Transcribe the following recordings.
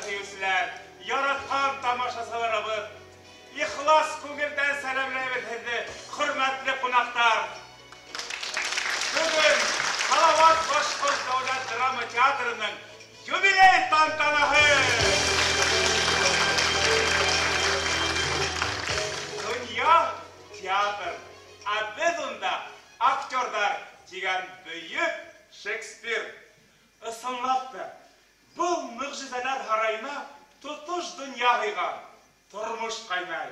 һөйөүселәр, яратҡан тамашасыларыбыҙ, ихлас күңелдән сәләмләйбеҙ һеҙҙе, хөрмәтле ҡунаҡтар. Бөгөн Салават Башҡорт дәүләт драма театрының юбилей тантанаһы. Донъя театр, ә беҙ унда актерҙар тигән бөйөк Шекспир. Ысынлап та, был мөғжизәләр һарайына тотош донъя һыйған, тормош ҡайнай.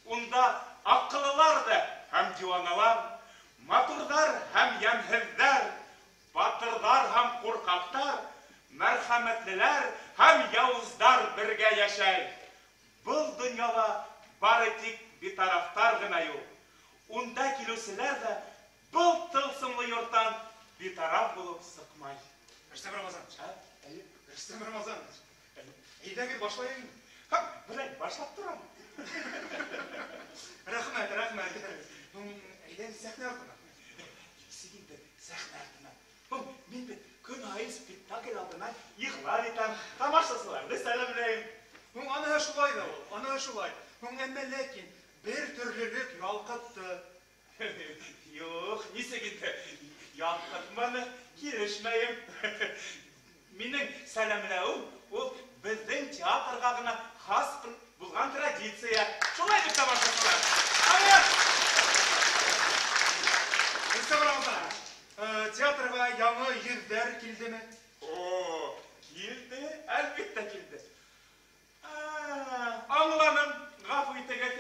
Унда аҡыллылар ҙа һәм диуаналар, матурҙар һәм йәмһеҙҙәр, батырҙар һәм ҡурҡаҡтар, мәрхәмәтлеләр һәм яуыздар бергә йәшәй. Был донъяла бары тик битарафтар ғына юҡ. Унда килеүселәр ҙә был тылсымлы йорттан битараф булып сыҡмай. Рөстәм Рамазанович, Рөстәм Рамазанович, әйҙәгеҙ башлайыҡ. Һа, беләм, башлап торам. Рәхмәт, рәхмәт. Әйҙәгеҙ сәхнә артына. Нисек инде сәхнә артына? Мин бит көн һайын спектакль алдынан иғлан итәм, тамашасыларҙы сәләмләйем. Аныһы шулай ҙа ул, аныһы шулай. Әммә ләкин бер төрлөлөк ялҡытты. Юҡ, нисек инде ялҡытманы, килешмәйем. Минең сәләмләүем ул беҙҙең театрға ғына хас булған традиция. Шулай бит, тамашасылар? Рөстәм Рамазанович, театрға яңы йөҙҙәр килдеме? О, килде, әлбиттә килде. Аңланым, ғәфү итегеҙ.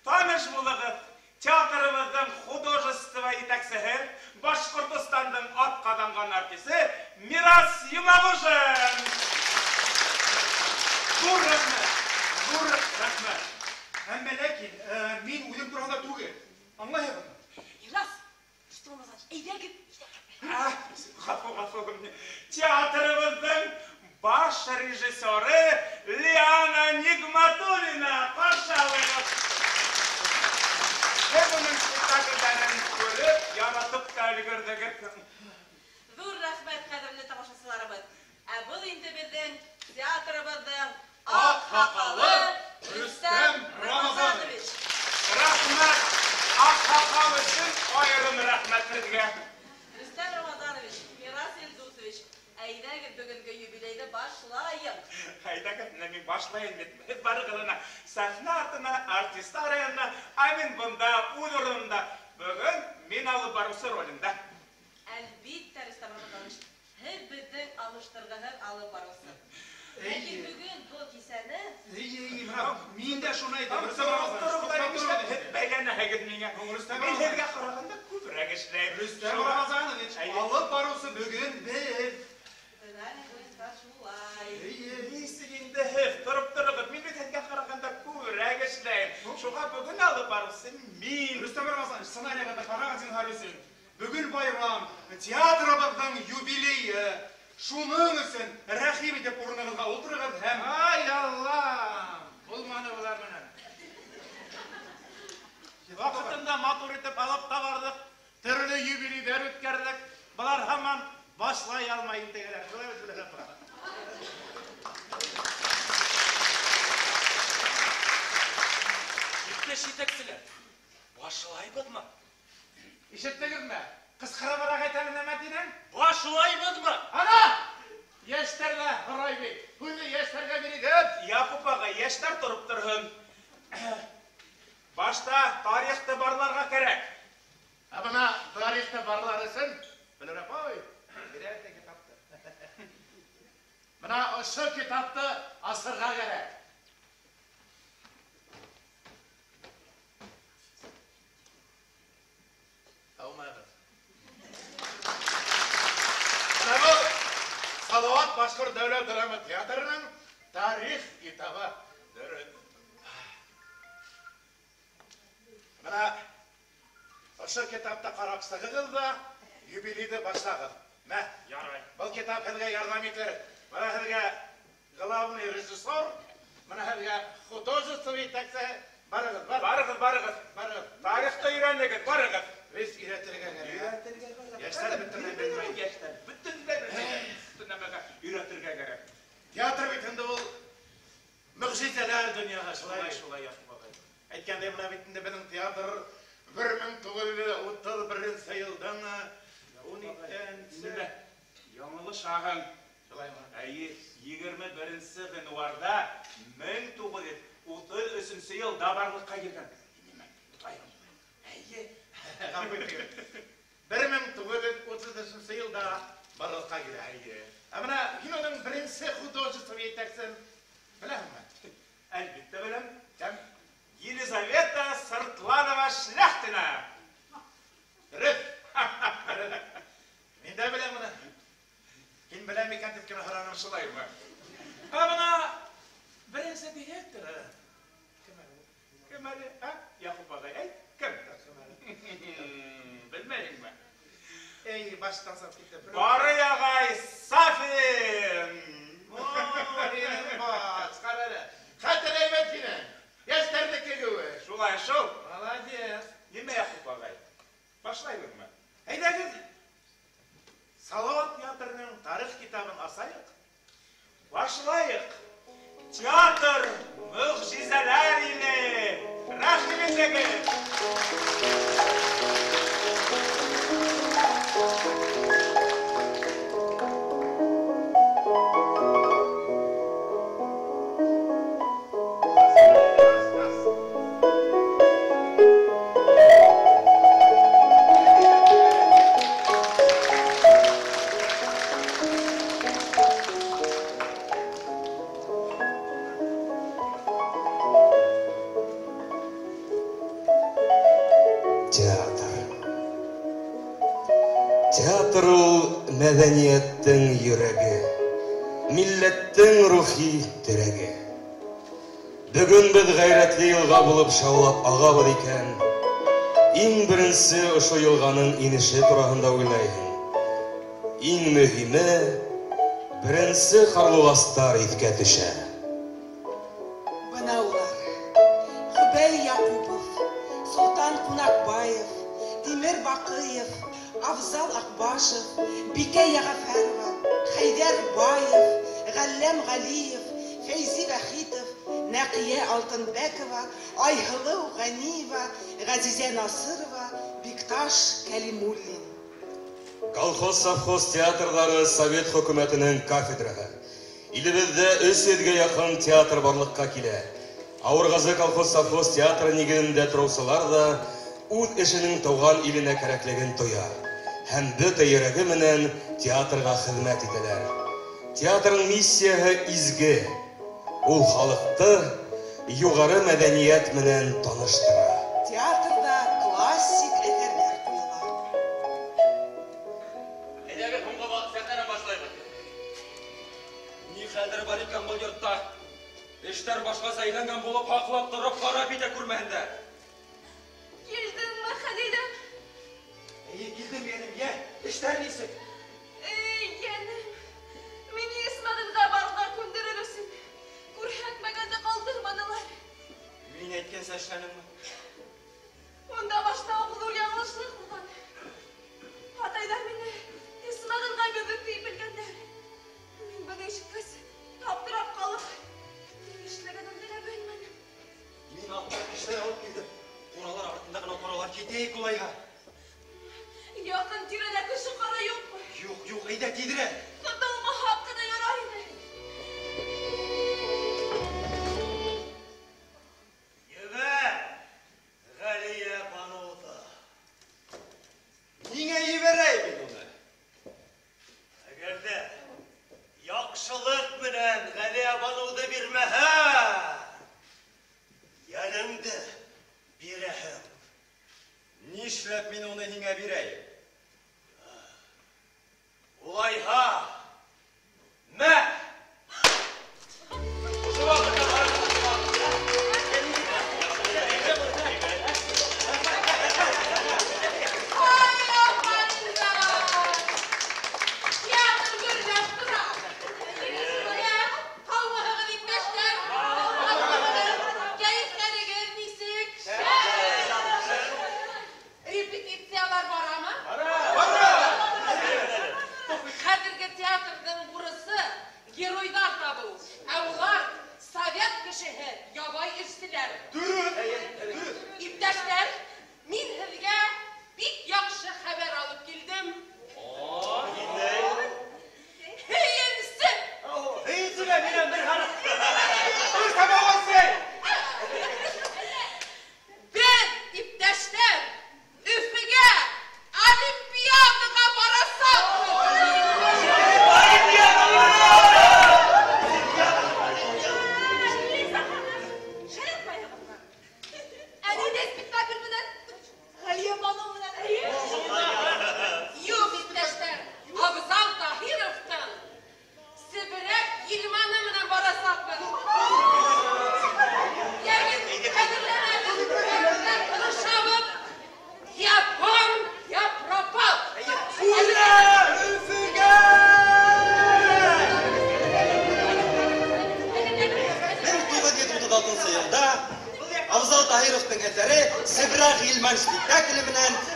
Таныш булығыҙ, театрыбыҙҙың художество етәксеһе, Башҡортостандың атҡаҙанған артисы Мирас Йомағошин. Ҙур рәхмәт, ҙур рәхмәт. Әммә ләкин мин үҙем тураһында түгел. Аңлайһығыҙмы? Мирас, Рөстәм Рамазанович, әйҙәгеҙ, әйҙәгеҙ. Ғәфү, ғәфү. Театрыбыҙҙың баш режиссеры Лиана Нигматуллина ҡаршы алығыҙ. Һеҙ уның спектаклдәрен күреп, яратып та өлгөрҙөгөҙ. Ҙур рәхмәт, ҡәҙерле тамашасыларыбыҙ. Ә был инде беҙҙең театрыбыҙҙың аҡһаҡалы Рөстәм Рамазанович. Рәхмәт, аҡһаҡал өсөн айырым рәхмәт һеҙгә. Рөстәм Рамазанович, Мирас Илдусович, әйҙәгеҙ бөгөнгө юбилейҙы башлайыҡ. Әйҙәгеҙ, менә мин башлайым бит. Һеҙ барығыҙ ана сәхнә артына, артистар янына, ә мин бында үҙ урынымда. Бөгөн мин алып барыусы ролендә. Әлбиттә, Рөстәм Рамазанович, һеҙ беҙҙең алыштырғыһыҙ алып барыусы. Ләкин бөгөн был кисәне... Эйе, эйе, мына мин дә шуны әйтәм, Рөстәм Рамазанович, Тороғоҙ әле, туҡтап нишләп тороғоҙ. һеҙ бәйләнәһегеҙ миңә? Рөстәм Мин Рамазанович. һеҙгә ҡарағанда күберәк эшләйем. Рөстәм Шуға- Рамазанович, Әйе. алып барыусы бөгөн беҙ. Бына буйынса шулай. Эйе. Нисек инде һеҙ тороп тороғоҙ? Мин бит һеҙгә ҡарағанда күберәк эшләйем. Шуға бөгөн алып барыусы мин. Рөстәм Рамазанович, сценарийға ҡарағыҙ зинһар өсөн. Бөгөн байрам, театрыбыҙҙың юбилейы. Шуның өсөн рәхим итеп урынығыҙға ултырығыҙ һәм... Ай, Аллам! Булманы былар менән. Ваҡытында матур итеп алып та барҙыҡ, төрлө юбилейҙәр үткәрҙек. Былар һаман башлай алмай интегәләр. Шулай бит, Гөләр апа? Иптәш етәкселәр, башлайбыҙмы? Ишеттегеҙме? Ҡысҡырыбыраҡ әйт әле, нәмә тинең? Башлайбыҙмы? Ана! Йәштәр ҙә һорай бит. Һүҙҙе йәштәргә бирегеҙ. Яҡуп ағай, йәштәр тороп торһон. Башта тарихты барларға кәрәк. Ә бына тарихты барлар өсөн, Гөләр апай, бирәр ҙә китапты. Бына ошо китапты асырға кәрәк. Һаумыһығыҙ. Бына был Салават Башҡорт дәүләт драма театрының тарих китабы. Дөрөҫ. Бына ошо китапты ҡарап сығығыҙ ҙа юбилейҙы башлағыҙ. Мә, Ярай. Был китап һеҙгә ярҙам итер. Бына һеҙгә главный режиссер, бына һеҙгә художество етәксеһе. Барығыҙ, бар. Барығыҙ, барығыҙ. Барығыҙ. Тарихты өйрәнегеҙ, барығыҙ. Беҙ өйрәтергә кәрәк. Өйрәтергә кәрәк. Йәштәр бөтөнләй белмәй. Йәштәр бөтөнләй белмәй. Бөтөн нәмәгә өйрәтергә кәрәк. Театр бит инде ул мөғжизәләр донъяһы, шулай шулай Яҡуп ағай. Әйткәндәй, бына бит инде беҙҙең театр 1931 йылдың 12-нсе яңылышаһың. Шулаймы? Әйе, 21 ғинуарҙа 1933 йылда барлыҡҡа килгән. Нимә? Тотайым. Әйе. Ғәфү итегеҙ. 1933 йылда барлыҡҡа килә. Әйе. Ә бына һин уның беренсе художество етәксеһен беләһеңме? Әлбиттә беләм. Кем? Елизавета Сыртланова Шляхтина. Дөрөҫ. Мин дә беләм уны. Һин беләм икән тип кенә һораным. Шулаймы? Ә бына беренсе директоры кем әле ул? Кем әле? Ә? Яҡуп ағай, әйт, кем? Белмәйеңме? Эй, баштан сап китте. Барый ағай Сафин. Ой, баш, ҡара әле. Хәтер әйбәт һинең. Йәштәрҙеке кеүек. Шулай шул. Молодец. Нимә, Яҡуп ағай? Башлайбыҙмы? Әйҙәгеҙ. Салауат театрының тарих китабын асайыҡ. Башлайыҡ. Театр мөғжизәләр иле. Рәхим итегеҙ. Театр. Театр ул мәҙәниәттең йөрәге, милләттең рухи терәге. Бөгөн беҙ ғәйрәтле йылға булып шаулап ағабыҙ икән, иң беренсе ошо йылғаның инеше тураһында уйлайһың. Иң мөһиме, беренсе ҡарлуғастар иҫкә төшә. Бына улар: Хөбәй Яҡупов, Солтан Ҡунаҡбаев, Тимер Баҡыев, Афзал Аҡбашев, Бикә Йәғәфәрова, Хәйҙәр Баев, Ғәлләм Ғәлиев, Фәйзи Вәхитов, Нәҡиә Алтынбәкова, Айһылыу Ғәниева, Ғәзизә Насырова, Бикташ Кәлимуллин. Колхоз-совхоз театрҙары совет хөкүмәтенең кафедраһы. Илебеҙҙә 300-гә яҡын театр барлыҡҡа килә. Ауырғазы колхоз-совхоз театры нигеҙендә тороусылар ҙа үҙ эшенең тыуған иленә кәрәклеген тоя һәм бөтә йөрәге менән театрға хеҙмәт итәләр. Театрның миссияһы изге. Ул халыҡты юғары мәҙәниәт менән таныштыра. Театрҙа классик әҫәрҙәр ҡуйыла. Әйҙәгеҙ, һуңғы сәхнәнән башлайбыҙ. Ни хәлдәр бар икән был йортта? Эштәр башҡаса әйләнгән булып һаҡлап тороп харап итә күрмәһендәр. Килдеңме, Хәлилем? Эйе, килдем, йәнем. Йә, эштәр нисек? Эй, йәнем, мине Исмәғилгә барырға күндерер өсөн күрһәтмәгәнде ҡалдырманылар. Мин әйткәнсә эшләнеңме? Унда башта уҡ ҙур яңылышлыҡ булған. Атайҙар мине Исмәғилгә бирҙек тип белгәндәр. Мин быны ишеткәс, аптырап ҡалып, ни эшләгәнемде лә белмәнем. Мин аптырап кешеләр алып килдем. Ҡуралар артында ғына торалар, китәйек улайһа. Яҡын тирәлә кеше ҡара юҡмы? Юҡ, юҡ, әйҙә тиҙерәк. Тотолмаһаҡ ҡына ярай ине. Ебәр, Ғәлиә Баныуҙы. Ниңә ебәрәйем мин уны? Әгәр ҙә яҡшылыҡ менән Ғәлиә Баныуҙы бирмәһә, йәнеңде бирәһең. Нишләп мин уны һиңә бирәйем? Улайһа, мә! Ошо ваҡытта барып Ай, афариндар! Театр гөрләп тора. Йә, һаумыһығыҙ, иптәштәр? Кәйефтәрегеҙ нисек? Репетициялар барамы? Бара! Хәҙерге театрҙың бурысы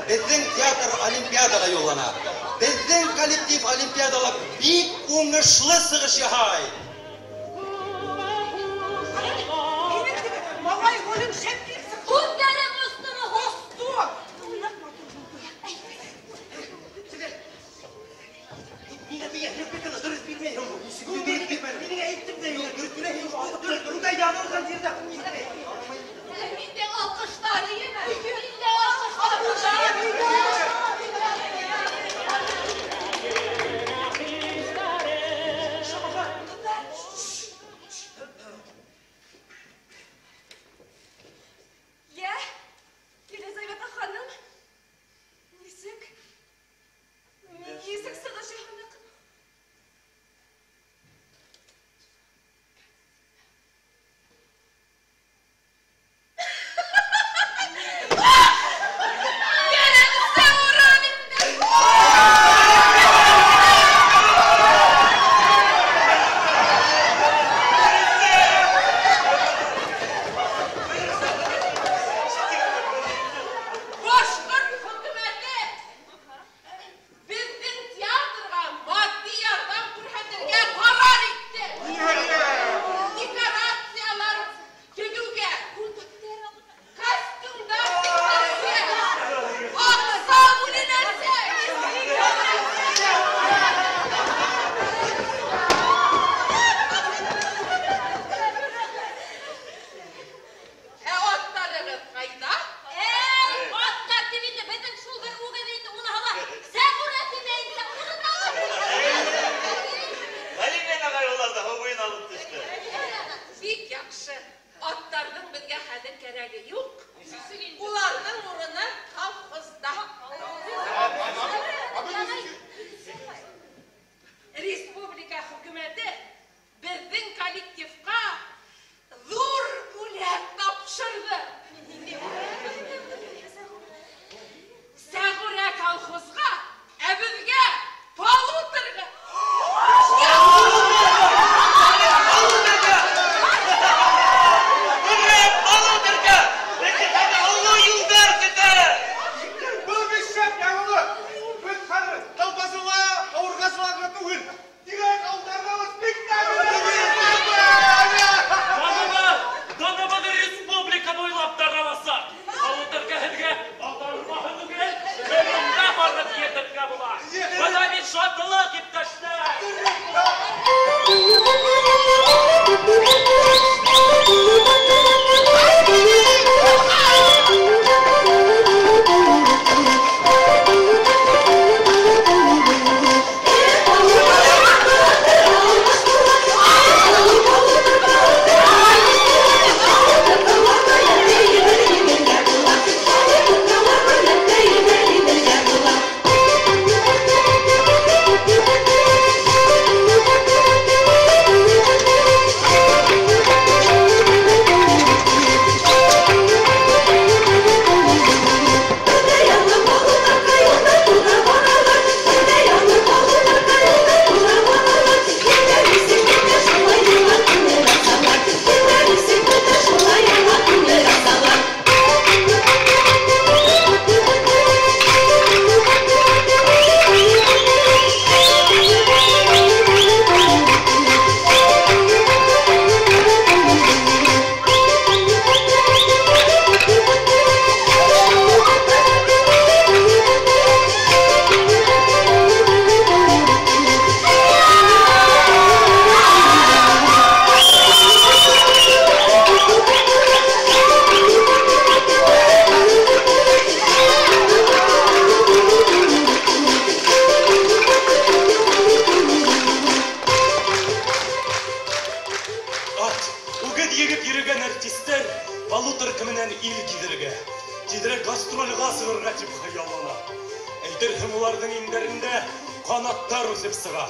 Беҙҙең театр олимпиадаға юллана. Беҙҙең коллектив олимпиадала бик уңышлы сығыш яһай. Малай ролен шәп килеп сыҡты. Күҙҙәрем остомо һуң? Осто. Ныҡ матур булды. Миңә репликаны дөрөҫ бирмәйһең. Дөрөҫ бирмәйһең. Мин әйттем дә юҡ, дөрөҫ бирмәйһең. Унда яҙылған ерҙә. Мин дә алҡыштар иеме? Мин дә алҡыштар. Йә, Елизавета ханым, нисек? Нисек сығыш яһаныҡ? Беренсе урын инде. Башҡорт хөкүмәте беҙҙең театрға матди ярҙам күрһәтергә ҡарар итте. Декорациялар тегеүгә, костюмдар тектерергә, аҡса бүленәсәк. Ә аттарығыҙ ҡайҙа? Эй, аттар тип инде, беҙҙең шул бер үгеҙ инде, уныһы ла Зәғүрә тимә инде, уны да алып. Ғәлимә ағай уларҙы һыу буйына алып төштө. Бик яҡшы. Аттарҙың беҙгә хәҙер кәрәге юҡ. Уларҙың урыны колхозда. Республика хөкүмәте беҙҙең коллективҡа ҙур бүләк тапшырҙы. Сәғүрә колхозға, ә беҙгә полуторға. Ура, полуторка! Беҙҙе хәҙер оло юлдар көтә! Был бик шәп яңылыҡ. Беҙ хәҙер Талбазыла, Ауырғазыла ғына түгел, тирәк ауылдарҙа ла спектакль. Даныбыҙ республика буйлап тараласаҡ. Полуторка һеҙгә ауҙармаһы түгел, Ҡырымға барып етергә була. Бына бит шатлыҡ, иптәштәр! Ат, үгеҙ егеп йөрөгән артистар полуторка менән ил гиҙергә, тиҙерәк гастролгә сығырға тип хыяллана. Әйтерһең, уларҙың иңдәрендә ҡанаттар үҫеп сыға.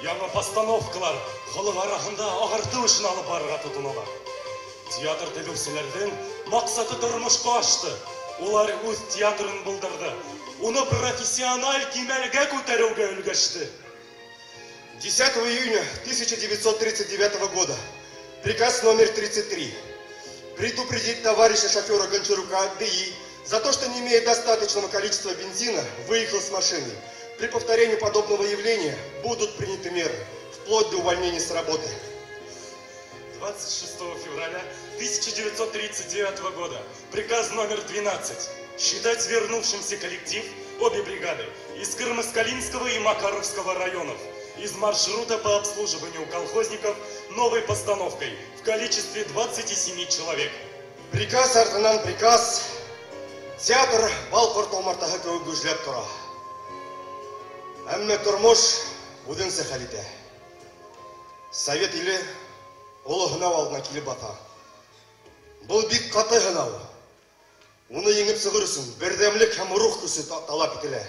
Яңы постановкалар халыҡ араһында ағартыу эшен алып барырға тотоналар. Театр төҙөүселәрҙең маҡсаты тормошҡа ашты. Улар үҙ театрын булдырҙы. Уны профессиональ кимәлгә күтәреүгә өлгәште. 10 июня 1939 года. Приказ номер 33. Предупредить товарища шофера Гончарука Д.И. За то, что не имея достаточного количества бензина, выехал с машины. При повторении подобного явления будут приняты меры, вплоть до увольнения с работы. 26 февраля 1939 года. Приказ номер 12. Считать вернувшимся коллектив обе бригады из Кармаскалинского и Макаровского районов из маршрута по обслуживанию колхозников новой постановкой в количестве 27 человек. Приказ артынан приказ. Театр бал ҡорто умартаһы кеүек гөжләп тора. Әммә тормош үҙенсә хәл итә. Совет иле оло һынау алдына килеп баҫа. Был бик ҡаты һынау. Уны еңеп сығыр өсөн берҙәмлек һәм рух көсө талап ителә.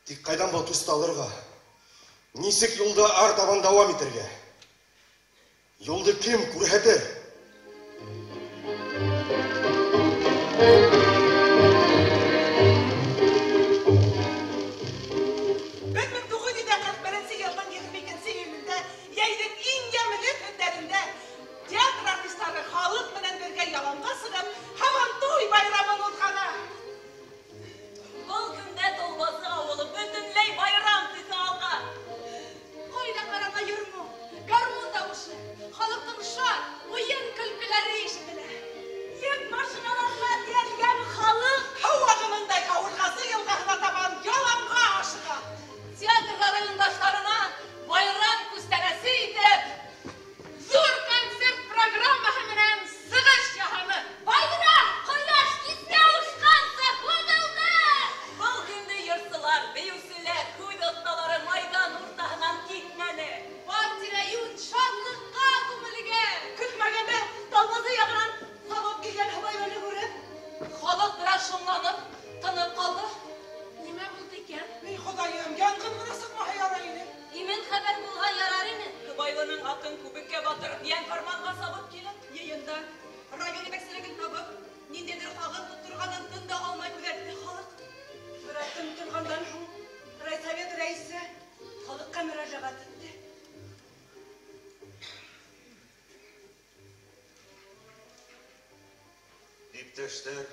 Тик ҡайҙан был көстө алырға? Нисек юлда артабан дауам итергә? Юлды кем күрһәтер? Иптәштәр,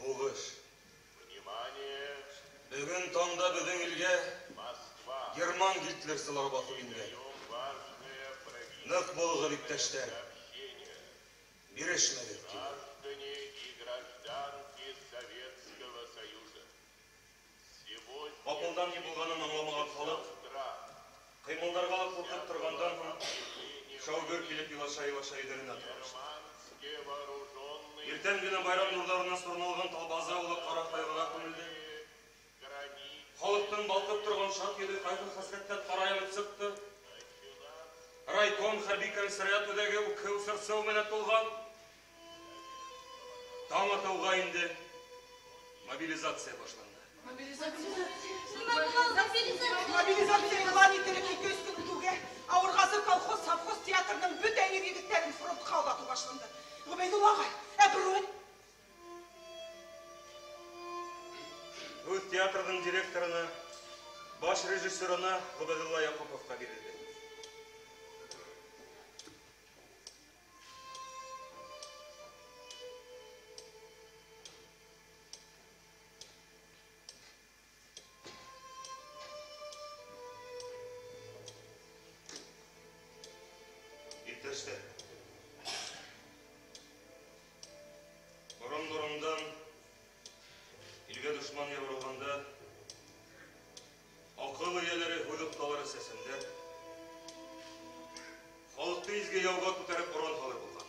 һуғыш. Бөгөн таңда беҙҙең илгә герман гитлерсылары баҫып ингән. Ныҡ булығыҙ, иптәштәр. Бирешмәгеҙ. Аҡылдан ни булғанын аңламаған халыҡ ҡыймылдарға ла ҡурҡып торғандан һуң шау-гөр килеп илаша-илаша өйҙәренә таралышты. Иртән генә байрам нурҙарына сорналған Талбазы ауылы ҡара ҡайғыға күмелде. Халыҡтың балҡып торған шат йөҙө ҡайғы-хәсрәттән ҡарайып сыҡты. Райком хәрби комиссариат үҙәге үкһеү-сырсыу менән тулған. Таң атыуға инде мобилизация башланды. Мобилизация иғлан ителеп 200 көн үтеүгә Ауырғазы колхоз, совхоз театрының бөтә ир-егеттәрен фронтҡа оҙатыу башланды. Ғөбәйҙулла ағай, ә бронь? Үҙ театрҙың директорына, баш режиссерына Ғөбәйҙулла Яҡуповҡа бирелде. Иптәштәр, борон-борондан илгә дошман ябырылғанда аҡыл эйәләре, һүҙ оҫталары сәсәндәр халыҡты изге яуға күтәреп оран һалыр булған.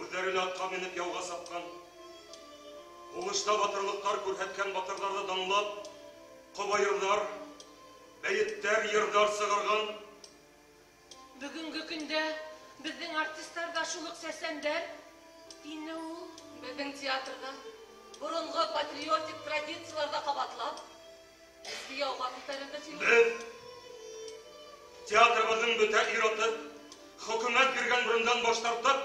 Үҙҙәре лә атҡа менеп яуға сапҡан, һуғышта батырлыҡтар күрһәткән батырҙарҙы данлап, ҡобайырҙар, бәйеттәр, йырҙар сығарған. Бөгөнгө көндә беҙҙең артистар ҙа шул уҡ сәсәндәр, тине ул. Беҙҙең театрҙа боронғо патриотик традицияларҙы ҡабатлап, изге яуға күтәрелде тине. Беҙ театрыбыҙҙың бөтә ир-аты хөкүмәт биргән брондан баш тартып,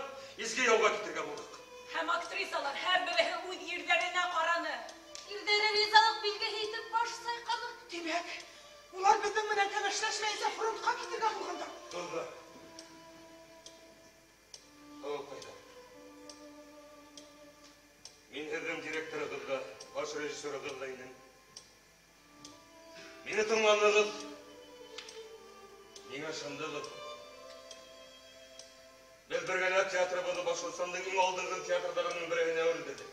изге яуға китергә булдыҡ. Һәм актрисалар һәр береһе үҙ ирҙәренә ҡараны. Ирҙәре ризалыҡ билгеһе итеп баш сайҡаны. Тимәк, улар беҙҙең менән кәңәшләшмәйенсә фронтҡа китергә булғандар. Торҙо. Ҡайҙа? режиссерығыҙ ҙа инем. Мине тыңланығыҙ, миңә ышандығыҙ. Беҙ бергәләп театрыбыҙҙы Башҡортостандың иң алдынғы театрҙарының береһенә әүерелдерҙек.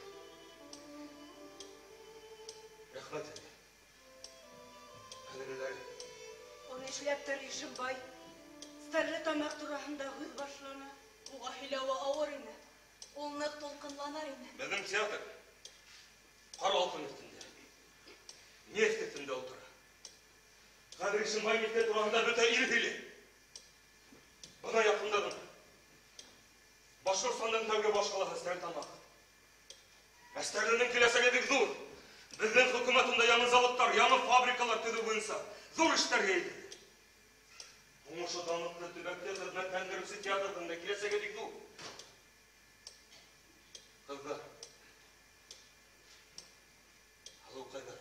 Рәхмәт һеҙгә. Ҡәҙерлеләр. Уны эшләптер Ишембай. Стәрлетамаҡ тураһында һүҙ башланы. Уға һөйләүе ауыр ине. Ул ныҡ тулҡынланыр ине. Беҙҙең театр ҡара алтын өҫтөндә, нефть өҫтөндә ултыра. Хәҙер Ишембай нефте тураһында бөтә ил һөйләй. Бына яҡында ғына Башҡортостандың тәүге баш ҡалаһы Стәрлетамаҡ. Ә Стәрленең киләсәге бик ҙур. Беҙҙең хөкүмәт унда яңы заводтар, яңы фабрикалар төҙөү буйынса ҙур эштәр йәйҙе. Уңышы данлыҡлы төбәкте хеҙмәтләндереүсе театрҙың да киләсәге бик ҙур. Ҡыҙҙар, һылыуҡайҙар,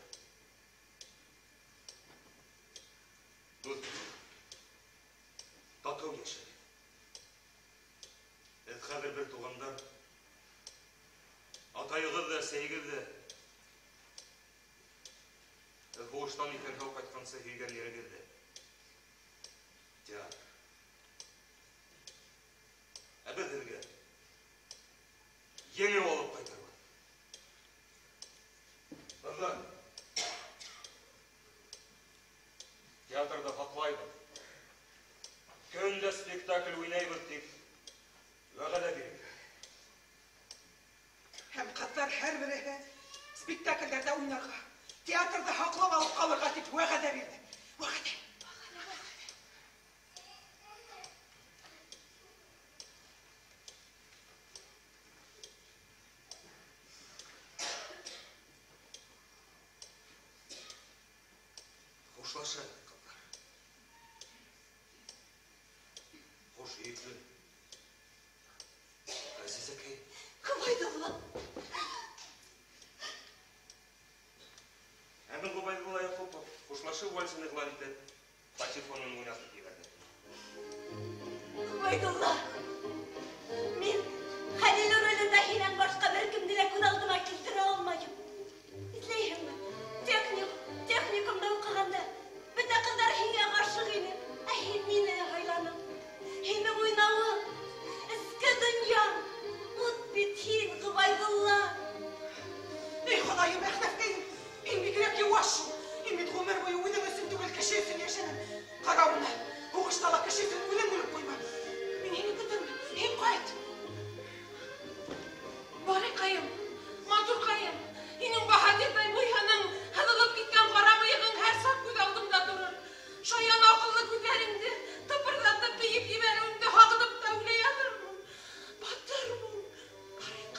дуҫ, татыу йәшәгеҙ. Беҙ хәҙер бер туғандар. Атайығыҙ ҙа, әсәйегеҙ ҙә. Беҙ һуғыштан иҫән-һау ҡайтҡансы һөйгән ерегеҙ ҙә. Театр. Ә беҙ һеҙгә еңеү алып ҡайтырбыҙ. Ҡыҙҙар, театрҙы һаҡлайбыҙ. Көн дә спектакль уйнайбыҙ тип вәғәҙә бирегеҙ. Һәм ҡыҙҙар һәр береһе спектаклдәрҙә уйнарға, театрҙы һаҡлап алып ҡалырға тип вәғәҙә бирҙе. Вәғәҙә. Хушлашайыҡ, ҡыҙҙар. Хуш һөйөклө Ғәзизәкәй. Ғөбәйҙулла. Ә мин Ғөбәйҙулла Яҡупов хушлашыу вальсын иғлан итеп, патефонын уйнатып ебәрҙе. Ғөбәйҙулла, мин Хәлил ролендә һинән башҡа бер кемде лә күҙ алдыма килтерә алмайым. Иҫләйһеңме? Техникумда уҡығанда бөтә ҡыҙҙар һиңә ғашиҡ ине, ә һин мине һайланың. Һинең уйнауың, эске донъяң, ут бит һин, Ғөбәйҙулла. Эй, Хоҙайым, Әхнәфкәйем, мин бигерәк йыуаш шул. Мин бит ғүмер буйы үҙең өсөн түгел, кеше өсөн йәшәнем. Ҡара уны, һуғышта ла кеше өсөн үҙең үлеп ҡуйма. Мин һине көтөрмөн, һин ҡайт. Барыҡайым, матурҡайым, һинең баһадирҙай буйһының, һыҙылып киткән ҡара мыйығың һәр саҡ күҙ алдымда торор. Шаян аҡыллы күҙҙәреңде тыпырҙатып бейеп ебәреүеңде һағынып та үлә яҙырмын. Батыр бул, барыҡайым.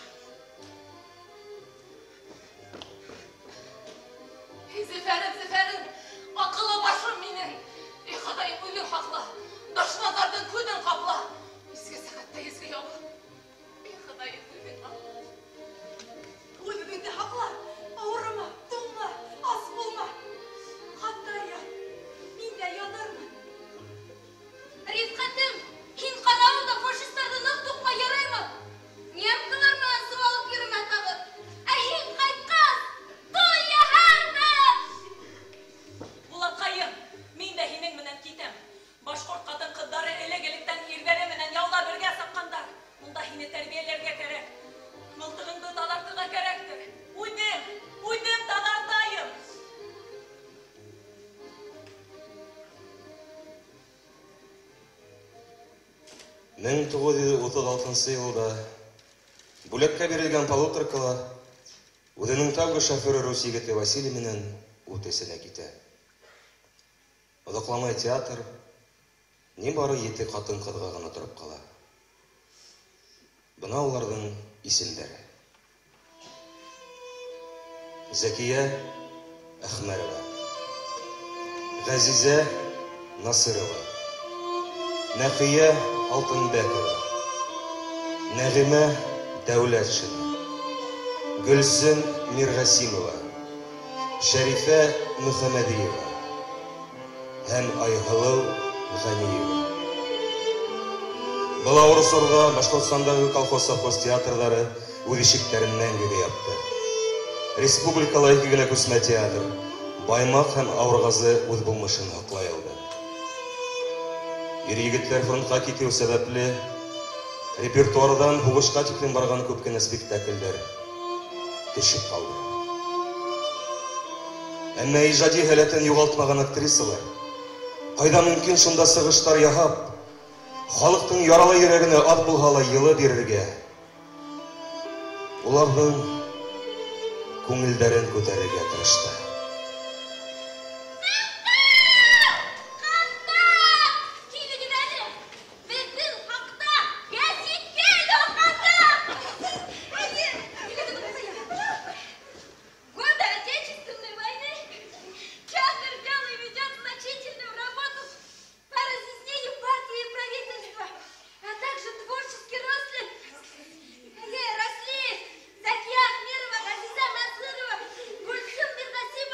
Эй, Зөфәрем, Зөфәрем, аҡыллы башым минең. Эй, Хоҙайым, үҙең һаҡла, дошмандарҙың күҙен ҡапла. Изге сәғәттә изге яула. Эй, Хоҙайым, үҙең һаҡла. Үҙ-үҙеңде һаҡла, ауырыма, туңма, ас булма. Хатта ян, мин дә янырмын. Рифҡәтем, һин ҡарауылда фашистарҙы ныҡ туҡма, яраймы? Немкалар менән сыуалып йөрөмә тағы. Ә һин ҡайтҡас, туй яһарбыҙ! Булатҡайым, мин дә һинең менән китәм. Башҡорт ҡатын-ҡыҙҙары элек-электән ирҙәре менән яуҙа бергә сапҡандар. Унда һине тәрбиәләргә кәрәк. Мылтығыңды таҙартырға кәрәктер. Үҙем, үҙем таҙартайым. Мең туғыҙ йөҙ утыҙ алтынсы йылда бүләккә бирелгән полуторкала үҙенең тәүге шоферы рус егете Василий менән ут эсенә китә. Оҙаҡламай театр ни бары 7 ҡатын-ҡыҙға ғына тороп ҡала. Бына уларҙың исемдәре: Зәкиә Әхмәрова, Ғәзизә Насырова, Нәҡиә Алтынбәкова, Нәғимә Дәүләтшина, Гөлсөм Мирғәсимова, Шәрифә Мөхәмәдиева һәм Айһылыу Ғәниева. Был ауыр осорҙа Башҡортостандағы колхоз-совхоз театрҙары үҙ ишектәрен мәңгегә япты. Республикала ике генә күсмә театр, Баймаҡ һәм Ауырғазы үҙ булмышын һаҡлай алды. Ир-егеттәр фронтҡа китеү сәбәпле репертуарҙан һуғышҡа тиклем барған күп кенә спектаклдәр төшөп ҡалды. Әммә ижади һәләтен юғалтмаған актрисалар ҡайҙа мөмкин шунда сығыштар яһап, халыҡтың яралы йөрәгенә аҙ булһа ла йылы бирергә, уларҙың күңелдәрен күтәрергә тырышты. Спасибо.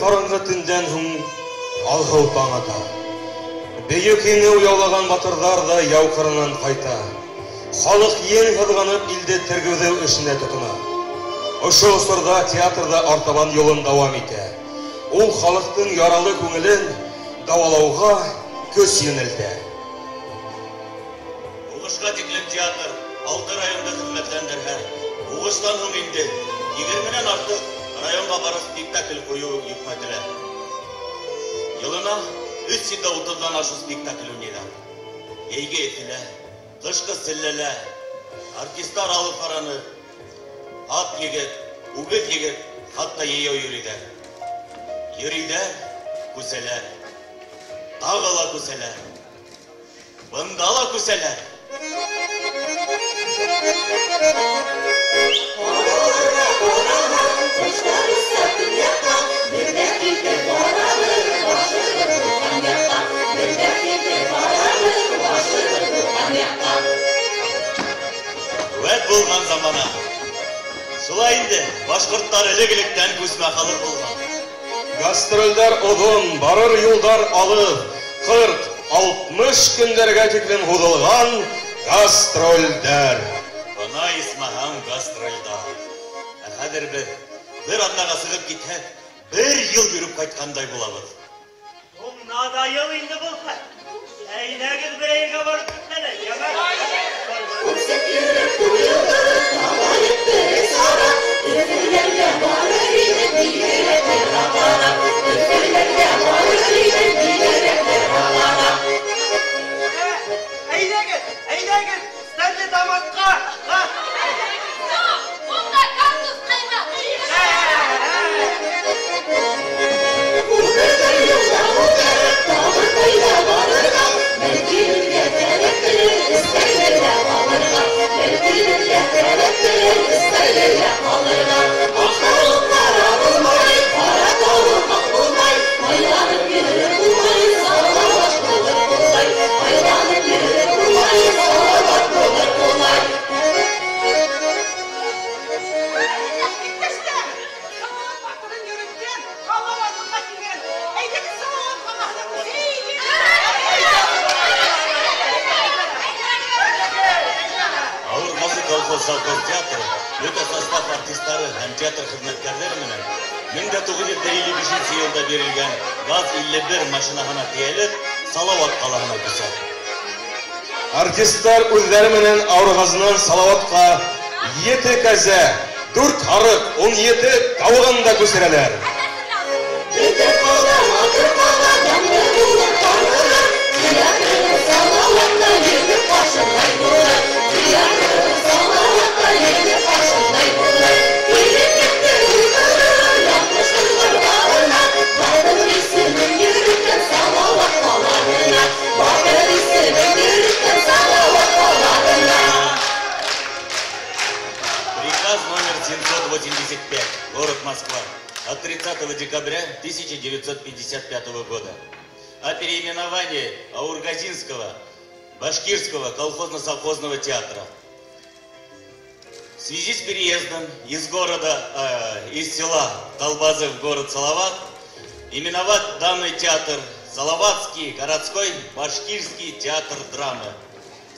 ҡараңғы төндән һуң алһыу таң ата. Бөйөк еңеү яулаған батырҙар ҙа яу ҡырынан ҡайта. Халыҡ ең һыҙғанып илде тергеҙеү эшенә тотона. Ошо осорҙа театрҙа артабан юлын дауам итә. Ул халыҡтың яралы күңелен дауалауға көс йүнәлтә. Һуғышҡа тиклем театр 6 районда хеҙмәтләндерһә, һуғыштан һуң инде 20-нән артыҡ районға барып спектакль ҡуйыу йөкмәтелә. Йылына 330-дан ашыу спектакль уйнайҙар. Йәйге эҫелә, ҡышҡы селләлә, артистар алып ҡараны, ат егет, үгеҙ егет, хатта йәйәү йөрөйҙәр. Йөрөйҙәр, күсәләр, тағы ла күсәләр, бында ла күсәләр. Вәт булған замана. Шулай инде, башҡорттар элек-электән күсмә халыҡ булған. Гастролдәр оҙон, барыр юлдар алыҫ, 40-60 көндәргә тиклем һуҙылған гастролдәр. Бына исмаһам гастролдар. Ә хәҙер беҙ бер аҙнаға сығып китһәк, бер йыл йөрөп ҡайтҡандай булабыҙ. Уңна да йыл инде булһа. Әйҙәгеҙ берәйгә барып китмәне. Күсеп йөрөп туйылдыҡ, табайыҡ бер сара. Өфөләргә барыр инек, бигерәк бер апара. Өфөләргә барыр инек, бигерәк бер апара. Әйҙәгеҙ, әйҙәгеҙ, Стәрлетамаҡҡа. Унда кактус ҡаймаҡ. Күпер юлда ултырып, тағы ҡайҙа барырға? Бәлки беҙгә кәрәктер, өҫтәлдә ҡалырға. Бәлки беҙгә кәрәктер, өҫтәлдә ҡалырға. Аҡ тауыҡ ҡара булмай, ҡара тауыҡ аҡ булмай. Майланып йөрөп булмай, Салауат булыр булмай. Майланып йөрөп булмай, Салауат булыр булмай. Иптәштәр, Салауат батырын йөрөткән, ҡала барлыҡҡа килгән. Әйҙәгеҙ Салауат ҡалаһына күсәйек. Ауырғазы колхоз-совхоз театры бөтә состав артистары һәм театр хеҙмәткәрҙәре менән 1955 йылда бирелгән ГАЗ-51 машинаһына тейәлеп, Салауат ҡалаһына күсә. Артистар үҙҙәре менән Ауырғазынан Салауатҡа 7 кәзә, 4 һарыҡ, 17 тауығын да күсерәләр. Бөтә ҡала, матур ҡала, данлы булып танылыр. Театрыбыҙ Салауатта йөҙөк ҡашындай булыр. Театрыбыҙ Салауатта йөҙөк ҡашындай булыр. Килеп етте уйҙарым, яҙмыштың барына. Батыр исемен йөрөткән Салауат ҡалаһына. Батыр исемен йөрөткән Салауат ҡалаһына. Приказ номер 785, город Москва, от 30 декабря 1955 года о переименовании Аургазинского башкирского колхозно-совхозного театра. В связи с переездом из города, из села Талбазы в город Салават, именовать данный театр Салаватский городской башкирский театр драмы.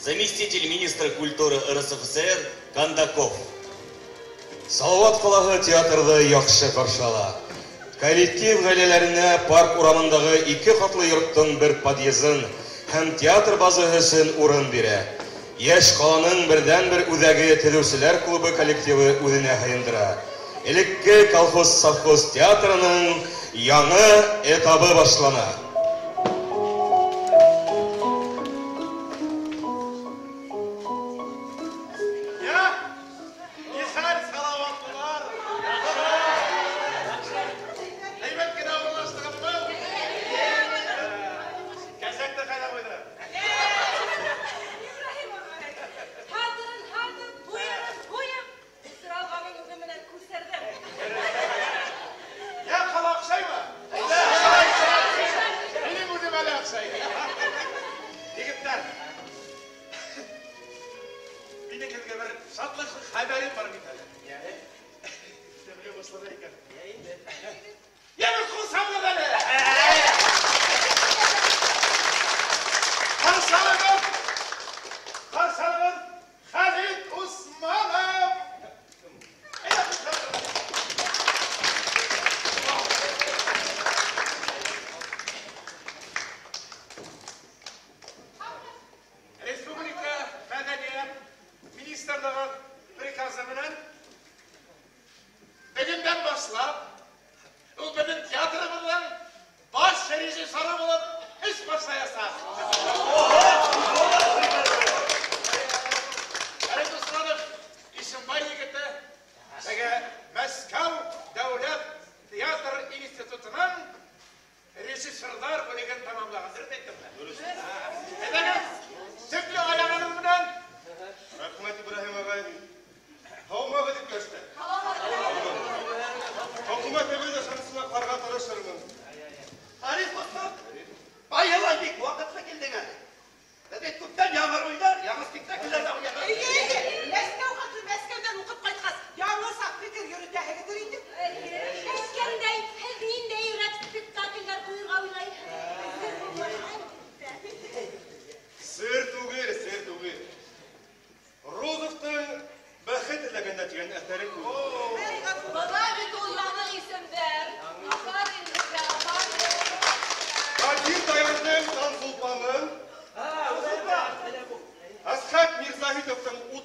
Заместитель министра культуры РСФСР Кондаков. Салават ҡалаһы театрҙы яҡшы ҡаршы ала. Коллектив ғаиләләренә парк урамындағы 2 ҡатлы йорттоң бер подъездын һәм театр базаһы өсөн урын бирә. Йәш ҡаланың берҙән-бер үҙәге төҙөүселәр клубы коллективы үҙенә һыйындыра. Элекке колхоз-совхоз театрының яңы этабы башлана. Әйбәт кенә урынлаштығыҙмы? Кәсәкте ҡайҙа ҡуйҙы? Ибраһим ағай, һатырын һатып, һуйырын һуйып, соралғанын үҙе менән күсерҙем. Йә, ҡала оҡшаймы?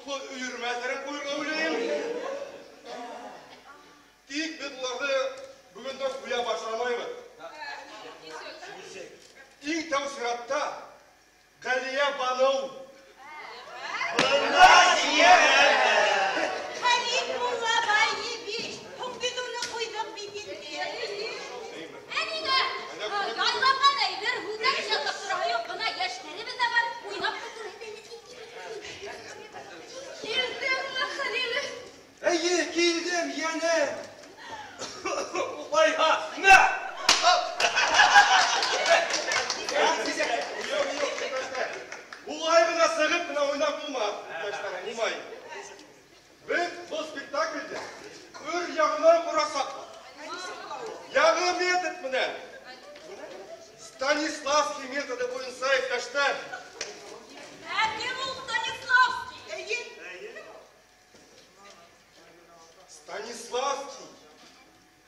Шатлыҡлы өйөрмә әҫәрен ҡуйырға уйлайым. Тик беҙ уларҙы бөгөндән ҡуя башламайбыҙ. Иң тәү сиратта Ғәлиә Баныу. Бына Хәлил Муллабаевич, һуң беҙ уны ҡуйҙыҡ бит инде. Ә ниңә? Яйланған әйбер, һүҙҙәр ижадлап тораһы юҡ, бына йәштәребеҙ ҙә бар, уйнап та күрһәтәле. Килдеңме, Хәлил? Эйе, килдем, йәнә. Улайһа, мә! Юҡ, юҡ, иптәштәр. Улай ғына сығып ҡына уйнап булмаҫ, иптәштәр, булмай. Беҙ был спектаклде өр яңынан ҡорасаҡбыҙ. Яңы метод менән. Станиславский методы буйынса, иптәштәр. Ә кем ул Станиславский? Эйе. Станиславский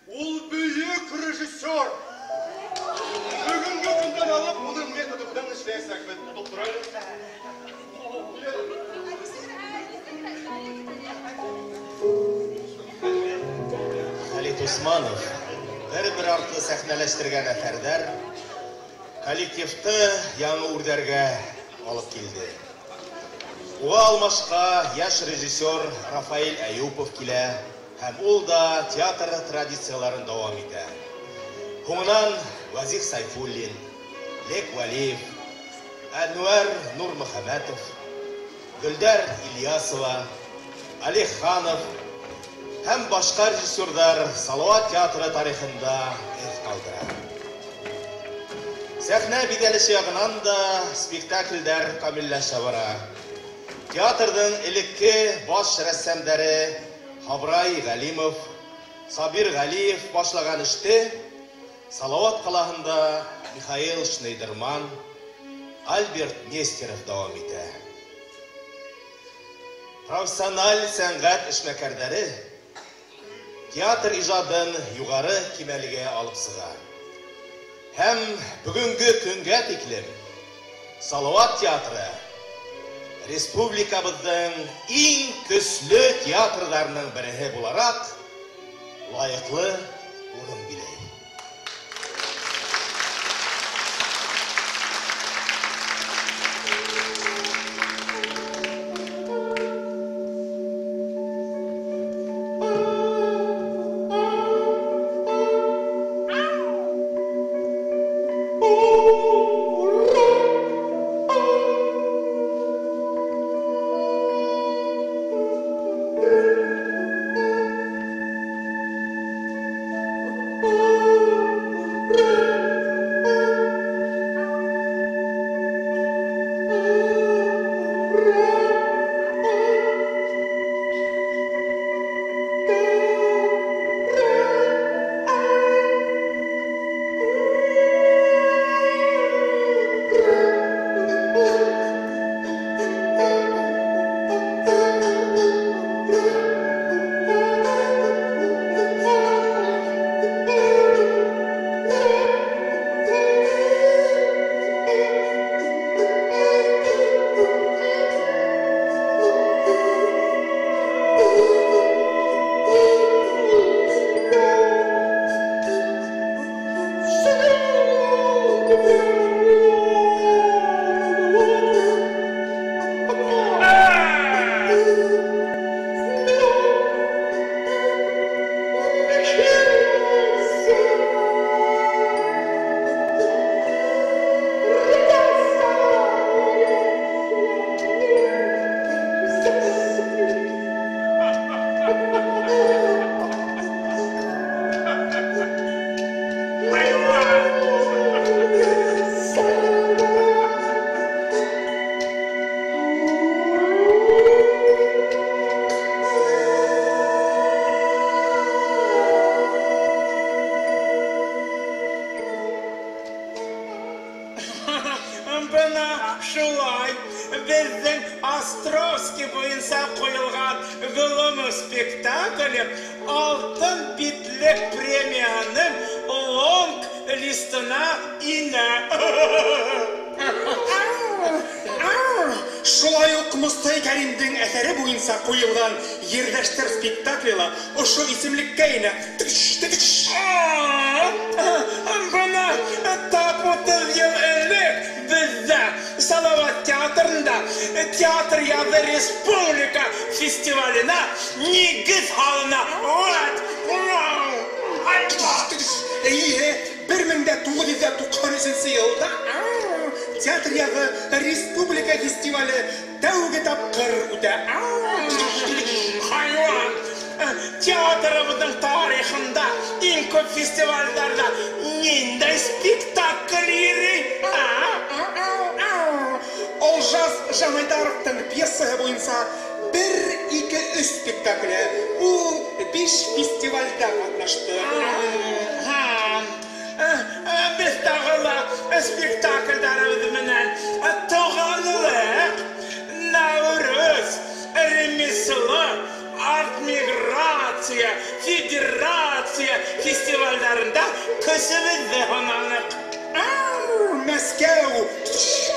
ул бөйөк режиссер. Бөгөнгө көндән алып уның методы менән эшләйәсәкбеҙ. Тотоп тор әле. Хәлит Усманов бер-бер артлы сәхнәләштергән әҫәрҙәр коллективты яңы үрҙәргә алып килде. Уға алмашҡа йәш режиссер Рафаэль Әйүпов килә һәм ул да театр традицияларын дауам итә. Һуңынан Вазих Сайфуллин, Лек Вәлиев, Әнүәр Нурмөхәмәтов, Гөлдәр Ильясова, Олег Ханов һәм башҡа режиссерҙар Салауат театры тарихында эҙ ҡалдыра. Сәхнә биҙәлеше яғынан да спектаклдәр камилләшә бара. Театрҙың элекке баш рәссамдары Һабрай Ғәлимов, Сабир Ғәлиев башлаған эште Салауат ҡалаһында Михаил Шнейдерман, Альберт Нестеров дауам итә. Профессиональ сәнғәт эшмәкәрҙәре театр ижадын юғары кимәлгә алып сыға. Һәм бөгөнгө көнгә тиклем Салауат театры республикабыҙҙың иң көслө театрҙарының береһе булараҡ лайыҡлы урын биләй. Шулай, беҙҙең Островский буйынса ҡуйылған Гломов спектакле алтын битлек премияһының лонг листына инә. Шулай уҡ Мостай Кәримдең әҫәре буйынса ҡуйылған Ерҙәштәр спектакле ла ошо исемлеккә инә. Бына тап 30 йыл элек беҙҙә Салават театрында Театр яҙы республика фестиваленә нигеҙ һалына. Эйе, 1993 йылда Театр яҙы республика фестивале тәүге тапҡыр үтә. Хайуан! Театрыбыҙҙың тарихында иң күп фестивалдәрҙә ниндәй спектакль йөрөй? Олжас Жанайдаровтың пьесаһы буйынса 1, 2, 3 спектакле. Ул 5 фестивалдә ҡатнашты. Беҙ тағы ла спектаклдәребеҙ менән Туғанлыҡ, Нәүрүз, Ремесло, Артмиграция, Федерация фестивалдәрендә көсөбөҙҙө һынаныҡ. Мәскәү,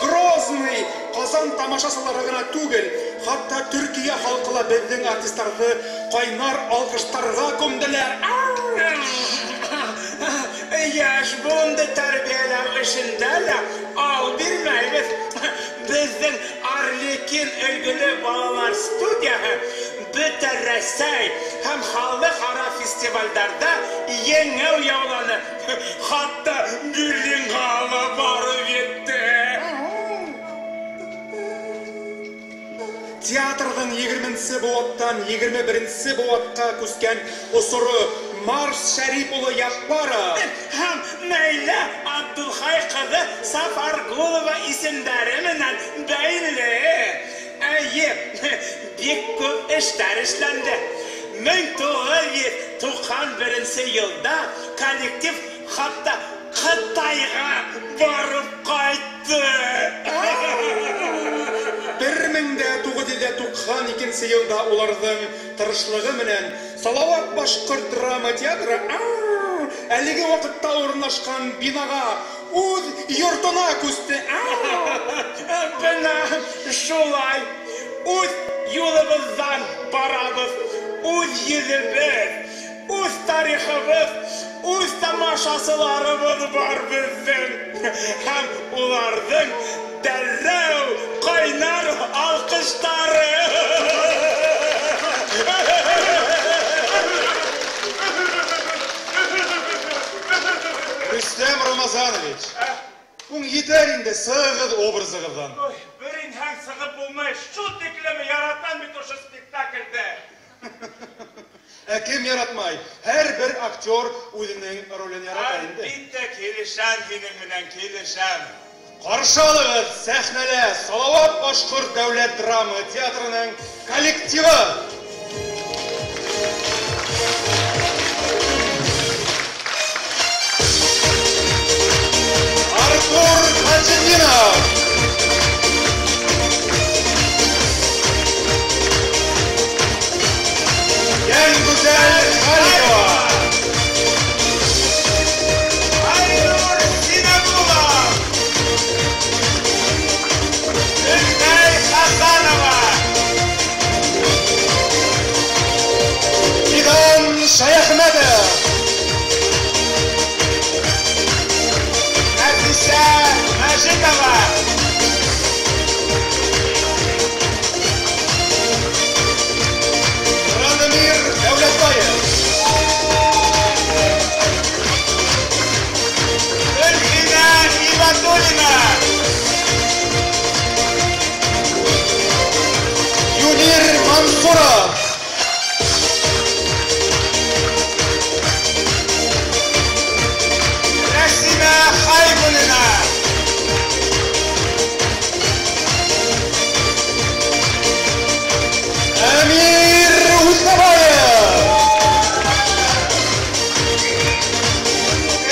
Грозный, Ҡазан тамашасылары ғына түгел, хатта Төркиә халҡы ла беҙҙең артистарҙы ҡайнар алҡыштарға күмделәр. Йәш быуынды тәрбиәләү эшендә лә ал бирмәйбеҙ. Беҙҙең Арлекин өлгөлө балалар студияһы бөтә Рәсәй һәм халыҡ-ара фестивалдәрҙә еңеү яуланы. Хатта Берлинға ла барып етте. Театрҙың 20-нсе быуаттан 21-нсе быуатҡа күскән осоро Марс Шәрип улы Яппаров һәм Наилә Абдулхай ҡыҙы Сафаргулова исемдәре менән бәйле. Эйе, бик күп эштәр эшләнде. 1991 йылда коллектив хатта Ҡытайға барып ҡайтты. 1992 йылда уларҙың тырышлығы менән Салават башҡорт драма театры әлеге ваҡытта урынлашҡан бинаға үҙ йортона күсте. Бына шулай үҙ юлыбыҙҙан барабыҙ, үҙ йөҙөбөҙ, үҙ тарихыбыҙ, үҙ тамашасыларыбыҙ бар беҙҙең. Һәм уларҙың дәррәү ҡайнар алҡыштары. Рөстәм Рамазанович, уң етәр инде сығыҙ образығыҙҙан. Ой, бер инһәң сығып булмай, шул тиклем яратам бит ошо спектаклде. Ә кем яратмай? Һәр бер актер үҙенең ролен ярата инде. Әлбиттә, килешәм һинең менән, килешәм. Ҡаршы алығыҙ сәхнәлә Салават башҡорт дәүләт драма театрының коллективы. Артур Хаджидинов. Йәнгүзәл Халикова. Айнур Синагулов. Гөлнәй Хасанова. Фидан Шаяхмәтов. Нәфисә Мәжитова. Радомир Дәүләтбаев. Гөлфинә Ибатуллина. Юнир Мансуров. Рәсимә Хайбуллина. Әмир Үтәбаев.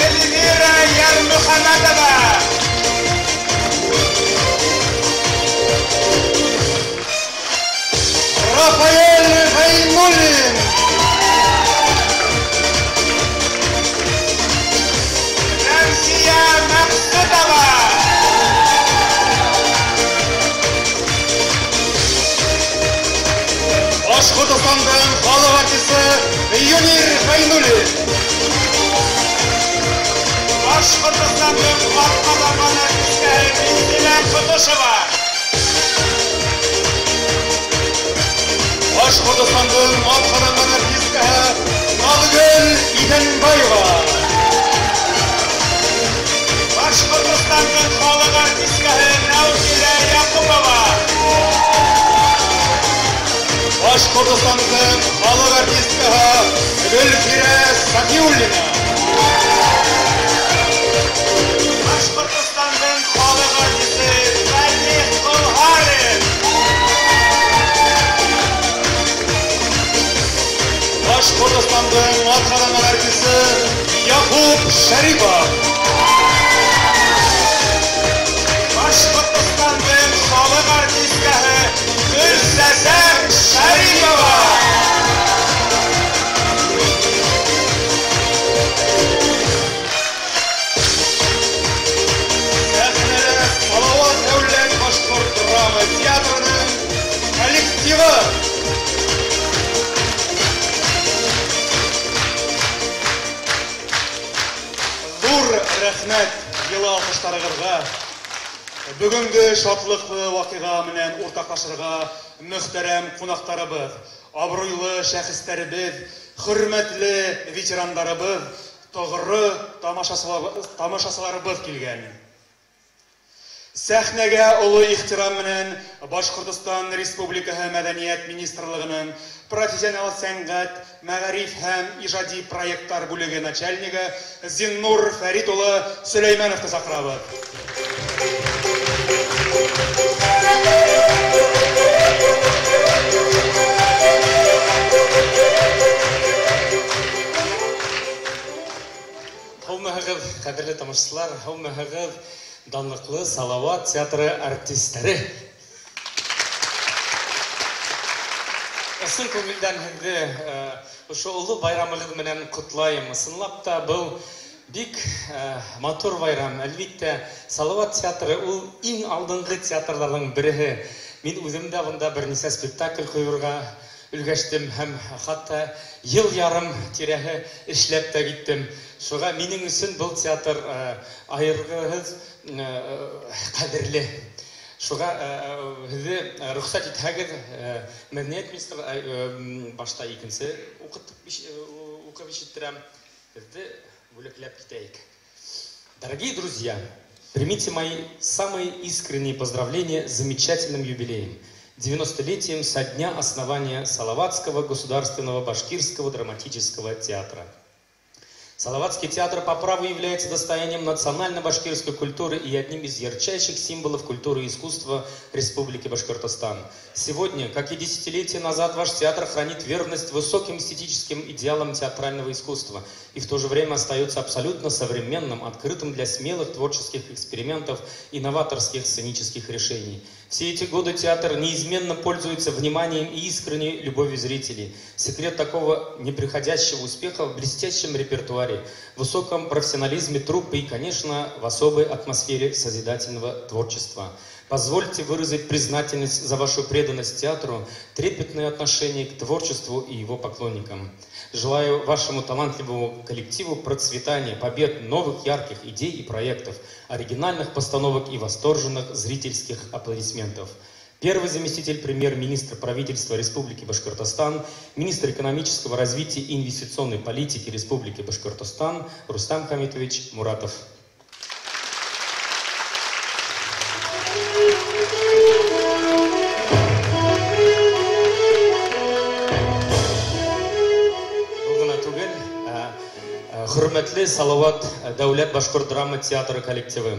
Эльвира Ярмөхәмәтова. Рафаэль Ғәйнуллин. Рәмзиә Мәҡсүтова. Юнир Ғәйнуллин. Башҡортостандың атҡаҙанған артисткаһы Минзилә Ҡотошова. Башҡортостандың атҡаҙанған артисткаһы Наҙгөл Иҙәнбаева. Башҡортостандың халыҡ артисткаһы Нәүзилә Яҡупова. Башҡортостандың халыҡ артисткаһы Гөлфирә Сафиуллина. Башҡортостандың халыҡ артисы Фәтих Ҡолһарин. Башҡортостандың атҡаҙанған артисы Яҡуп Шәрипов. Башҡортостандың халыҡ артисткаһы Гөлсәсәк Шәрипова. Сәхнәлә Салауат дәүләт башҡорт драма театрының коллективы. Ҙур рәхмәт йылы алҡыштарығыҙға. Бөгөнгө шатлыҡлы ваҡиға менән уртаҡлашырға мөхтәрәм ҡунаҡтарыбыҙ, абруйлы шәхестәребеҙ, хөрмәтле ветерандарыбыҙ, тоғро тамашасыларыбыҙ килгән. Сәхнәгә оло ихтирам менән Башҡортостан Республикаһы Мәҙәниәт Министрлығының профессионал сәнғәт, мәғариф һәм ижади проекттар бүлеге начальнигы Зиннур Фәрит улы Сөләймәновты саҡырабыҙ. Һаумыһығыҙ, ҡәҙерле тамашасылар, һаумыһығыҙ, данлыҡлы Салауат театры артистары. Ысын күңелдән һеҙҙе ошо оло байрамығыҙ менән ҡотлайым. Ысынлап та был бик матур байрам. Әлбиттә, Салауат театры ул иң алдынғы театрҙарҙың береһе. Мин үҙем дә бында бер нисә спектакль ҡуйырға өлгәштем һәм хатта йыл ярым тирәһе эшләп тә киттем. Шуға минең өсөн был театр айырғыһыҙ ҡәҙерле. Шуға һеҙҙе рөхсәт итһәгеҙ, мәҙәниәт министры башта икенсе уҡып ишеттерәм. Һеҙҙе бүләкләп китәйек. Дорогие друзья, примите мои самые искренние поздравления с замечательным юбилеем. 90-летием со дня основания Салаватского государственного башкирского драматического театра. Салаватский театр по праву является достоянием национально-башкирской культуры и одним из ярчайших символов культуры и искусства Республики Башкортостан. Сегодня, как и десятилетия назад, ваш театр хранит верность высоким эстетическим идеалам театрального искусства и в то же время остается абсолютно современным, открытым для смелых творческих экспериментов и новаторских сценических решений. Все эти годы театр неизменно пользуется вниманием и искренней любовью зрителей. Секрет такого неприходящего успеха в блестящем репертуаре, высоком профессионализме труппы и, конечно, в особой атмосфере созидательного творчества. Позвольте выразить признательность за вашу преданность театру, трепетное отношение к творчеству и его поклонникам. Желаю вашему талантливому коллективу процветания, побед, новых ярких идей и проектов, оригинальных постановок и восторженных зрительских аплодисментов. Первый заместитель премьер-министра правительства Республики Башкортостан, министр экономического развития и инвестиционной политики Республики Башкортостан Рустам Хамитович Муратов. Хөрмәтле Салават дәүләт башҡорт драма театры коллективы.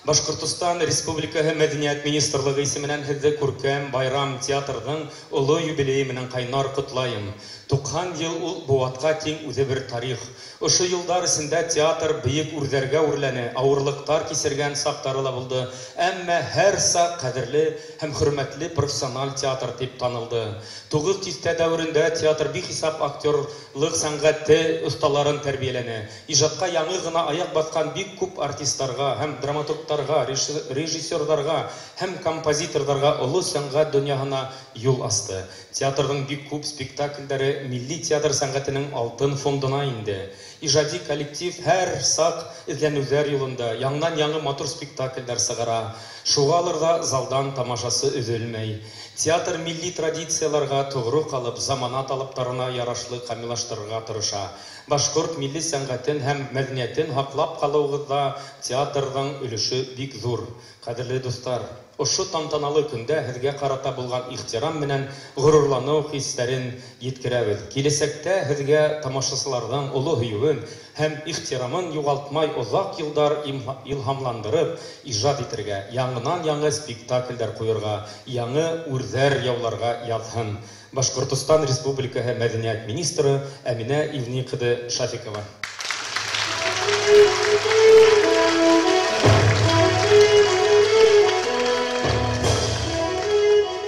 Башҡортостан Республикаһы Мәҙәниәт министрлығы исеменән һеҙҙе күркәм байрам театрҙың оло юбилейы менән ҡайнар ҡотлайым. 90 йыл ул быуатҡа тиң үҙе бер тарих. Ошо йылдар эсендә театр бейек үрҙәргә үрләне, ауырлыҡтар кисергән саҡтары ла булды. Әммә һәр саҡ ҡәҙерле һәм хөрмәтле профессиональ театр тип танылды. 9 тиҫтә дәүерендә театр бихисап актерлыҡ сәнғәте оҫталарын тәрбиәләне. Ижадҡа яңы ғына аяҡ баҫҡан бик күп артистарға һәм драматургтарға драматургтарға, режиссерҙарға һәм композиторҙарға оло сәнғәт донъяһына юл асты. Театрҙың бик күп спектаклдәре милли театр сәнғәтенең алтын фондына инде. Ижади коллектив һәр саҡ эҙләнеүҙәр юлында яңынан-яңы матур спектаклдәр сығара. Шуғалыр ҙа залдан тамашасы өҙөлмәй. Театр милли традицияларға тоғро ҡалып, замана талаптарына ярашлы камиллаштырырға тырыша. Башҡорт милли сәнғәтен һәм мәҙәниәтен һаҡлап ҡалыуығыҙҙа театрҙың өлөшө бик ҙур. Ҡәҙерле дуҫтар, ошо тантаналы көндә һеҙгә ҡарата булған ихтирам менән ғорурланыу хистәрен еткерәбеҙ. Киләсәктә һеҙгә тамашасыларҙың оло һөйөүен һәм ихтирамын юғалтмай оҙаҡ йылдар илһамландырып ижад итергә, яңынан-яңы спектаклдәр ҡуйырға, яңы үрҙәр яуларға яҙһын. Башҡортостан Республикаһы мәҙәниәт министры Әминә Ивни ҡыҙы Шафикова.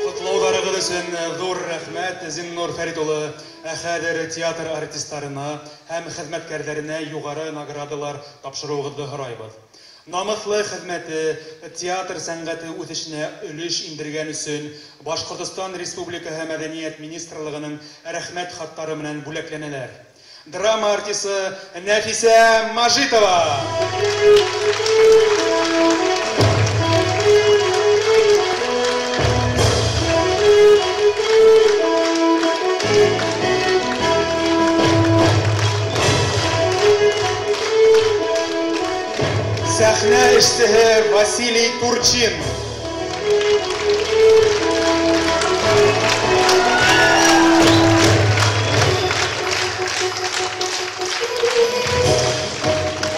Ҡотлауҙарығыҙ өсөн ҙур рәхмәт, Зиннур Фәрит улы. Ә хәҙер театр артистарына һәм хеҙмәткәрҙәренә юғары наградалар тапшырыуығыҙҙы һорайбыҙ. Намыҫлы хеҙмәте, театр сәнғәте үҫешенә өлөш индергән өсөн Башҡортостан Республикаһы Мәҙәниәт Министрлығының рәхмәт хаттары менән бүләкләнәләр. Драма артисы Нәфисә Мажитова. Сәхнә эшсеһе Василий Турчин.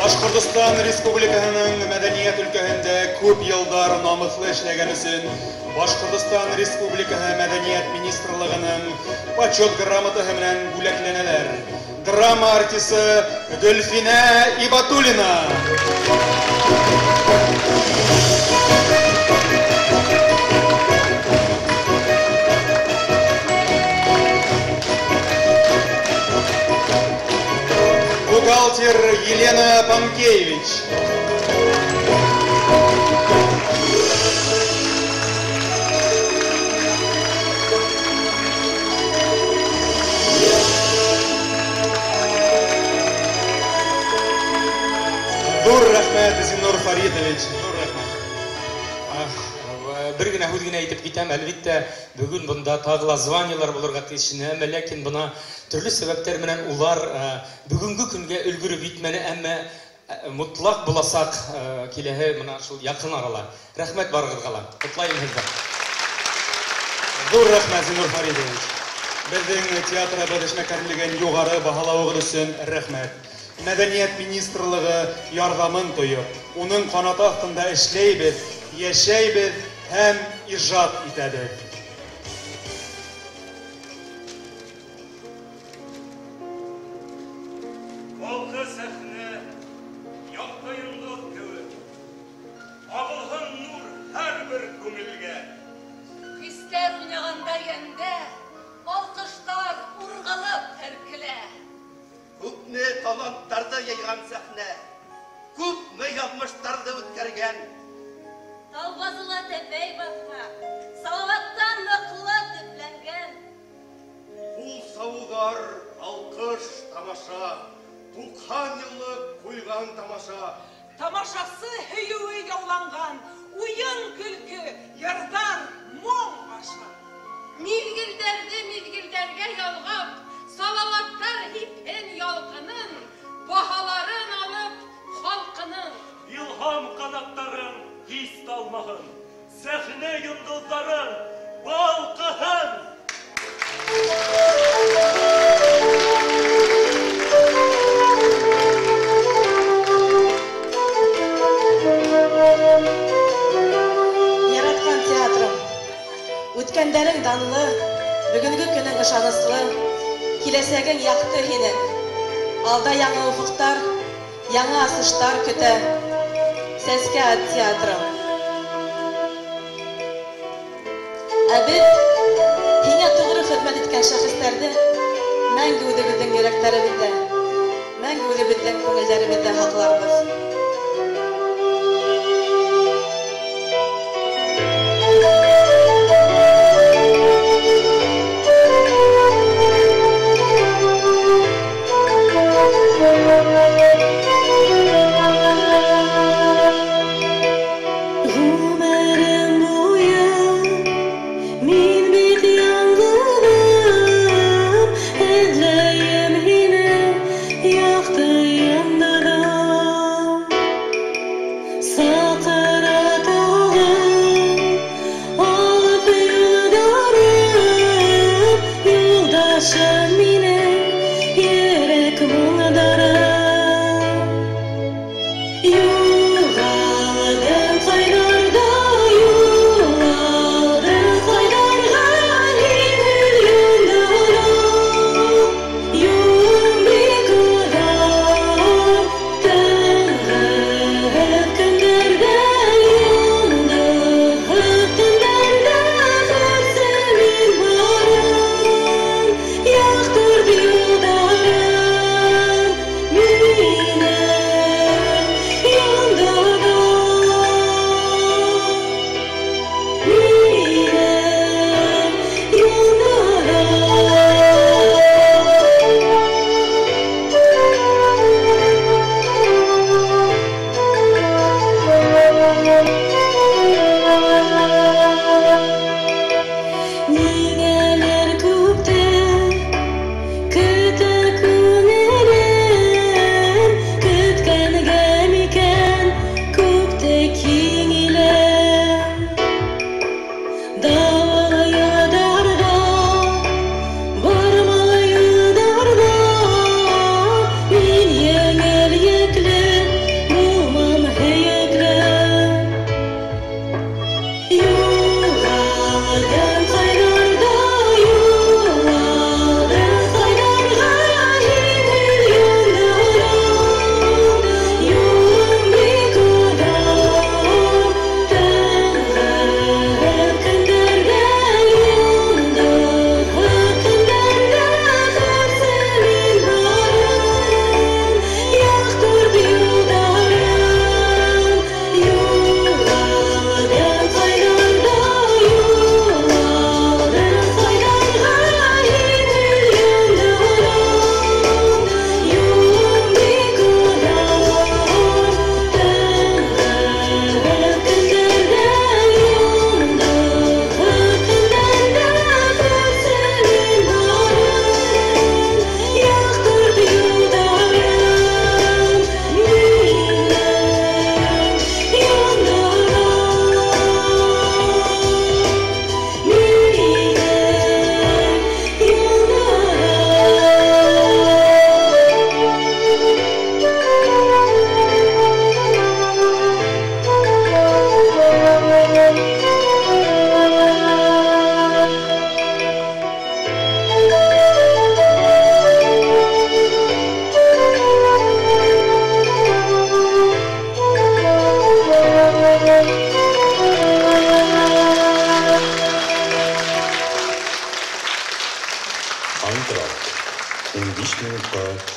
Башҡортостан Республикаһының мәҙәниәт өлкәһендә күп йылдар намыҫлы эшләгән өсөн Башҡортостан Республикаһы Мәҙәниәт Министрлығының почет грамотаһы менән бүләкләнәләр. Драма артисы Гөлфинә Ибатуллина. Бухгалтер Елена Панкевич. Ҙур рәхмәт, Зиннур Фаридович, ҙур рәхмәт. Бер генә һүҙ генә әйтеп китәм, әлбиттә, бөгөн бында тағы ла званиелар булырға тейеш ине, әммә ләкин бына төрлө сәбәптәр менән улар бөгөнгө көнгә өлгөрөп етмәне, әммә мотлаҡ буласаҡ киләһе бына шул яҡын арала. Рәхмәт барығыҙға ла. Ҡотлайым һеҙҙе. Ҙур рәхмәт, Зиннур Фаридович. Беҙҙең театрыбыҙ эшмәкәрлеген юғары баһалауығыҙ өсөн рәхмәт. Мәҙәниәт Министрлығы ярҙамын тойоп, уның ҡанаты аҫтында эшләйбеҙ, йәшәйбеҙ һәм ижад итәбеҙ. Балҡы сәхнә, яҡты йондоҙ кеүек, ағылһын нур һәр бер күңелгә. Хистәр уйнағанда йәндә, алҡыштар урғылып һелкелә. Күпме таланттарҙы йыйған сәхнә, күпме яҙмыштарҙы үткәргән. Талбазыла тәпәй баҫһа, Салаваттан ныҡлы төпләнгән. Ҡул сабыуҙар, алҡыш, тамаша, 90 йыллыҡ ҡуйған тамаша. Тамашасы һөйөүе яуланған, уйын-көлкө, йырҙар моң аша. Миҙгелдәрҙе миҙгелдәргә ялғап, Салаваттар һипһен ялҡынын, баһаларын алып халҡының. Илһам ҡанаттарын һис талмаһын, сәхнә йондоҙҙарын балҡыһын. Яратҡан театрым, үткәндәрең данлы, бөгөнгө көнөң ышаныслы, киләсәгең яҡты һинең. Алда яңы уфыҡтар, яңы асыштар көтә. Сәскә ат театрым. Ә беҙ һиңә тоғро хеҙмәт иткән шәхестәрҙе мәңге үҙебеҙҙең йөрәктәребеҙҙә, мәңге үҙебеҙҙең күңелдәребеҙҙә һаҡларбыҙ.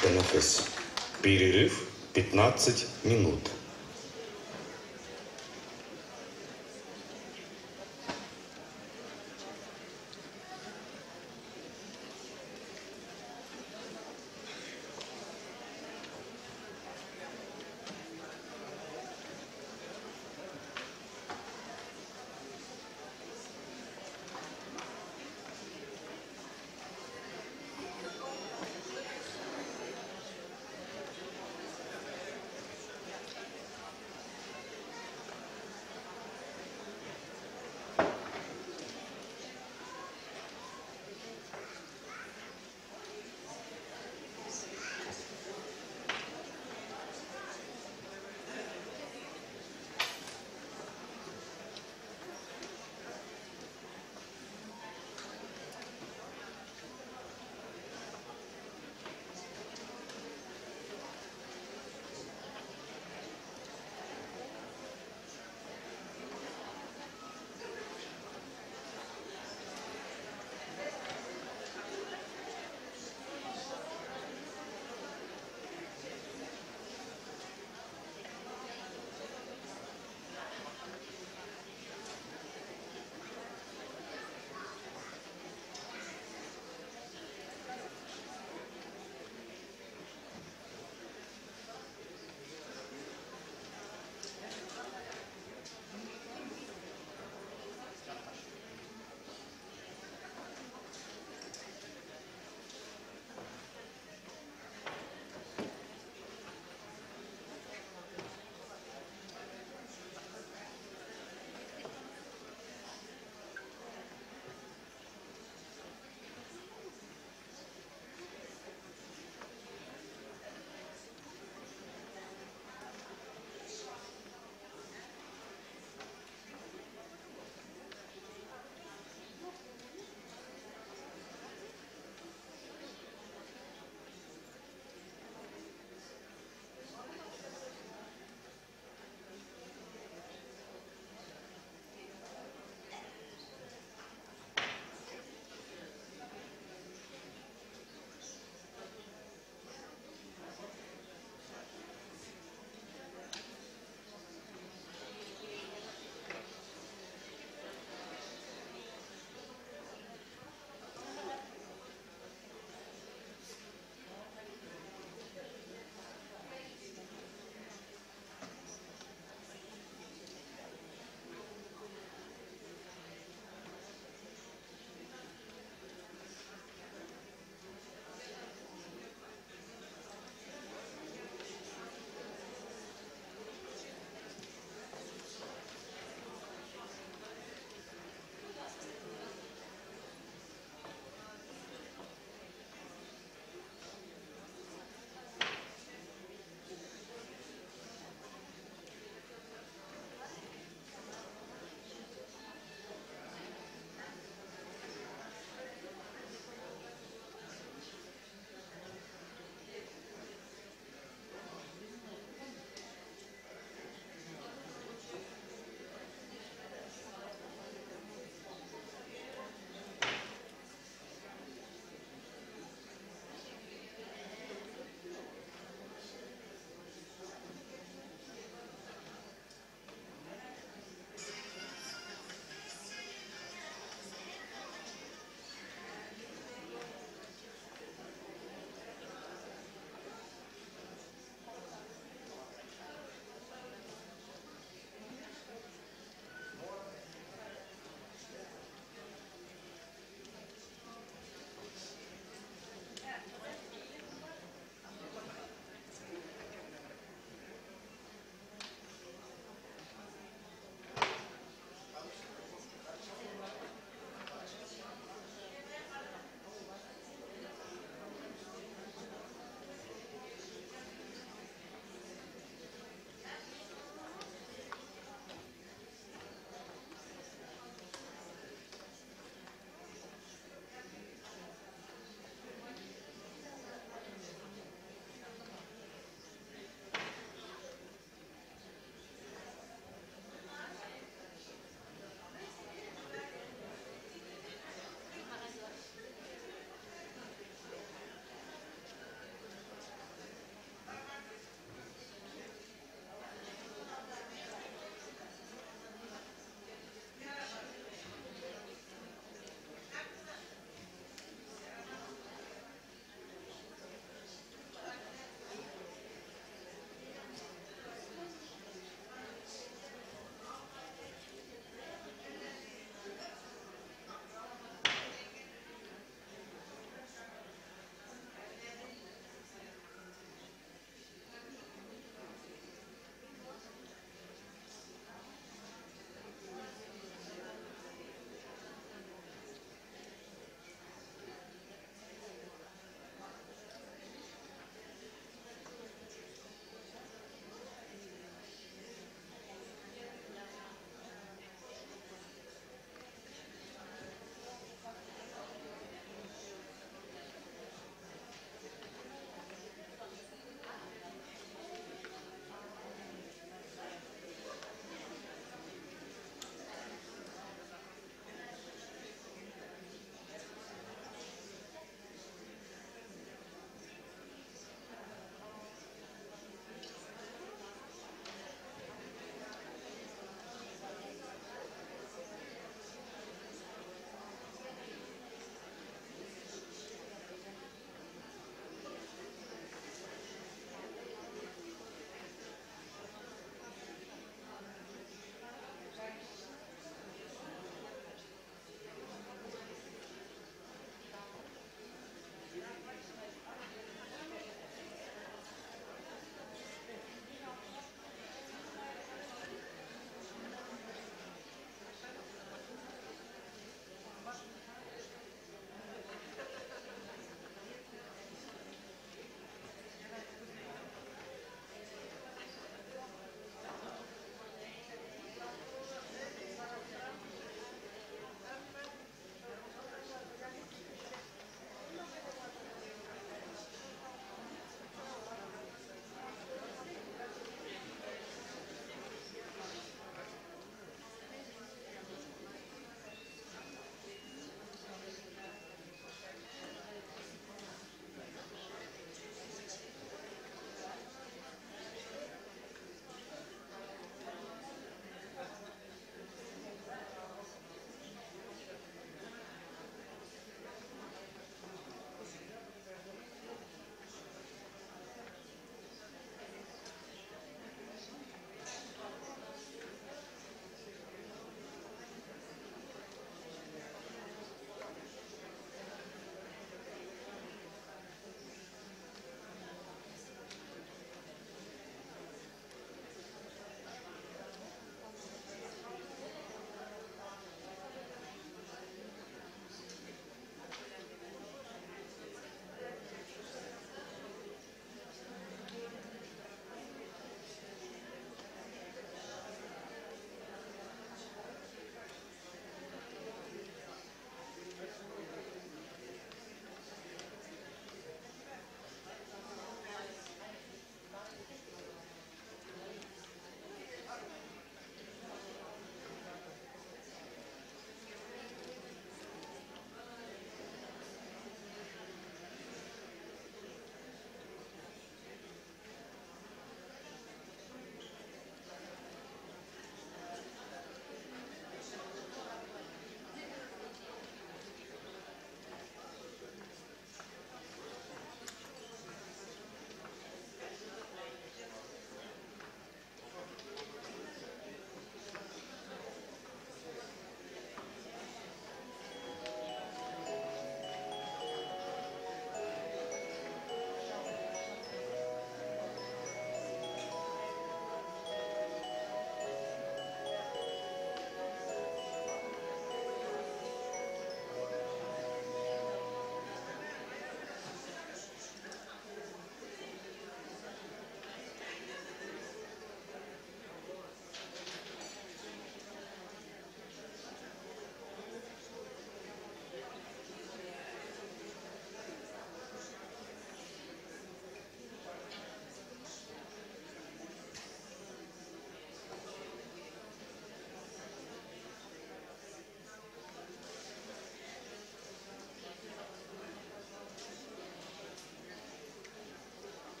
тәнәфес. Перерыв 15 минут.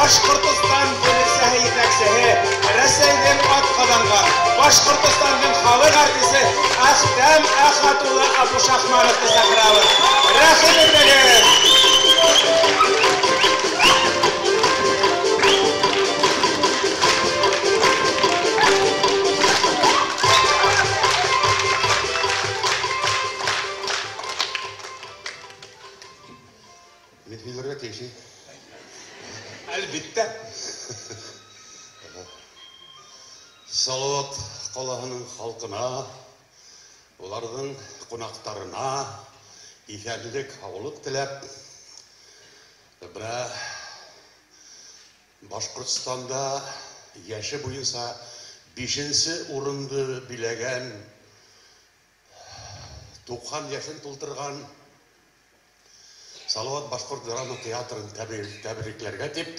Башҡортостан бүлексәһе етәксеһе, Рәсәйҙең атҡаҙанған, Башҡортостандың халыҡ артисы Әхтәм Әхәт улы Абушахмановты саҡырабыҙ. Рәхим итегеҙ! Мин һөйләргә тейеш. Әлбиттә. Салават ҡалаһының халҡына, уларҙың ҡунаҡтарына иҫәнлек, һаулыҡ теләп, бына Башҡортостанда йәше буйынса 5-нсе урынды биләгән, 90 йәшен тултырған Салават башҡорт драма театрын тәбрикләргә тип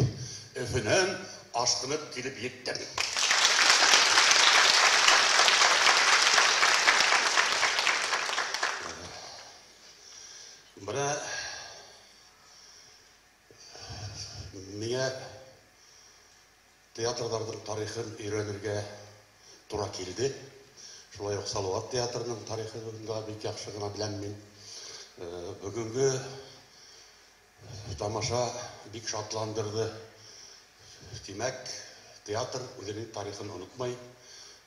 Өфөнән ашҡынып килеп еттем. Бына миңә театрҙарҙың тарихын өйрәнергә тура килде. Шулай уҡ Салават театрының тарихын да бик яҡшы ғына беләм мин. Бөгөнгө тамаша бик шатландырҙы. Тимәк, театр үҙенең тарихын онотмай,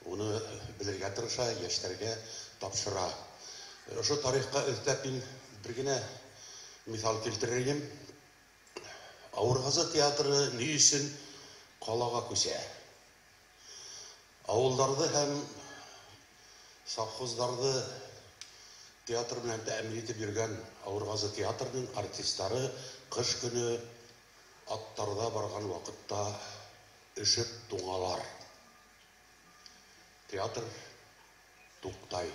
уны белергә тырыша, йәштәргә тапшыра. Ошо тарихҡа өҫтәп мин бер генә миҫал килтерер инем. Ауырғазы театры ни өсөн ҡалаға күсә? Ауылдарҙы һәм совхоздарҙы театр менән тәьмин итеп йөргән Ауырғазы театрының артистары ҡыш көнө аттарҙа барған ваҡытта өшөп туңалар. Театр туҡтай.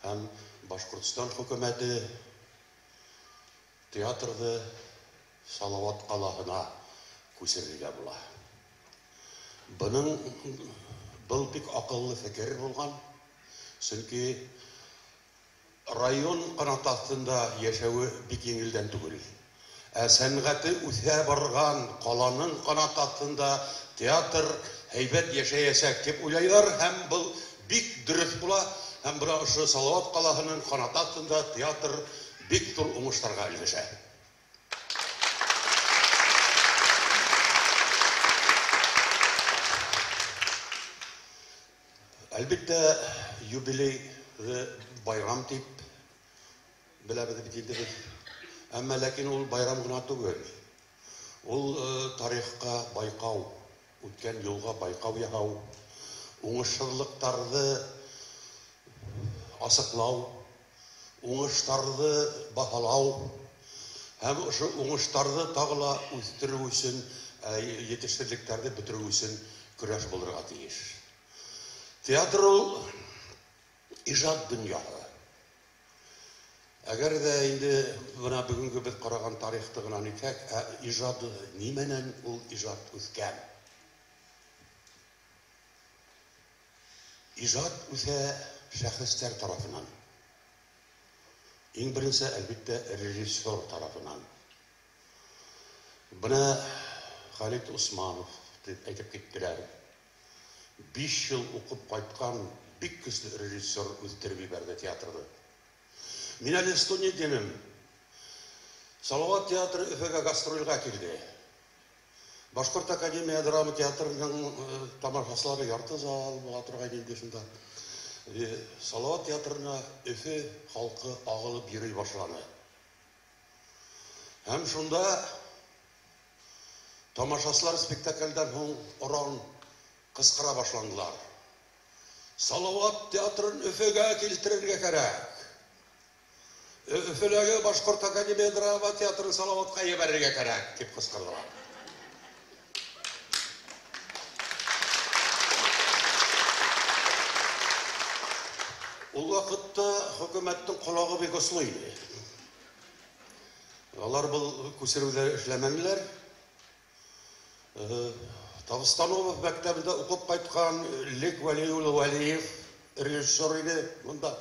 Һәм Башҡортостан хөкүмәте театрҙы Салават ҡалаһына күсерергә була. Был бик аҡыллы фекер булған, сөнки район ҡанат аҫтында йәшәүе бик еңелдән түгел. Ә сәнғәте үҫә барған ҡаланың ҡанат аҫтында театр һәйбәт йәшәйәсәк тип уйлайҙар, һәм был бик дөрөҫ була. Һәм бына ошо Салават ҡалаһының ҡанат аҫтында театр бик ҙур уңыштарға өлгәшә. Әлбиттә, юбилейҙы байрам тип беләбеҙ бит инде беҙ. Әммә ләкин ул байрам ғына түгел. Ул тарихҡа байҡау, үткән юлға байҡау яһау, уңышһыҙлыҡтарҙы асыҡлау, уңыштарҙы баһалау һәм ошо уңыштарҙы тағы ла үҫтереү өсөн, етешһеҙлектәрҙе бөтөрөү өсөн көрәш булырға тейеш. Театр ул ижад донъяһы. Әгәр ҙә инде бына бөгөнгө беҙ ҡараған тарихты ғына нитһәк, ә ижады нимәнән ул ижад үҫкән? Ижад үҫә шәхестәр тарафынан. Иң беренсе, әлбиттә, режиссер тарафынан. Бына Халид Усманов тип әйтеп киттеләр. 5 йыл уҡып ҡайтҡан бик көслө режиссер үҫтереп ебәрҙе театрҙы. Мин әле студент инем. Салават театры Өфөгә гастролгә килде. Башҡорт академия драма театрының тамашасылары ярты зал була торған инде шунда. Салават театрына Өфө халҡы ағылып йөрөй башланы. Һәм шунда тамашасылар спектаклдән һуң оран ҡысҡыра башланылар. Салават театрын Өфөгә килтерергә кәрәк. Өфөләге Башҡорт академия драма театрын Салаватҡа ебәрергә кәрәк, тип ҡысҡырҙылар. Ул ваҡытта хөкүмәттең ҡолағы бик осло ине. Алар был күсереүҙә эшләмәнеләр. Тавстанов мәктәбендә уҡып ҡайтҡан Лек Вәли улы Вәлиев режиссер ине. Бында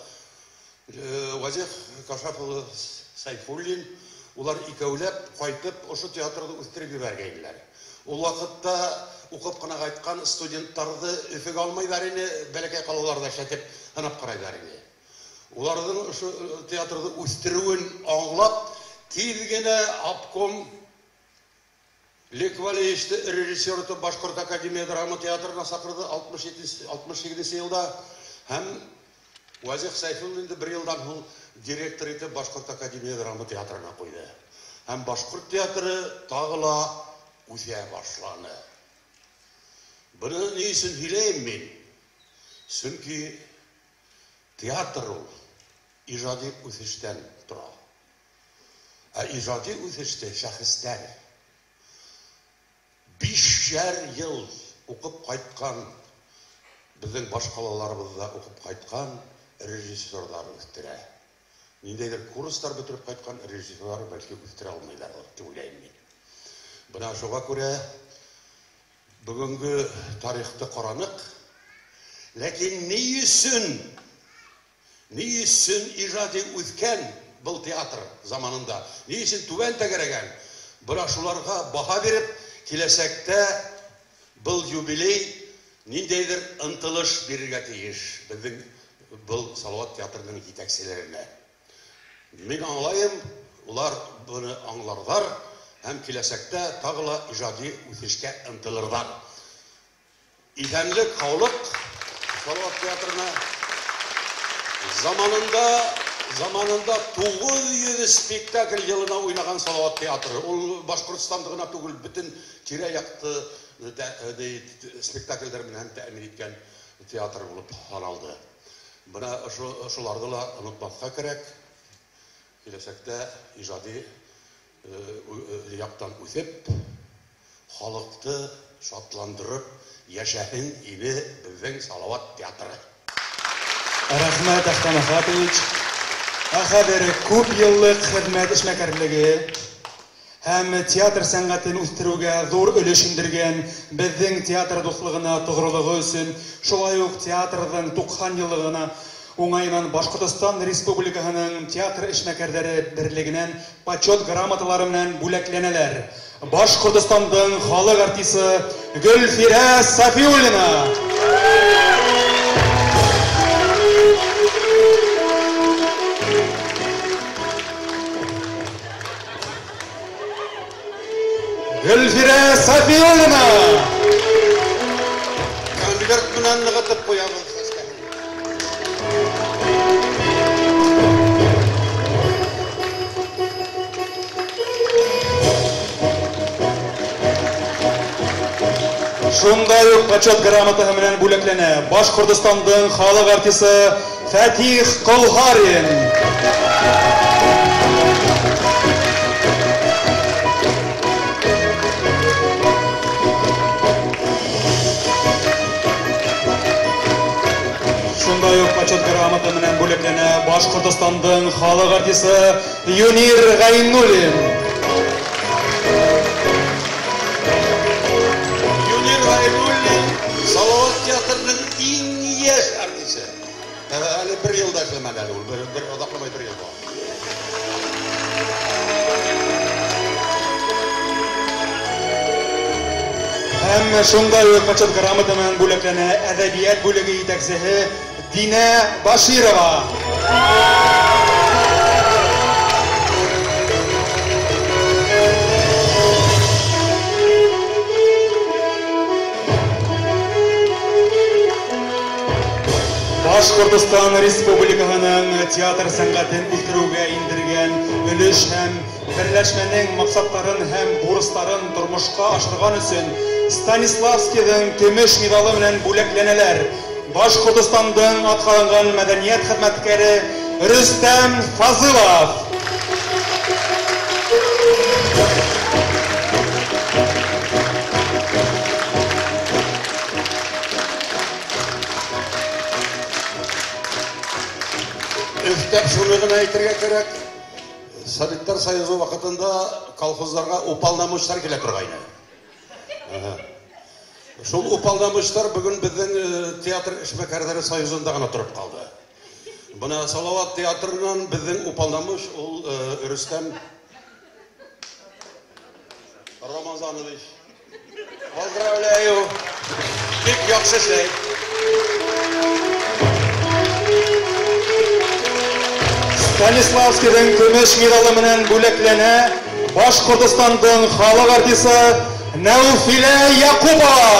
Вазих Кашаф улы Сайфуллин, Улар икәүләп ҡайтып ошо театрҙы үҫтереп ебәргәйнеләр. Ул ваҡытта уҡып ҡына ҡайтҡан студенттарҙы Өфөгә алмайҙар ине, бәләкәй ҡалаларҙа эшләтеп һынап ҡарайҙар ине. Уларҙың ошо театрҙы үҫтереүен аңлап, тиҙ генә обком Лек Валиевичты режиссер итеп Башҡорт академия драма театрына саҡырҙы 67 йылда һәм Вазих Сәйфуллинды бер йылдан һуң директор итеп Башҡорт академия драма театрына ҡуйҙы. Һәм Башҡорт театры тағы ла үҫә башланы. Быны ни өсөн һөйләйем мин? Сөнки театр ул ижади үҫештән тора. Ә ижади үҫеште шәхестәр 5 йыл уҡып ҡайтҡан, беҙҙең баш ҡалаларыбыҙҙа уҡып ҡайтҡан режиссерҙар үҫтерә. Ниндәйҙер курстар бөтөрөп ҡайтҡан режиссерҙар бәлки үҫтерә алмайҙар тип уйлайым мин. Бына шуға күрә бөгөнгө тарихты ҡараныҡ. Ләкин ни өсөн ижади үҫкән был театр заманында, ни өсөн түбән тәгәрәгән? Бына шуларға баһа биреп, киләсәктә был юбилей ниндәйҙер ынтылыш бирергә тейеш беҙҙең был Салауат театрының етәкселәренә. Мин аңлайым, улар быны аңларҙар һәм киләсәктә тағы ла ижади үҫешкә ынтылырҙар. Иҫәнлек, һаулыҡ Салауат театрына. Заманында 900 спектакль йылына уйнаған Салауат театры. Ул Башҡортостанда ғына түгел, бөтөн тирә-яҡты спектаклдәр менән тәьмин иткән театр булып һаналды. Бына ошоларҙы ла онотмаҫҡа кәрәк. Киләсәктә ижади яҡтан үҫеп, халыҡты шатландырып йәшәһен ине беҙҙең Салауат театры. Рәхмәт, Әхтәм Әхәтович. Ә хәҙер күп йыллыҡ хеҙмәт эшмәкәрлеге һәм театр сәнғәтен үҫтереүгә ҙур өлөш индергән беҙҙең театр дуҫлығына тоғролоғо өсөн, шулай уҡ театрҙың 90 йыллығына уңайынан Башҡортостан Республикаһының театр эшмәкәрҙәре берлегенән почет грамоталары менән бүләкләнәләр. Башҡортостандың халыҡ артисы Гөлфирә Сафиуллина. Гөлфирә Сафиуллина. Конверт менән нығытып ҡуябыҙ. Шундай уҡ почет грамотаһы менән бүләкләнә Башҡортостандың халыҡ артисы Фәтих Ҡолһарин. Шундай уҡ почет грамота менән бүләкләнә Башҡортостандың халыҡ артисы Юнир Ғәйнуллин. Юнир Ғәйнуллин Салауат театрының иң йәш артисы. Әле бер йыл да эшләмәне әле ул, бер оҙаҡламай бер йыл була. Һәм шундай уҡ почет грамота менән бүләкләнә әҙәбиәт бүлеге етәксеһе Динә Баширова. Башҡортостан Республикаһының театр сәнғәтен үҫтереүгә индергән өлөш һәм берләшмәнең маҡсаттарын һәм бурыстарын тормошҡа ашырған өсөн Станиславскийҙың көмөш миҙалы менән бүләкләнәләр. Башҡортостандың атҡаҙанған мәҙәниәт хеҙмәткәре Рөстәм Фазылов. Өҫтәп шуны ғына әйтергә кәрәк, Советтар Союзы ваҡытында колхоздарға уполномочтар килә торғайны. Шул уполномочтар бөгөн беҙҙең театр эшмәкәрҙәре союзында ғына тороп ҡалды. Бына Салауат театрынан беҙҙең уполномоч ул Рөстәм Рамазанович. Поздравляю. Бик яҡшы эшләй. Станиславскийҙың көмөш миҙалы менән бүләкләнә Башҡортостандың халыҡ артисы Нәүфилә Яҡупова.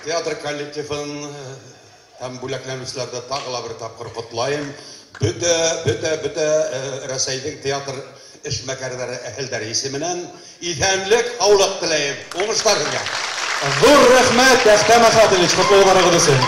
Театр коллективын һәм бүләкләнеүселәрҙе тағы ла бер тапҡыр ҡотлайым. Бөтә Рәсәйҙең театр эшмәкәрҙәре әһелдәре исеменән иҫәнлек, һаулыҡ теләйем. Уңыштар һеҙгә. Ҙур рәхмәт, Әхтәм Әхәтович, ҡотлауҙарығыҙ өсөн.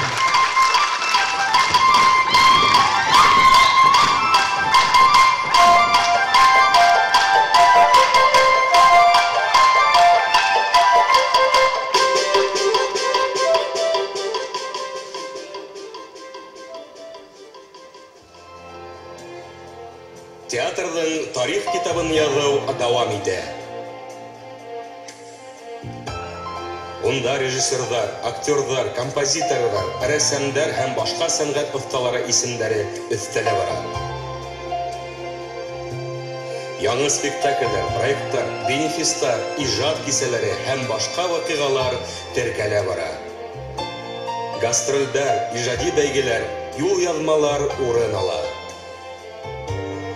Театрҙың тарих китабын яҙыу дауам итә. Унда режиссерҙар, актерҙар, композиторҙар, рәссамдар һәм башҡа сәнғәт оҫталары исемдәре өҫтәлә бара. Яңы спектаклдәр, проекттар, бенефистар, ижад кисәләре һәм башҡа ваҡиғалар теркәлә бара. Гастролдәр, ижади бәйгеләр, юлъяҙмалар урын ала.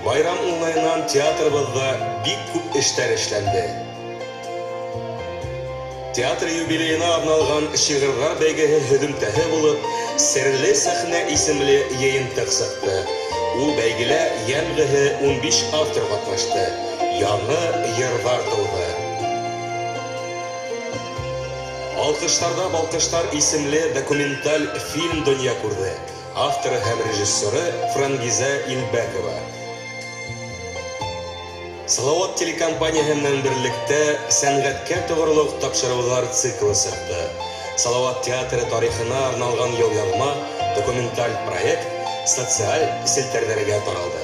Байрам уңайынан театрыбыҙҙа бик күп эштәр эшләнде. Театр юбилейына арналған шиғырҙар бәйгеһе һөҙөмтәһе булып, Серле сәхнә исемле йыйынтыҡ сыҡты. Ул бәйгелә йәмғеһе 15 автор ҡатнашты. Яңы йырҙар тыуҙы. Алҡыштарҙа балҡыштар исемле документаль фильм донъя күрҙе. Авторы һәм режиссеры Франгиза Илбәкова. Салават телекомпанияһы менән берлектә сәнғәткә тоғролоҡ тапшырыуҙар циклы сыҡты. Салават театры тарихына арналған юлъяҙма документаль проект социаль селтәрҙәргә таралды.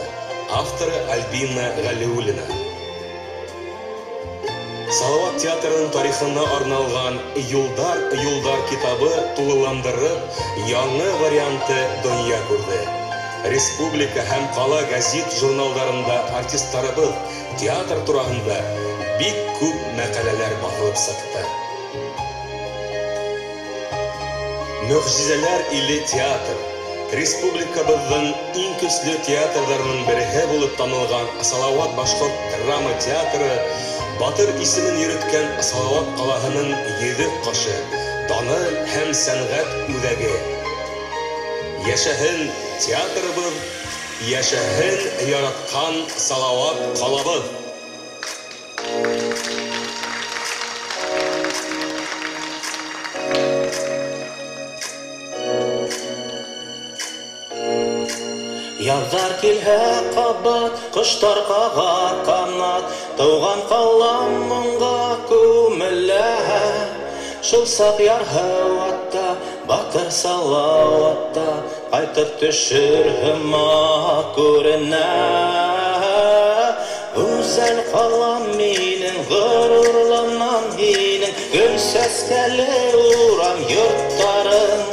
Авторы Альбина Ғәлиуллина. Салават театрының тарихына арналған Юлдар, юлдар китабы тулыландырып, яңы варианты донъя күрҙе. Республика һәм ҡала газет журналдарында артисттарыбыҙ театр тураһында бик күп мәҡәләләр баҫылып сыҡты. Мөғжизәләр иле театр республикабыҙҙың иң көслө театрҙарының береһе булып танылған Салават башҡорт драма театры батыр исемен йөрөткән Салават ҡалаһының йөҙөк ҡашы, даны һәм сәнғәт үҙәге. Йәшәһен театрыбыҙ, йәшәһен яратҡан Салават ҡалабыҙ. Яҙҙар килһә ҡабат, ҡоштар ҡағар ҡанат, тыуған ҡалам моңға күмелә. Шул саҡ ярһыу атта, батыр Салауатта, ҡайтып төшөр һымаҡ күренә. Гүзәл ҡалам минең, ғорурланам һинең, гөл сәскәле урам йорттарың.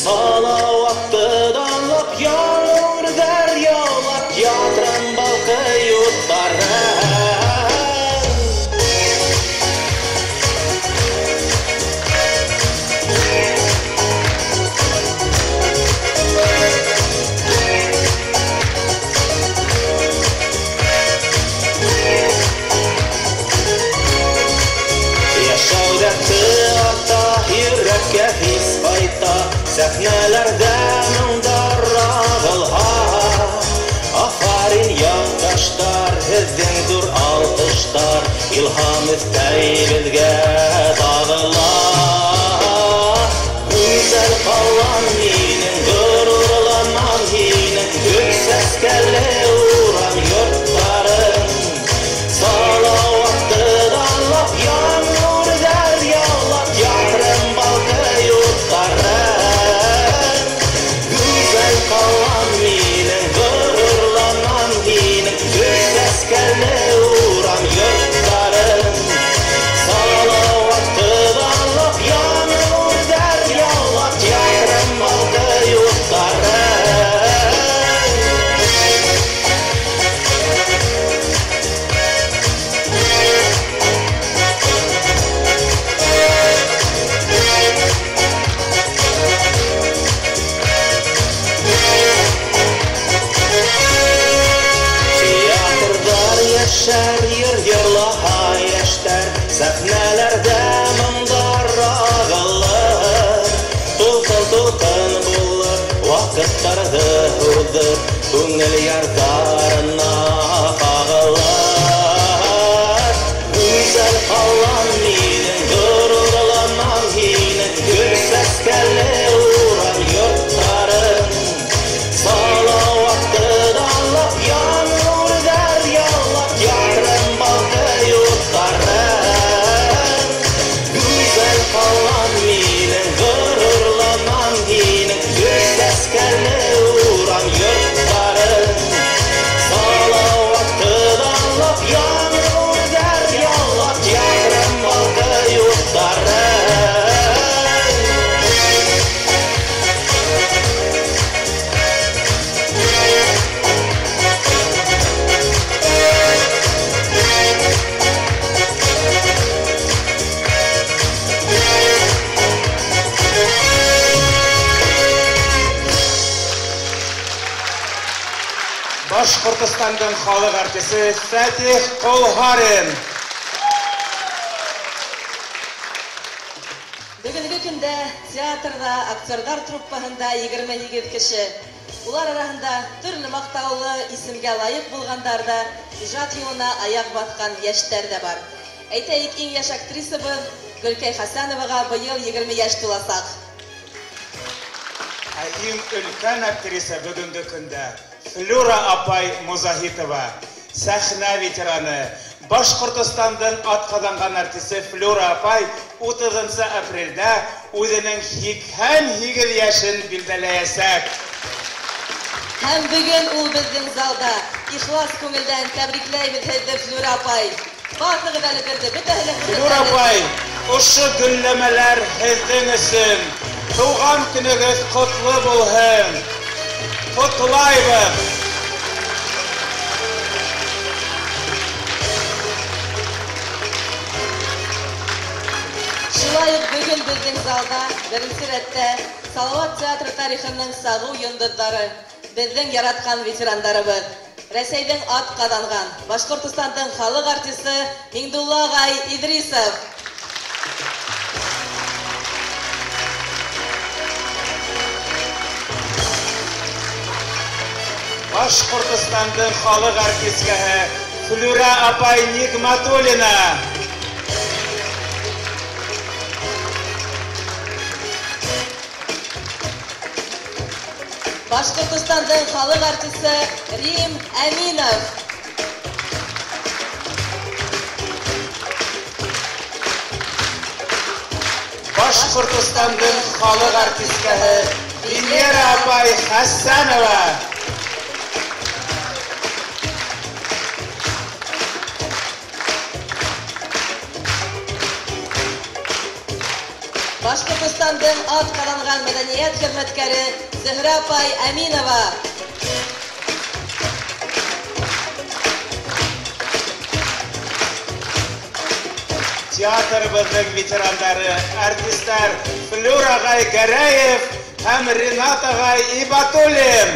Салауатты данлап, яңғырҙар яулап, театрым балҡый уттарың. Хис ҡайта, сәхнәләрҙә моңдар ағылһа. Афарин, яҡташтар, һеҙҙең ҙур алҡыштар, илһам өҫтәй беҙгә тағыла. Гүзәл ҡалам минең, ғорурланам һинең, гөл сәскәле урам йорттарың. Салауатты данлап, яңғырҙар яулап, театрым балҡый уттарың. Сәхнәләрҙә моңдар ағылыр, тулҡын-тулҡын булып, ваҡыттарҙы һуҙып, күңел ярҙарына ҡағылыр. Гүзәл ҡалам минең, ғорурланам һинең, гөл сәскәле урам йорттарың. Салауатты данлап, яңы үрҙәр яулап, ярым балҡый уттарың. Гүзәл ҡалам минең, ғорурланам һинең, гөл сәскәле урам йорттарың. Салауатты данлап, яңы үрҙәр яулап, ярым балҡый уттарың. Башҡортостандың халыҡ артисы Фәтих Ҡолһарин. Бөгөнгө көндә театрҙа актерҙар труппаһында 28 кеше. Улар араһында төрлө маҡтаулы исемгә лайыҡ булғандар ҙа, ижад юлына аяҡ баҫҡан йәштәр ҙә бар. Әйтәйек, иң йәш актрисабыҙ Гөлкәй Хәсәноваға быйыл 20 йәш туласаҡ. Ә иң өлкән актриса бөгөнгө көндә Флюра апай Музаһитова, сәхнә ветераны, Башҡортостандың атҡаҙанған артисы Флюра апай 30 апрелдә үҙенең 88 йәшен билдәләйәсәк. Һәм бөгөн ул беҙҙең залда. Ихлас күңелдән тәбрикләйбеҙ һеҙҙе, Флюра апай. Баҫығыҙ әле берҙе, бөтәһе лә күрһәтәбеҙ. Флюра апай, ошо гөлләмәләр һеҙҙең өсөн. Тыуған көнөгөҙ ҡотло булһын. Ҡотлайбыҙ. Шулай уҡ бөгөн беҙҙең залда беренсе рәттә Салауат театры тарихының сағыу йондоҙҙары, беҙҙең яратҡан ветерандарыбыҙ, Рәсәйҙең ат ҡаҙанған Башҡортостандың халыҡ артисы Миңдулла ағай Идрисов. Башҡортостандың халыҡ артисткаһы Флюра апай Ниғмәтуллина. Башҡортостандың халыҡ артисы Рим Әминов. Башҡортостандың халыҡ артисткаһы Венера апай Хәсәнова. Башҡортостандың ат ҡаҙанған мәҙәниәт хеҙмәткәре Зөһрә апай Әминова. Театрыбыҙҙың ветерандары, артистар Флюр ағай Гәрәев һәм Ринат ағай Ибатуллин.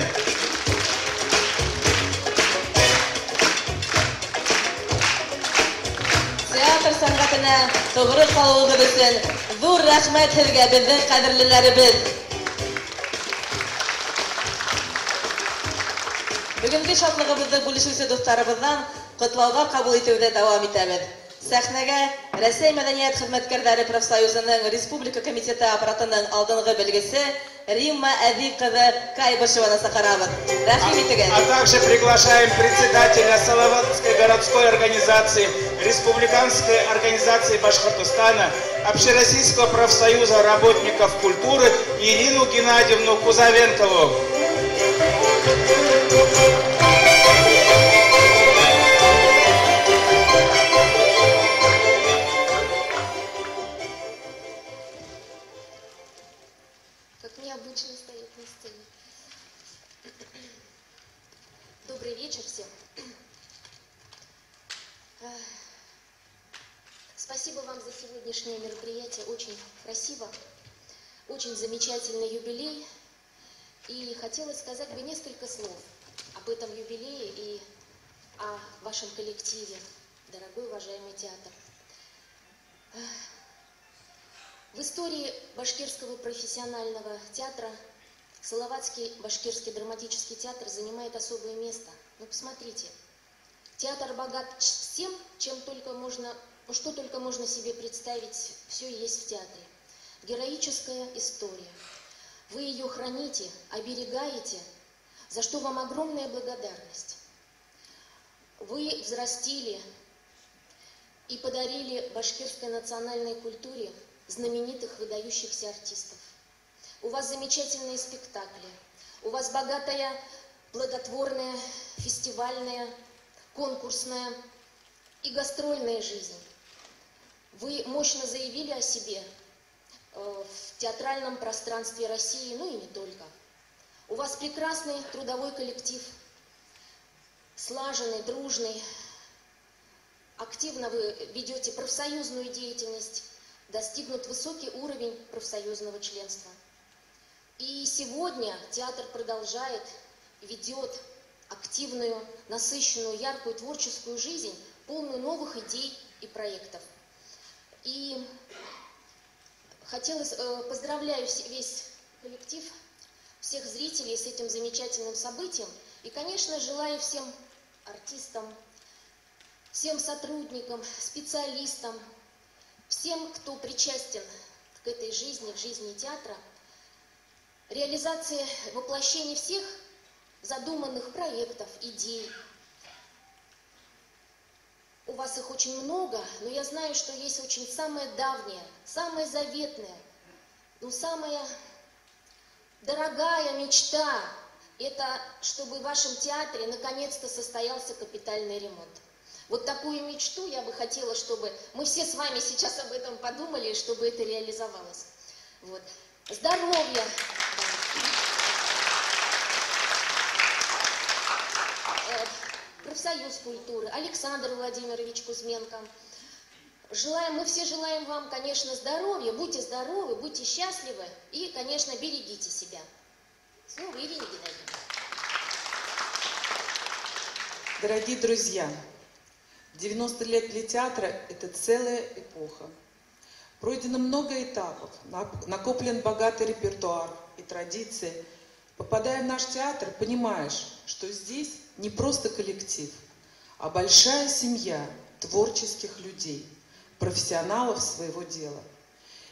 Театр сәнғәтенә тоғро ҡалыуығыҙ өсөн ҙур рәхмәт һеҙгә, беҙҙең ҡәҙерлеләребеҙ. Бөгөнгө шатлығыбыҙҙы бүлешеүсе дуҫтарыбыҙҙан ҡотлауҙар ҡабул итеүҙе дауам итәбеҙ. Сәхнәгә Рәсәй мәҙәниәт хеҙмәткәрҙәре профсоюзының Республика комитеты аппаратының алдынғы белгесе Римма Әҙи ҡыҙы Кайбышеваны саҡырабыҙ. Рәхим итегеҙ. А также приглашаем председателя Салаватской городской организации, Республиканской организации Башкортостана, Общероссийского профсоюза работников культуры Ирину Геннадьевну Кузовенкову. Как необычно стоять на сцене. Добрый вечер всем. Спасибо вам за сегодняшнее мероприятие. Очень красиво, очень замечательный юбилей. И хотелось сказать бы несколько слов об этом юбилее и о вашем коллективе, дорогой уважаемый театр. В истории башкирского профессионального театра Салаватский башкирский драматический театр занимает особое место. Ну, посмотрите, театр богат всем, чем только можно, ну, что только можно себе представить, все есть в театре. Героическая история. Вы ее храните, оберегаете, за что вам огромная благодарность. Вы взрастили и подарили башкирской национальной культуре знаменитых выдающихся артистов. У вас замечательные спектакли, у вас богатая, плодотворная, фестивальная, конкурсная и гастрольная жизнь. Вы мощно заявили о себе в театральном пространстве России, ну и не только. У вас прекрасный трудовой коллектив, слаженный, дружный. Активно вы ведете профсоюзную деятельность, достигнут высокий уровень профсоюзного членства. И сегодня театр продолжает, ведет активную, насыщенную, яркую творческую жизнь, полную новых идей и проектов. И хотелось, поздравляю весь коллектив, всех зрителей с этим замечательным событием. И, конечно, желаю всем артистам, всем сотрудникам, специалистам, всем, кто причастен к этой жизни, к жизни театра, реализации, воплощения всех задуманных проектов, идей. У вас их очень много, но я знаю, что есть очень самое давнее, самое заветное, ну, самая дорогая мечта – это чтобы в вашем театре наконец-то состоялся капитальный ремонт. Вот такую мечту я бы хотела, чтобы мы все с вами сейчас об этом подумали, чтобы это реализовалось. Вот. Здоровья! Профсоюз культуры, Александр Владимирович Кузьменко. Желаем, мы все желаем вам, конечно, здоровья, будьте здоровы, будьте счастливы и, конечно, берегите себя. Слово Ирине Геннадьевне. Дорогие друзья, 90 лет для театра – это целая эпоха. Пройдено много этапов, накоплен богатый репертуар и традиции. Попадая в наш театр, понимаешь, что здесь не просто коллектив, а большая семья творческих людей, профессионалов своего дела.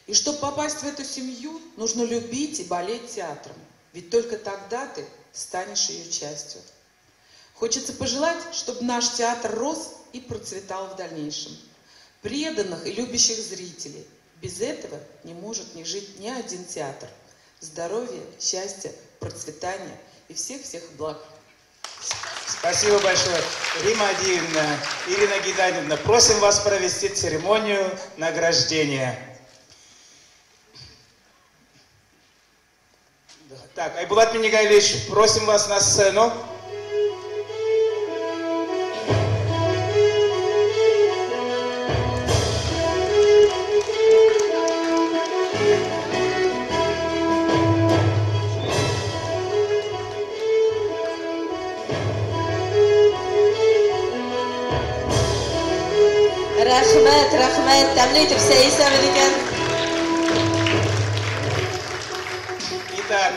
И чтобы попасть в эту семью, нужно любить и болеть театром, ведь только тогда ты станешь ее частью. Хочется пожелать, чтобы наш театр рос и процветал в дальнейшем. Преданных и любящих зрителей. Без этого не может не жить ни один театр. Здоровья, счастья, процветания и всех-всех благ. Спасибо большое. Римма Адиевна, Ирина Геннадьевна, просим вас провести церемонию награждения. Так, Айбулат Минигалевич, просим вас на сцену. Рәхмәт, рәхмәт, тәмле итеп сәй эсәбеҙ икән. Итак,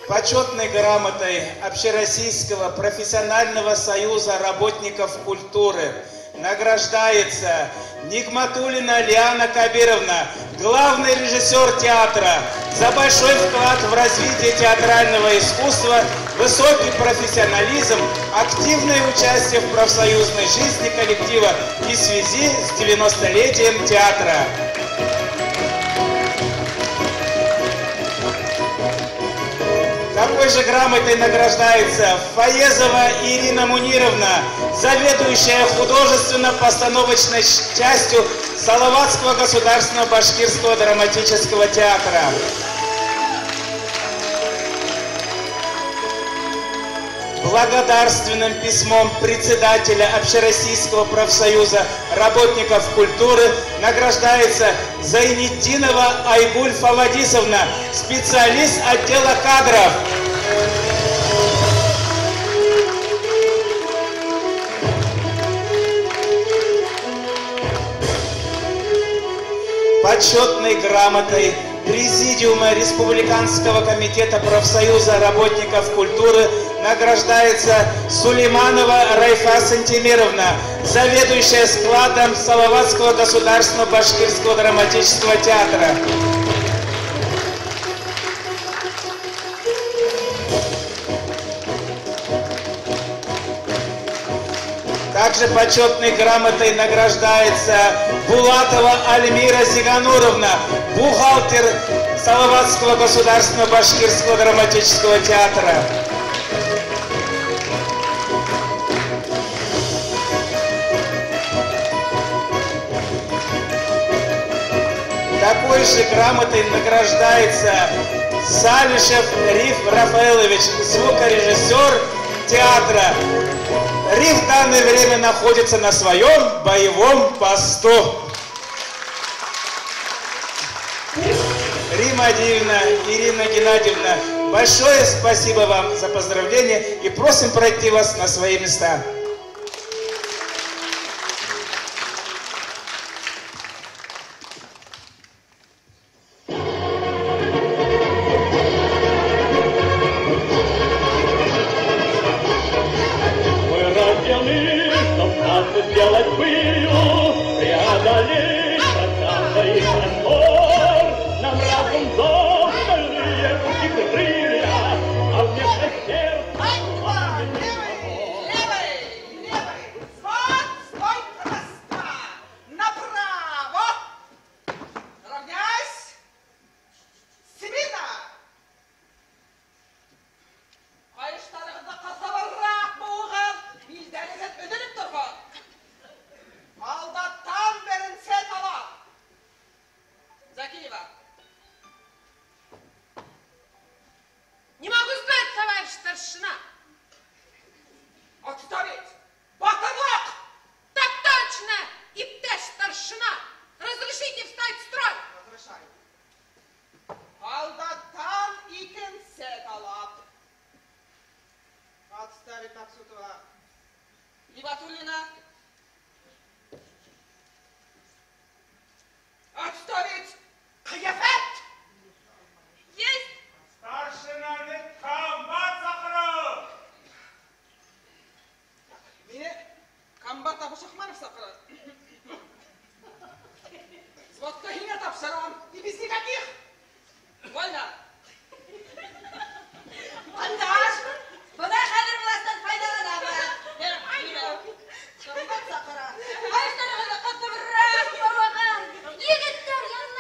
почетной грамотой Общероссийского профессионального союза работников культуры награждается Нигматуллина Лиана Кабировна, главный режиссер театра, за большой вклад в развитие театрального искусства, высокий профессионализм, активное участие в профсоюзной жизни коллектива и в связи с 90-летием театра. Такой же грамотой награждается Фаезова Ирина Мунировна, заведующая художественно-постановочной частью Салаватского государственного башкирского драматического театра. Благодарственным письмом председателя Общероссийского профсоюза работников культуры награждается Зайнетдинова Айгуль Фавадисовна, специалист отдела кадров. Почетной грамотой Президиума Республиканского комитета профсоюза работников культуры награждается Сулейманова Райфа Сантимировна, заведующая складом Салаватского государственного башкирского драматического театра. Также почетной грамотой награждается Булатова Альмира Зигануровна, бухгалтер Салаватского государственного башкирского драматического театра. Такой же грамотой награждается Салишев Риф Рафаэлович, звукорежиссер театра. Риф в данное время находится на своем боевом посту. Рима Адиевна, Ирина Геннадьевна, большое спасибо вам за поздравления и просим пройти вас на свои места. Егеттәр,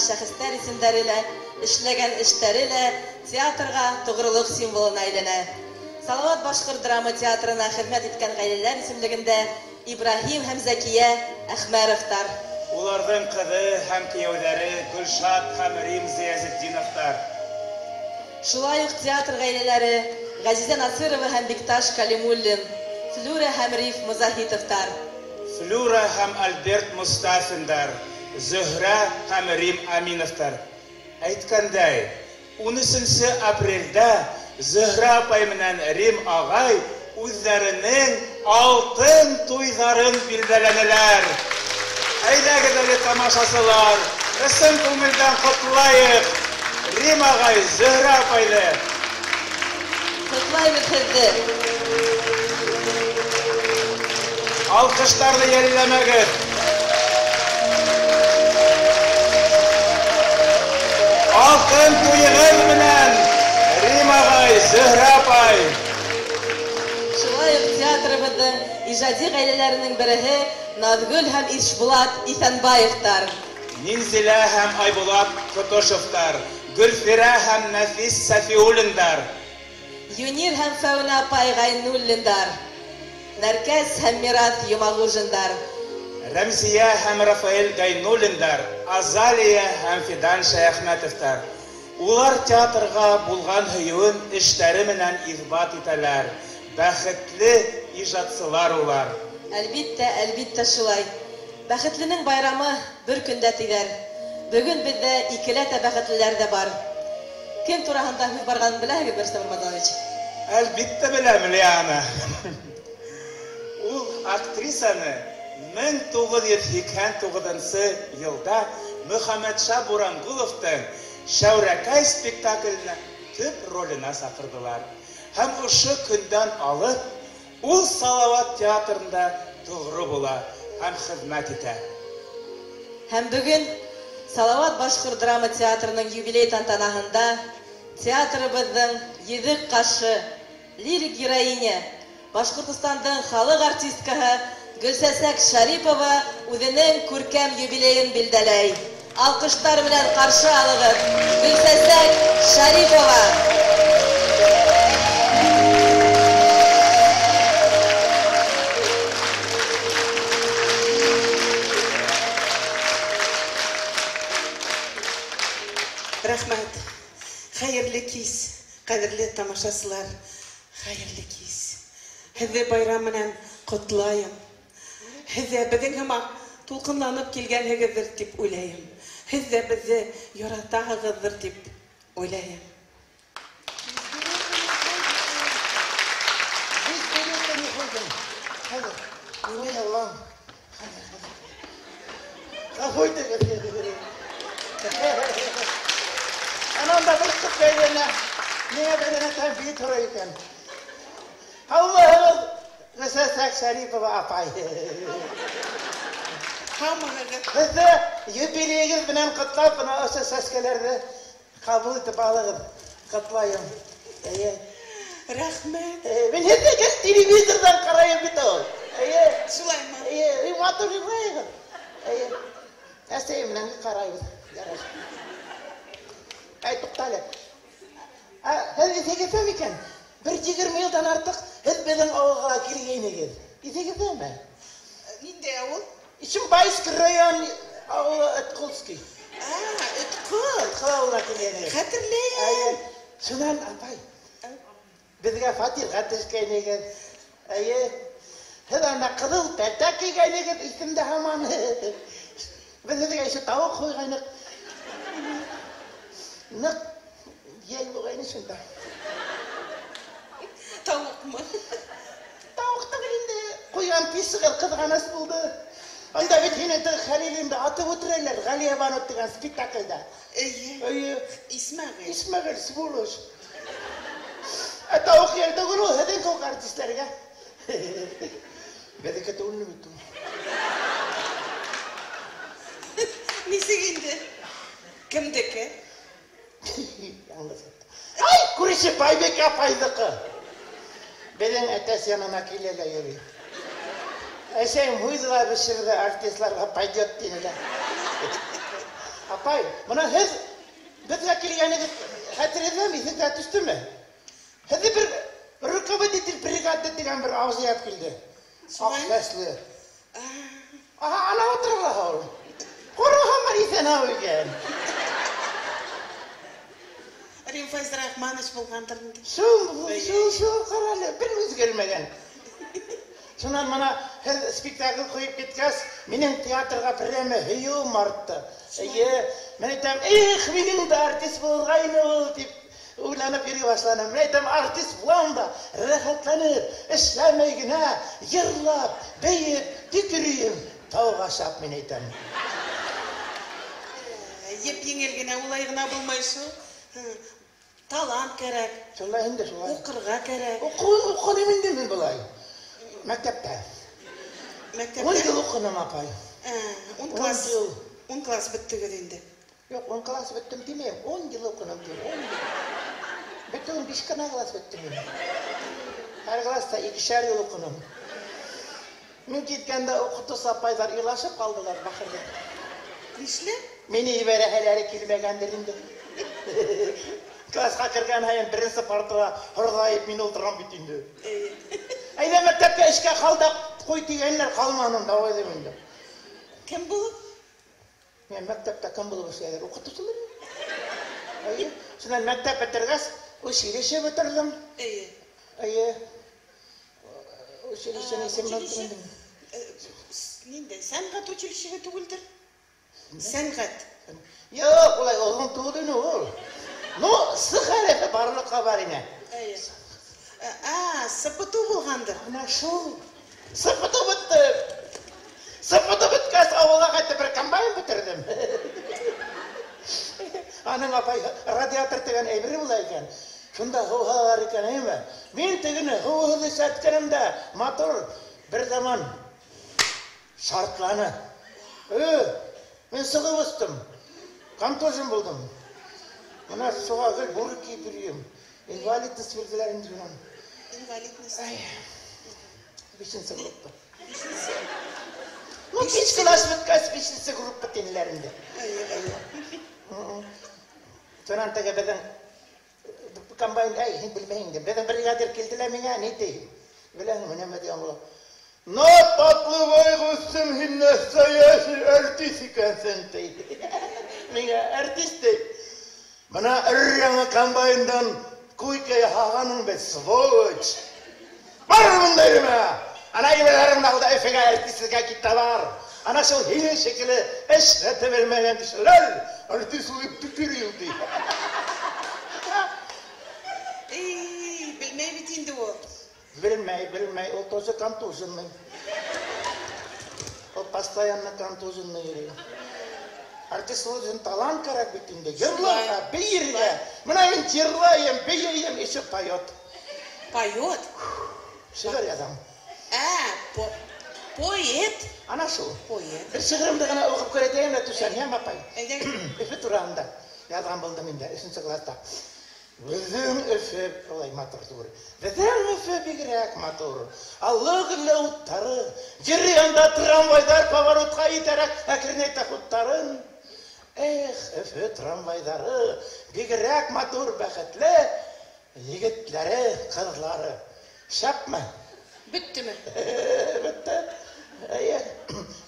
танылған шәхестәр исемдәре лә, эшләгән эштәре лә театрға тоғролоҡ символына әйләнә. Салават башҡорт драма театрына хеҙмәт иткән ғаиләләр исемлегендә Ибраһим һәм Зәкиә Әхмәровтар. Уларҙың ҡыҙы һәм кейәүҙәре Гөлшат һәм Рим Зиязетдиновтар. Шулай уҡ театр ғаиләләре Ғәзизә Насырова һәм Бикташ Калимуллин, Флюра һәм Риф Музаһитовтар. Флюра һәм Альберт Мустафиндар, Зөһрә һәм Рим Аминовтар. Әйткәндәй, 13 апрелдә Зөһрә апай менән Рим ағай үҙҙәренең алтын туйҙарын билдәләнеләр. Әйҙәгеҙ әле, тамашасылар, ысын күңелдән ҡотлайыҡ Рим ағай, Зөһрә апайҙы. Ҡотлайбыҙ һеҙҙе. Алҡыштарҙы йәлләмәгеҙ. Алтын туйығыҙ менән, Рим ағай, Зөһрә апай. Шулай уҡ театрыбыҙҙың ижади ғаиләләренең береһе Наҙгөл һәм Ишбулат Иҫәнбаевтар. Минзилә һәм Айбулат Ҡотошовтар, Гөлфирә һәм Нәфис Сафиуллиндар. Юнир һәм Фәүнә апай Ғәйнуллиндар. Нәркәс һәм Мират Йомағужиндар. Рәмзиә һәм Рафаэль Гайнуллиндар, Азалия һәм Фидан Шәйәхмәтовтар. Улар театрға булған һөйөүен эштәре менән иҫбат итәләр. Бәхетле ижадсылар улар. Әлбиттә, әлбиттә шулай. Бәхетленең байрамы бер көндә тиҙәр. Бөгөн беҙҙә икеләтә бәхетлеләр ҙә бар. Кем тураһында һүҙ барғанын беләһегеҙ, Рөстәм Рамазанович? Әлбиттә беләм, Лиана. Ул актрисаны 1989 йылда Мөхәммәтша Буранғоловтың Шәүрәкәй спектакленә төп роленә саҡырҙылар. Һәм ошо көндән алып ул Салават театрында тоғро була һәм хеҙмәт итә. Һәм бөгөн Салават башҡорт драма театрының юбилей тантанаһында театрыбыҙҙың йөҙөк ҡашы, лирик героиня, Башҡортостандың халыҡ артисткаһы Гөлсәсәк Шарипова үҙенең күркәм юбилейын билдәләй. Алҡыштар менән ҡаршы алығыҙ Гөлсәсәк Шарипова. Рәхмәт. Хәйерле кис, ҡәҙерле тамашасылар. Хәйерле кис. Һеҙҙе байрам менән ҡотлайым. Һеҙ ҙә беҙҙең һымаҡ тулҡынланып килгәнһегеҙҙер тип уйлайым. Һеҙ ҙә беҙҙе яратаһығыҙҙыр тип уйлайым. Без билета не ходим. Хәҙер, ой, Аллам. Хәҙер, хәҙер. Ғәфү итегеҙ. Анам да бер ҡыҙ бәйләнә. Миңә бәйләнә һәм бит һорай икән. Һаумыһығыҙ, Гөлсәсәк Шәрипова апай. Һаумыһығыҙ. Беҙҙе юбилейегеҙ менән ҡотлап, бына ошо сәскәләрҙе ҡабул итеп алығыҙ. Ҡотлайым. Эйе. Рәхмәт. Мин һеҙҙе гел телевизорҙан ҡарайым бит ул. Эйе. Шулаймы? Эйе, матур йырлайһығыҙ. Эйе. Әсәйем менән ҡарайбыҙ. Ярай. Әй, туҡта әле. Һеҙ иҫегеҙҙәме икән? Бер 20 йылдан артыҡ һеҙ беҙҙең ауылға килгәйнегеҙ. Иҫегеҙҙәме? Ниндәй ауыл? Ишимбайский район ауылы Өткөлский. Өткөл. Өткөл ауылына килгәйнегеҙ. Хәтерләйем. Эйе. Шунан, апай, беҙгә фатирға төшкәйнегеҙ. Эйе. Һеҙ анда ҡыҙыл пәлтә кейгәйнегеҙ, иҫемдә һаман. Беҙ һеҙгә еще тауыҡ ҡуйғайныҡ. Ныҡ йәл булғайны шунда. Тауыҡмы? Тауыҡ түгел инде. Ҡуйған писығыҙ ҡыҙғаныс булды. Анда бит һине теге Хәлилеңде атып үтерәләр, Ғәлиәбаныу тигән спектаклдә. Эйе. Эйе. Исмәғил. Исмәғил, сволочь. Ә тауыҡ йәл түгел ул, һеҙҙең кеүек артистләргә. Беҙҙеке түгел бит ул. Нисек инде? Кемдеке? Яңғыҙ. Ай, күрше Байбикә апайҙыҡы. Беҙҙең әтәс янына килә лә йөрөй. Әсәйем һуйҙы ла бешерҙе, артистларға пойдет тине лә. Апай, бына һеҙ беҙгә килгәнегеҙ хәтерегеҙҙәме, иҫегеҙгә төштөмө? Һеҙҙе бер руководитель бригады тигән бер абзый алып килде. Аҡ сәсле. Аһа, ана ултыра ул. Ҡара һаман иҫән-һау икән. Рим Фәйзрахманович булғандыр инде. Шул, шул, шул, ҡара әле, бер үҙгәрмәгән. Шунан бына һеҙ спектакль ҡуйып киткәс, минең театрға прямо һөйөүем артты. Эйе, мин әйтәм, эх, минең дә артист булырға ине ул, тип уйланып йөрөй башланым. Мин әйтәм, артист булам да, рәхәтләнеп, эшләмәй генә, йырлап, бейеп, тик йөрөйөм, тауға шап, мин әйтәм. Еп-еңел генә, улай ғына булмай шул. Талант кәрәк. Шулай инде, шулай. Уҡырға кәрәк. Уҡыным инде мин былай. Мәктәптә. Мәктәптә? 10 йыл уҡыным, апай. 10 10 класс. йыл. 10 класс бөттөгөҙ инде. Юҡ, 10 класс бөттөм тимәйем. 10 йыл уҡыным тим. 10 йыл. Бөтөн 5 кенә класс бөттөм мин. Һәр класста 2-шәр йыл уҡыным. Мин киткәндә уҡытыусы апайҙар илашып ҡалдылар бахырҙа. Нишләп? Мине ебәрәһеләре килмәгәндер инде. Классҡа кергән һайын беренсе партала һорғайып мин ултырам бит инде. Әйҙә мәктәпкә эшкә ҡал да ҡуй тигәнләр, ҡалманым да уйҙым инде. Кем булып? Мин мәктәптә кем булып эшләйҙәр? Уҡытыусылар. Эйе. Шунан мәктәп бөтөргәс, училище бөтөрҙөм. Эйе. Эйе. Училищены исемен Училище? оноттом инде. Ниндәй? Сәнғәт училищеһы түгелдер? Сәнғәт. Юҡ, улай оҙон түгел ине ул. Ну, С хәрефе барлыҡҡа бар ине. Эйе. СПТУ булғандыр. Ана шул. СПТУ бөттө. СПТУ бөткәс, ауылға ҡайтып бер комбайн бөтөрҙөм. Аның апай радиатор тигән әйбере була икән. Шунда һыу һалалар икән, әйме? Мин тегене һыуһыҙ эшләткәнем дә матур бер заман шартланы. Мин сығып остом. Контужен булдым. Бына шуға гел бүрек кейеп йөрөйөм. Инвалидность бирҙеләр инде шунан. Инвалидность. Ай. 5-нсе группа. 5-нсе. Ну, 5 класс бөткәс, 5-нсе группа тинеләр инде. Эйе. Шунан теге беҙҙең комбайн, әй, һин белмәйһең инде. Беҙҙең бригадир килде лә миңә, ни ти? Беләһеңме, нимә тигән була? Но Татлыбай ҡустым, һин настоящий артист икәнсең, ти. Миңә артист ти. Бына өр-яңы комбайндан койка яһағаның бит, сволочь. Бар бында йөрөмә. Ана ебәләрең алда Өфөгә артистка китә бар. Ана шул һинең шикелле эш рәте белмәгән кешеләр артист булып төкөрөй ти. Эй, белмәй бит инде ул. Белмәй, белмәй, ул тоже контуженный. Ул постоянно контуженный йөрөй. Артист булыр өсөн талант кәрәк бит инде. Йырларға, бейергә. Бына мин йырлайым, бейейем, еще поет. Поет? Шиғыр яҙам. Поэт? Ана шул. Поэт. Бер шиғырымды ғына уҡып күрһәтәйем дә төшәм, йәме, апай? Әйҙә. Өфө тураһында яҙған булдым инде, 3-нсе класста. Беҙҙең Өфө улай матур түгел. Беҙҙең Өфө бигерәк матур. Аллы-гөлле уттары, йөрөй анда трамвайҙар поворотҡа етәрәк әкренәйтә хуттарын. Эх, Өфө трамвайҙары бигерәк матур, бәхетле егетләре, ҡыҙлары. Шәпме? Бөттөмө? Бөттө. Эйе,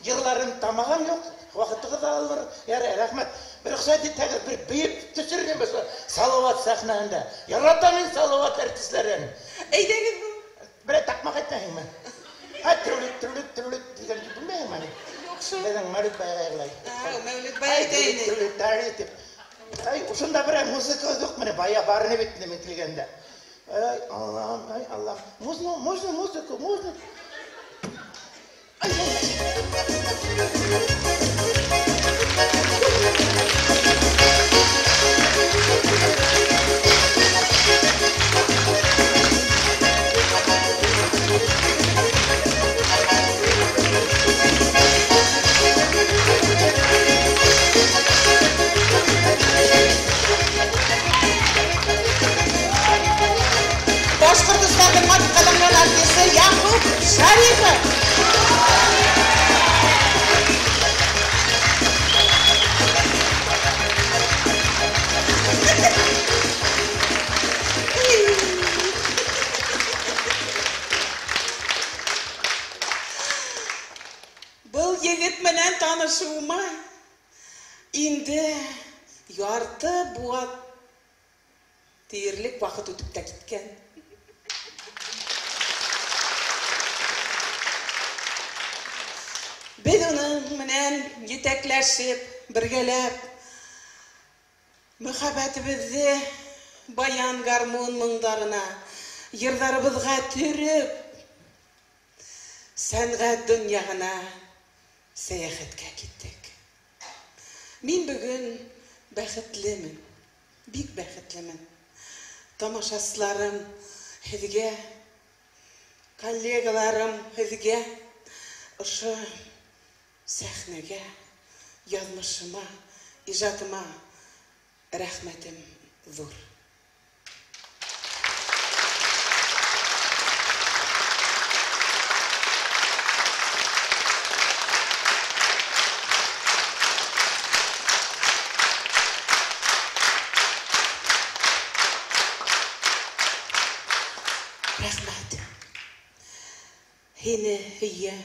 йырларым тамағым юҡ, ваҡытығыҙ ҙа алыр. Ярай, рәхмәт. Бер рөхсәт итһәгеҙ, бер бейеп төшөрөрмөн бер Салауат сәхнәһендә. Яратам мин Салауат артистларын. Әйҙәгеҙ. Берәй таҡмаҡ әйтмәһеңме? Һай, трүлек, трүлек, трүлек тигән белмәйһеңме ни? Юҡ шул. Беҙҙең Мәүлүт байға йырлай. Мәүлүт бай әйтә ине. Трүлек, трүлек тип. Ай, ошонда берәй музыка юҡ менә, бая бар ине бит инде мин килгәндә. Ай, Аллам, ай, Аллам. Можно, можно музыку, можно. Башҡортостандың атҡаҙанған артисы Яҡуп егет менән танышыуыма инде ярты быуат тиерлек ваҡыт үтеп тә киткән. Беҙ уның менән етәкләшеп, бергәләп мөхәббәтебеҙҙе баян гармун моңдарына, йырҙарыбыҙға төрөп, сәнғәт донъяһына сәйәхәткә киттек. Мин бөгөн бәхетлемен, бик бәхетлемен. Тамашасыларым һеҙгә, коллегаларым һеҙгә, ошо сәхнәгә, яҙмышыма, ижадыма рәхмәтем ҙур. Рәхмәт. Һине һөйәм.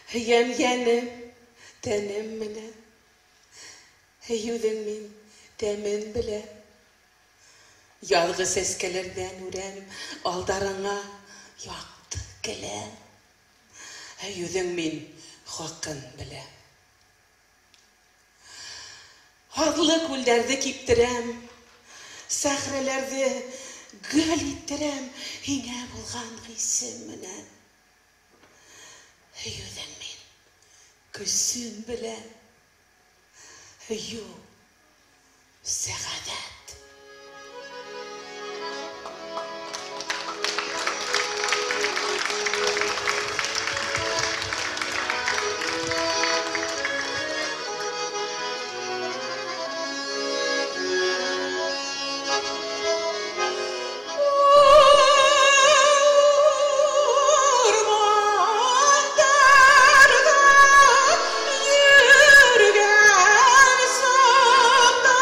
Һөйәм йәнем, тәнем менән. Һөйөүҙең мин тәмен беләм. Яҙғы сәскәләрҙән үрәм, алдарыңа яҡты келәм. Һөйөүҙең мин хаҡын беләм. Һаҙлы күлдәрҙе киптерәм, сәхрәләрҙе гөл иттерәм, һиңә булған хисем менән. Һөйөүҙең мин көсөн беләм. Һөйөү сәғәҙәт. Йөргән саҡта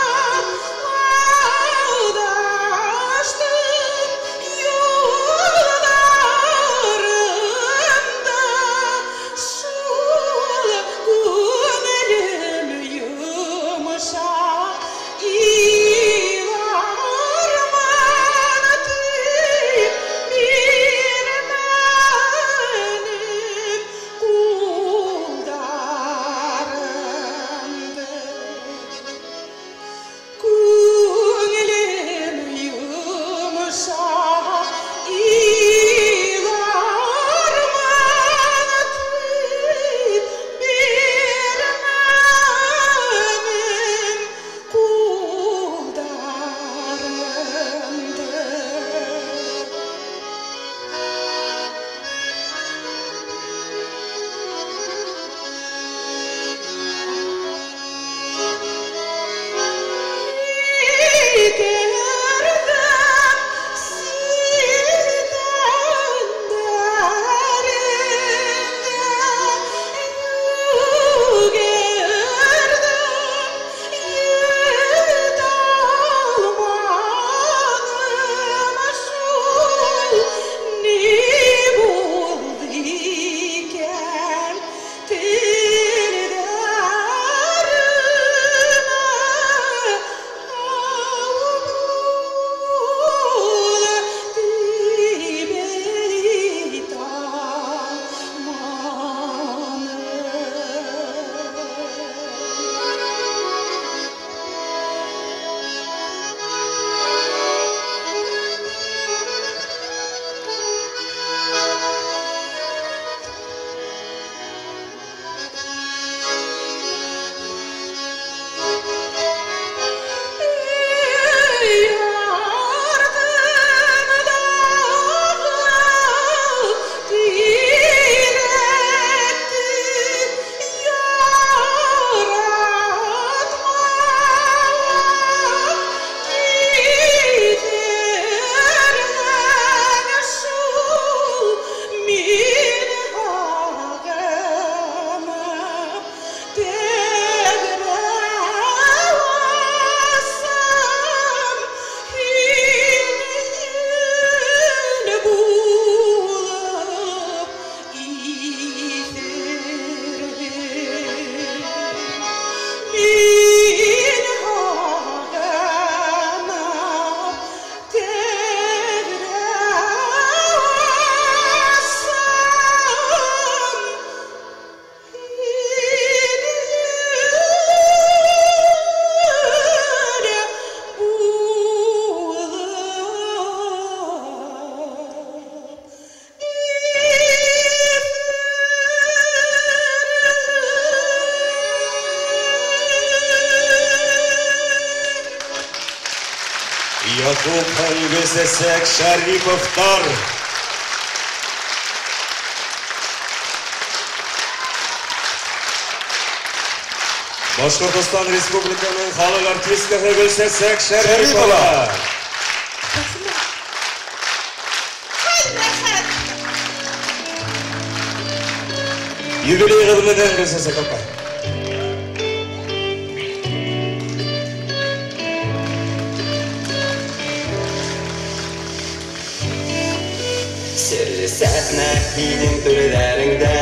Яҡуп һәм Гөлсәсәк Шариповтар. Башҡортостан Республиканың халыҡ артисткаһы Гөлсәсәк Шәрипова. Юбилейығыҙ менән, Гөлсәсәк апай. Серле сәхнә һинең түрҙәреңдә,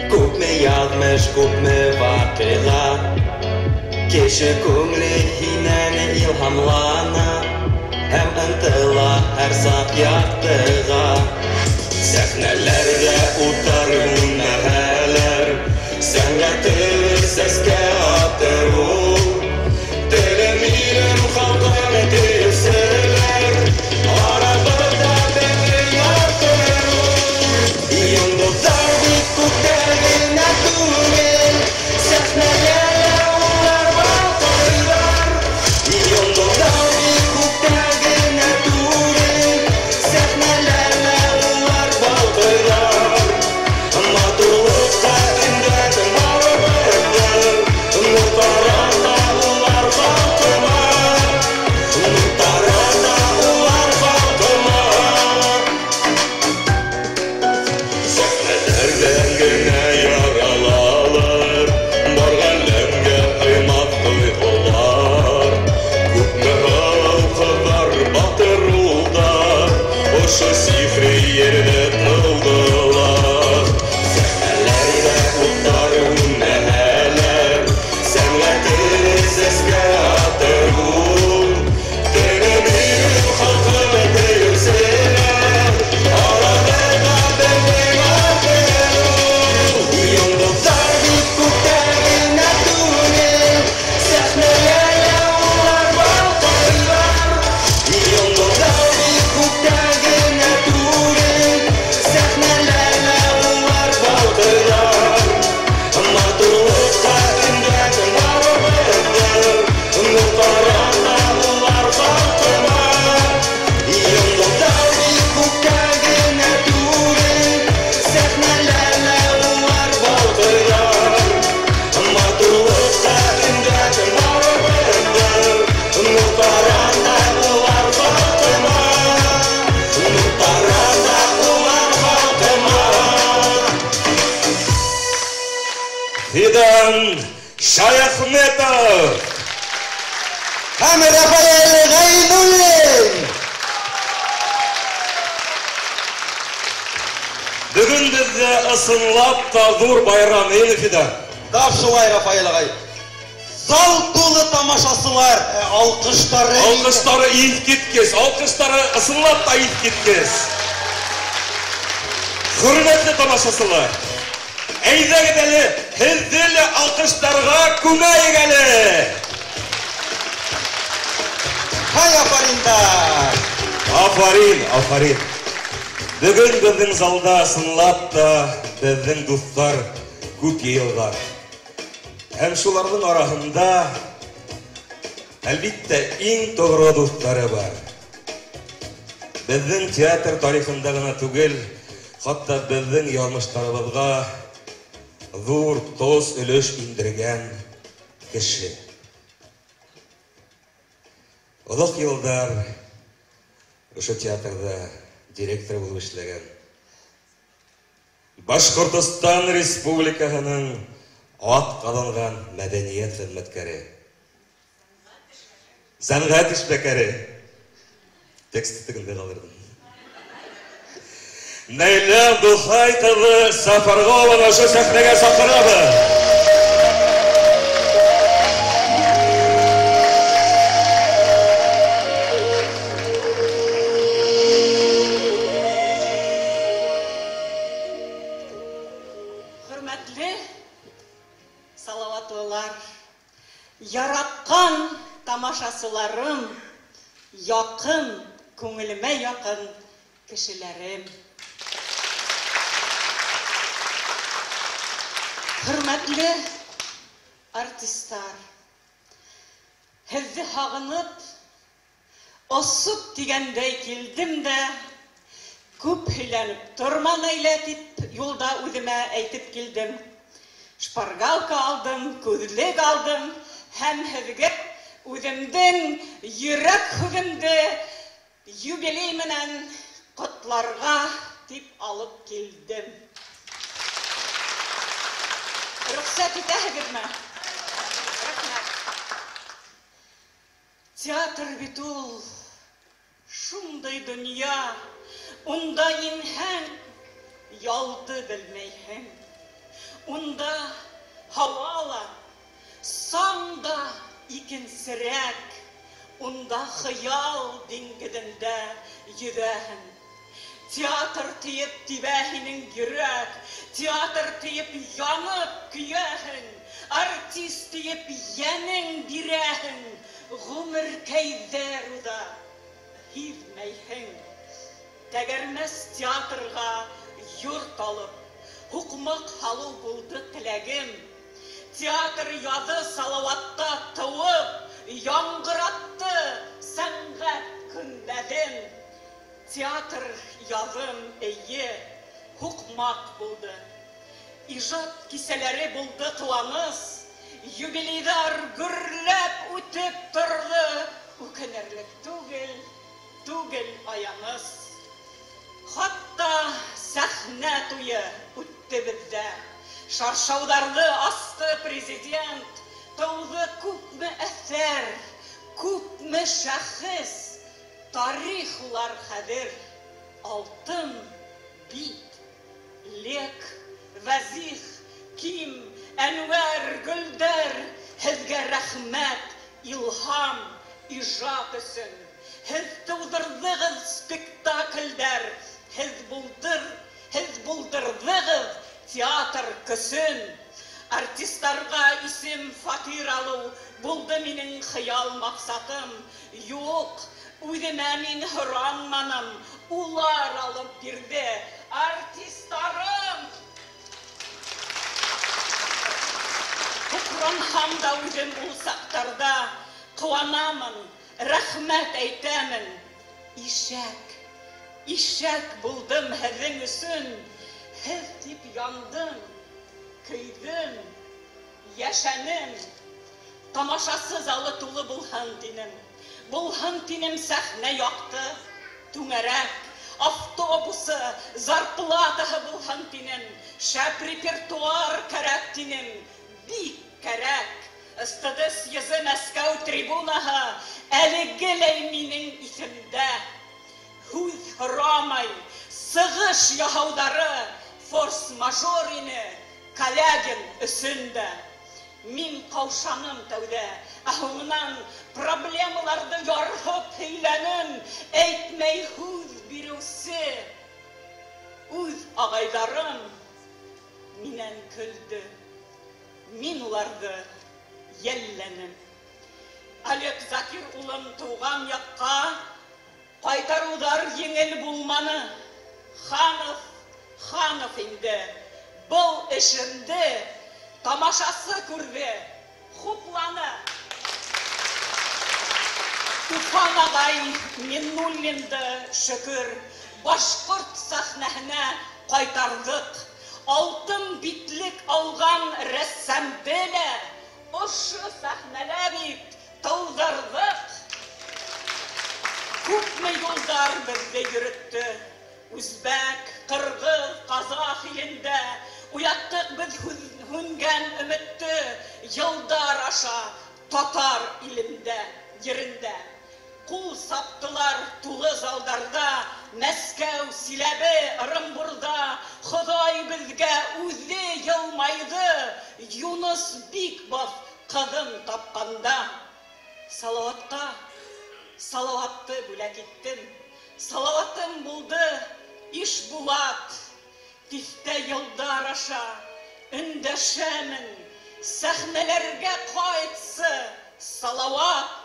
күпме яҙмыш, күпме ваҡиға. Кеше күңеле һинән илһамлана һәм ынтыла һәр саҡ яҡтыға. Сәхнәләрҙә уттар һүнмәһәләр, сәнғәтебеҙ сәскә атыр ул. Телем, илем, халҡым тиеүселәр, арабыҙҙа беҙҙең артыр ул. Йондоҙҙар бит күктә генә түгел, сәхнәлә лә улар балҡыйҙар. Йондоҙҙар бит күктә генә түгел, сәхнәлә лә улар балҡыйҙар. Матурлыҡҡа өндәп барыбыҙҙыр, нур тарата улар халҡыма, нур тарата улар халҡыма. Сәхнәләрҙән генә яралалар, бар ғаләмгә һыймаҫ тойғолар. Күпме һылыу ҡыҙҙар, батыр улдар ошо сихри ерҙә тыуҙылар. Сәхнәләрҙә уттар һүнмәһәләр, сәнғәтебеҙ сәскә атыр ул. Телем, илем, халҡым тиеүселәр, арабыҙҙа беҙҙең артыр ул. Йондоҙҙар бит күктә генә түгел, сәхнәлә лә улар балҡыйҙар. Йондоҙҙар бит күктә генә түгел, сәхнәлә лә улар балҡыйҙар. Матурлыҡҡа өндәп барыбыҙҙыр, нур тарата улар халҡыма. Йондоҙҙар бит күктә генә түгел, сәхнәлә лә улар балҡыйҙар. Матурлыҡҡа өндәп барыбыҙҙыр, нур тарата улар халҡыма. Нур тарата улар халҡыма. Фидан Шаяхметов. Һәм Рафаэль Ғәйнуллин. Бөгөн беҙҙә ысынлап та ҙур байрам, эйе, Фидан? Тап шулай, Рафаэль ағай. Зал тулы тамашасылар, алҡыштары... Алҡыштары иҫ киткес, алҡыштары ысынлап та иҫ киткес. Хөрмәтле тамашасылар, әйҙәгеҙ әле һеҙҙе лә алҡыштарға күмәйек әле. Һай, афариндар! Афарин, афарин. Бөгөн беҙҙең залда ысынлап та беҙҙең дуҫтар күп йыйылған. Һәм шуларҙың араһында, әлбиттә, иң тоғро дуҫтары бар. Беҙҙең театр тарихында ғына түгел, хатта беҙҙең яҙмыштарыбыҙға ҙур тоз өлөш индергән кеше. Оҙаҡ йылдар ошо театрҙа директор булып эшләгән. Башҡортостан Республикаһының ат ҡаҙанған мәҙәниәт хеҙмәткәре, сәнғәт эшмәкәре. Текстты тегендә ҡалдырҙым. Наилә Абдулхай ҡыҙы Сафарғолованы ошо сәхнәгә саҡырабыҙ. Хөрмәтле салаватлылар, яратҡан тамашасыларым, яҡын, күңелемә яҡын кешеләрем. Хөрмәтле артистлар, һеҙҙе һағынып, Осоп тигәндәй килдем дә, күп һөйләнеп торма, Наилә, тип юлда үҙемә әйтеп килдем. Шпаргалка алдым, күҙлек алдым һәм һеҙгә үҙемдең йөрәк һүҙемде юбилей менән ҡотларға тип алып килдем. Рөхсәт итәһегеҙме? Рәхмәт. Театр бит ул шундай донъя, унда инһәң, ялды белмәйһең. Унда һауа ла, саң да икенсерәк, унда хыял диңгеҙендә йөҙәһең. Театр тиеп тибә һинең йөрәк, театр тиеп янып көйәһең, артист тиеп йәнең бирәһең, ғүмеркәйҙәр уҙа, һиҙмәйһең. Тәгәрмәс театрға йорт алып, һуҡмаҡ һалыу булды теләгем. Театр яҙы Салауатта тыуып, яңғыратты сәнғәт көнбәҙен. Театр яҙым, эйе, һуҡмаҡ булды. Ижад кисәләре булды ҡыуаныс, юбилейҙар гөрләп үтеп торҙо, үкенерлек түгел, түгел аяныс. Хатта сәхнә туйы үтте беҙҙә. Шаршауҙарҙы асты президент, тыуҙы күпме әҫәр, күпме шәхес, тарих улар хәҙер, алтын бит, Лек, Вәзих, Ким, Әнүәр, Гөлдәр, һеҙгә рәхмәт, илһам, ижад өсөн. Һеҙ тыуҙырҙығыҙ спектаклдәр, һеҙ булдырҙығыҙ театр көсөн. Артистарға исем, фатир алыу булды минең хыял маҡсатым. Юҡ, үҙемә мин һоранманым, улар алып бирҙе. Артистарым! Һуҡранһам да үҙем ул саҡтарҙа ҡыуанамын, рәхмәт әйтәмен. Ишәк, ишәк булдым һеҙҙең өсөн, һеҙ тип яндым, көйҙөм, йәшәнем. Тамашасы залы тулы булһын тинем, булһын тинем сәхнә яҡты, түңәрәк, автобусы, зарплатаһы булһын тинем, шәп репертуар кәрәк тинем, бик кәрәк. СТД съезы Мәскәү трибунаһы әлегеләй минең иҫемдә. Һүҙ һорамай, сығыш яһауҙары форс-мажор ине Калягин өсөн дә. Мин ҡаушаным тәүҙә, ә һуңынан проблемаларҙы ярһып һөйләнем, әйтмәй һүҙ биреүсе үҙ ағайҙарым минән көлдө. Мин уларҙы йәлләнем. Олег Закир улым тыуған яҡҡа ҡайтарыуҙар еңел булманы. Ханов, Ханов инде был эшемде тамашасы күрҙе, хупланы. Туфан ағай Миннуллинды шөкөр башҡорт сәхнәһенә ҡайтарҙыҡ. Алтын битлек алған рәссамды лә ошо сәхнәлә бит тыуҙырҙыҡ. Күпме юлдар беҙҙе йөрөттө. Үзбәк, ҡырғыҙ, ҡаҙах илендә уяттыҡ беҙ һүнгән өмөттө йылдар аша татар илендә, ерендә. Ҡул саптылар тулы залдарҙа, Мәскәү, Силәбе, Ырымбурҙа. Хоҙай беҙгә үҙе йылмайҙы, Юныс Бикбов ҡыҙын тапҡанда. Салауатҡа Салауатты бүләк иттем. Салауатым булды Ишбулат. Тиҫтә йылдар аша өндәшәмен, сәхнәләргә ҡайтсы Салауат.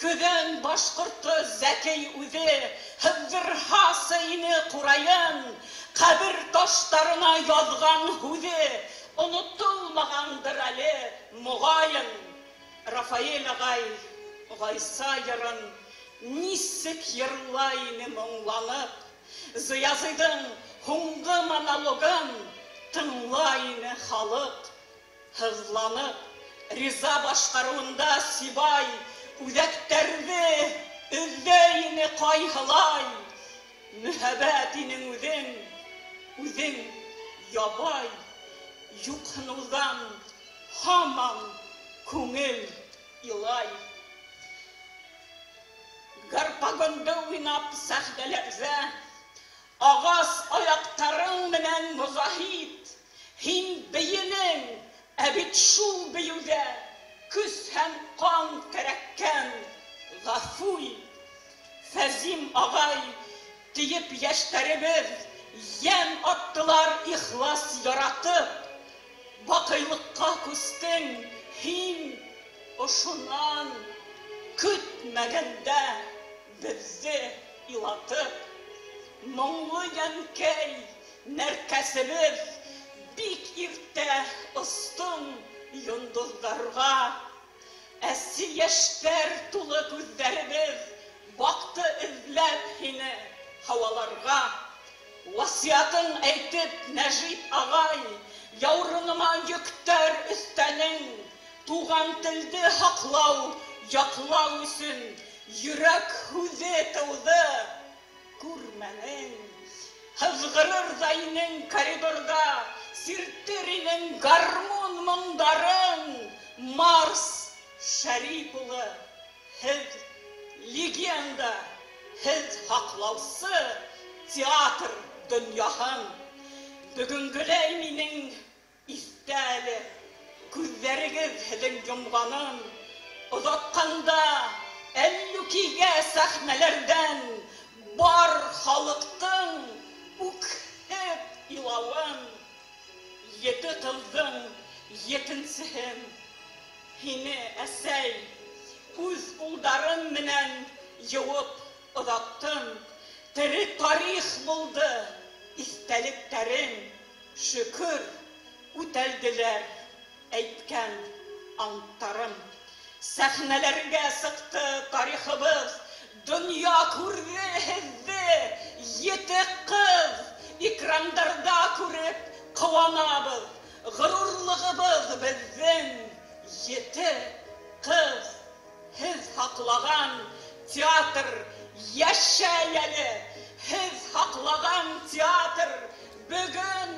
Көҙән башҡорто Зәкей үҙе һыҙҙырһасы ине ҡурайын, ҡәбер таштарына яҙған һүҙе онотолмағандыр әле моғайын. Рафаэль ағай Ғайса йырын нисек йырлай ине моңланып. Зыязыйҙың һуңғы монологын тыңлай ине халыҡ һыҙланып. Риза башҡарыуында Сибай үҙәктәрҙе өҙҙө ине ҡайһылай. Мөһабәт инең үҙең, үҙең ябай, юҡһыныуҙан һаман күңел илай. Гарпагонды уйнап сәхнәләрҙә, ағас аяҡтарың менән Мозаһит, һин бейенең, ә бит шул бейеүҙә көс һәм ҡан кәрәккән. Ғәфү ит, Фәзим ағай, тиеп йәштәребеҙ йән аттылар ихлас яратып. Баҡыйлыҡҡа күстең һин ошонан көтмәгәндә беҙҙе илатып. Моңло йәнкәй, нәркәсебеҙ, бик иртә остоң йондоҙҙарға. Әсе йәштәр тулы күҙҙәребеҙ баҡты эҙләп һине һауаларға. Васиятың әйтеп, Нәжип ағай, яурыныма йөктәр өҫтәнең. Туған телде һаҡлау, яҡлау өсөн йөрәк һүҙе тыуҙы, күрмәнең. Һыҙғырыр ҙа инең коридорҙа, сиртер инең гармун моңдарын. Марс Шәрип улы, һеҙ легенда, һеҙ һаҡлаусы театр донъяһын. Бөгөнгөләй минең иҫтә әле күҙҙәрегеҙ һеҙҙең йомғанын. Оҙатҡанда Әллүкигә сәхнәләрҙән бар халыҡтың үкһеп илауын. Ете ҡыҙҙың етенсеһен һине, әсәй, үҙ улдарым менән йыуып оҙаттым. Тере тарих булды иҫтәлектәрең, шөкөр, үтәлделәр әйткән анттарым. Сәхнәләргә сыҡты тарихыбыҙ, донъя күрҙе һеҙҙе, ете ҡыҙ экрандарҙа күреп ҡыуанабыҙ. Ғорурлығыбыҙ беҙҙең ете ҡыҙ. Һеҙ һаҡлаған театр йәшәй әле, һеҙ һаҡлаған театр бөгөн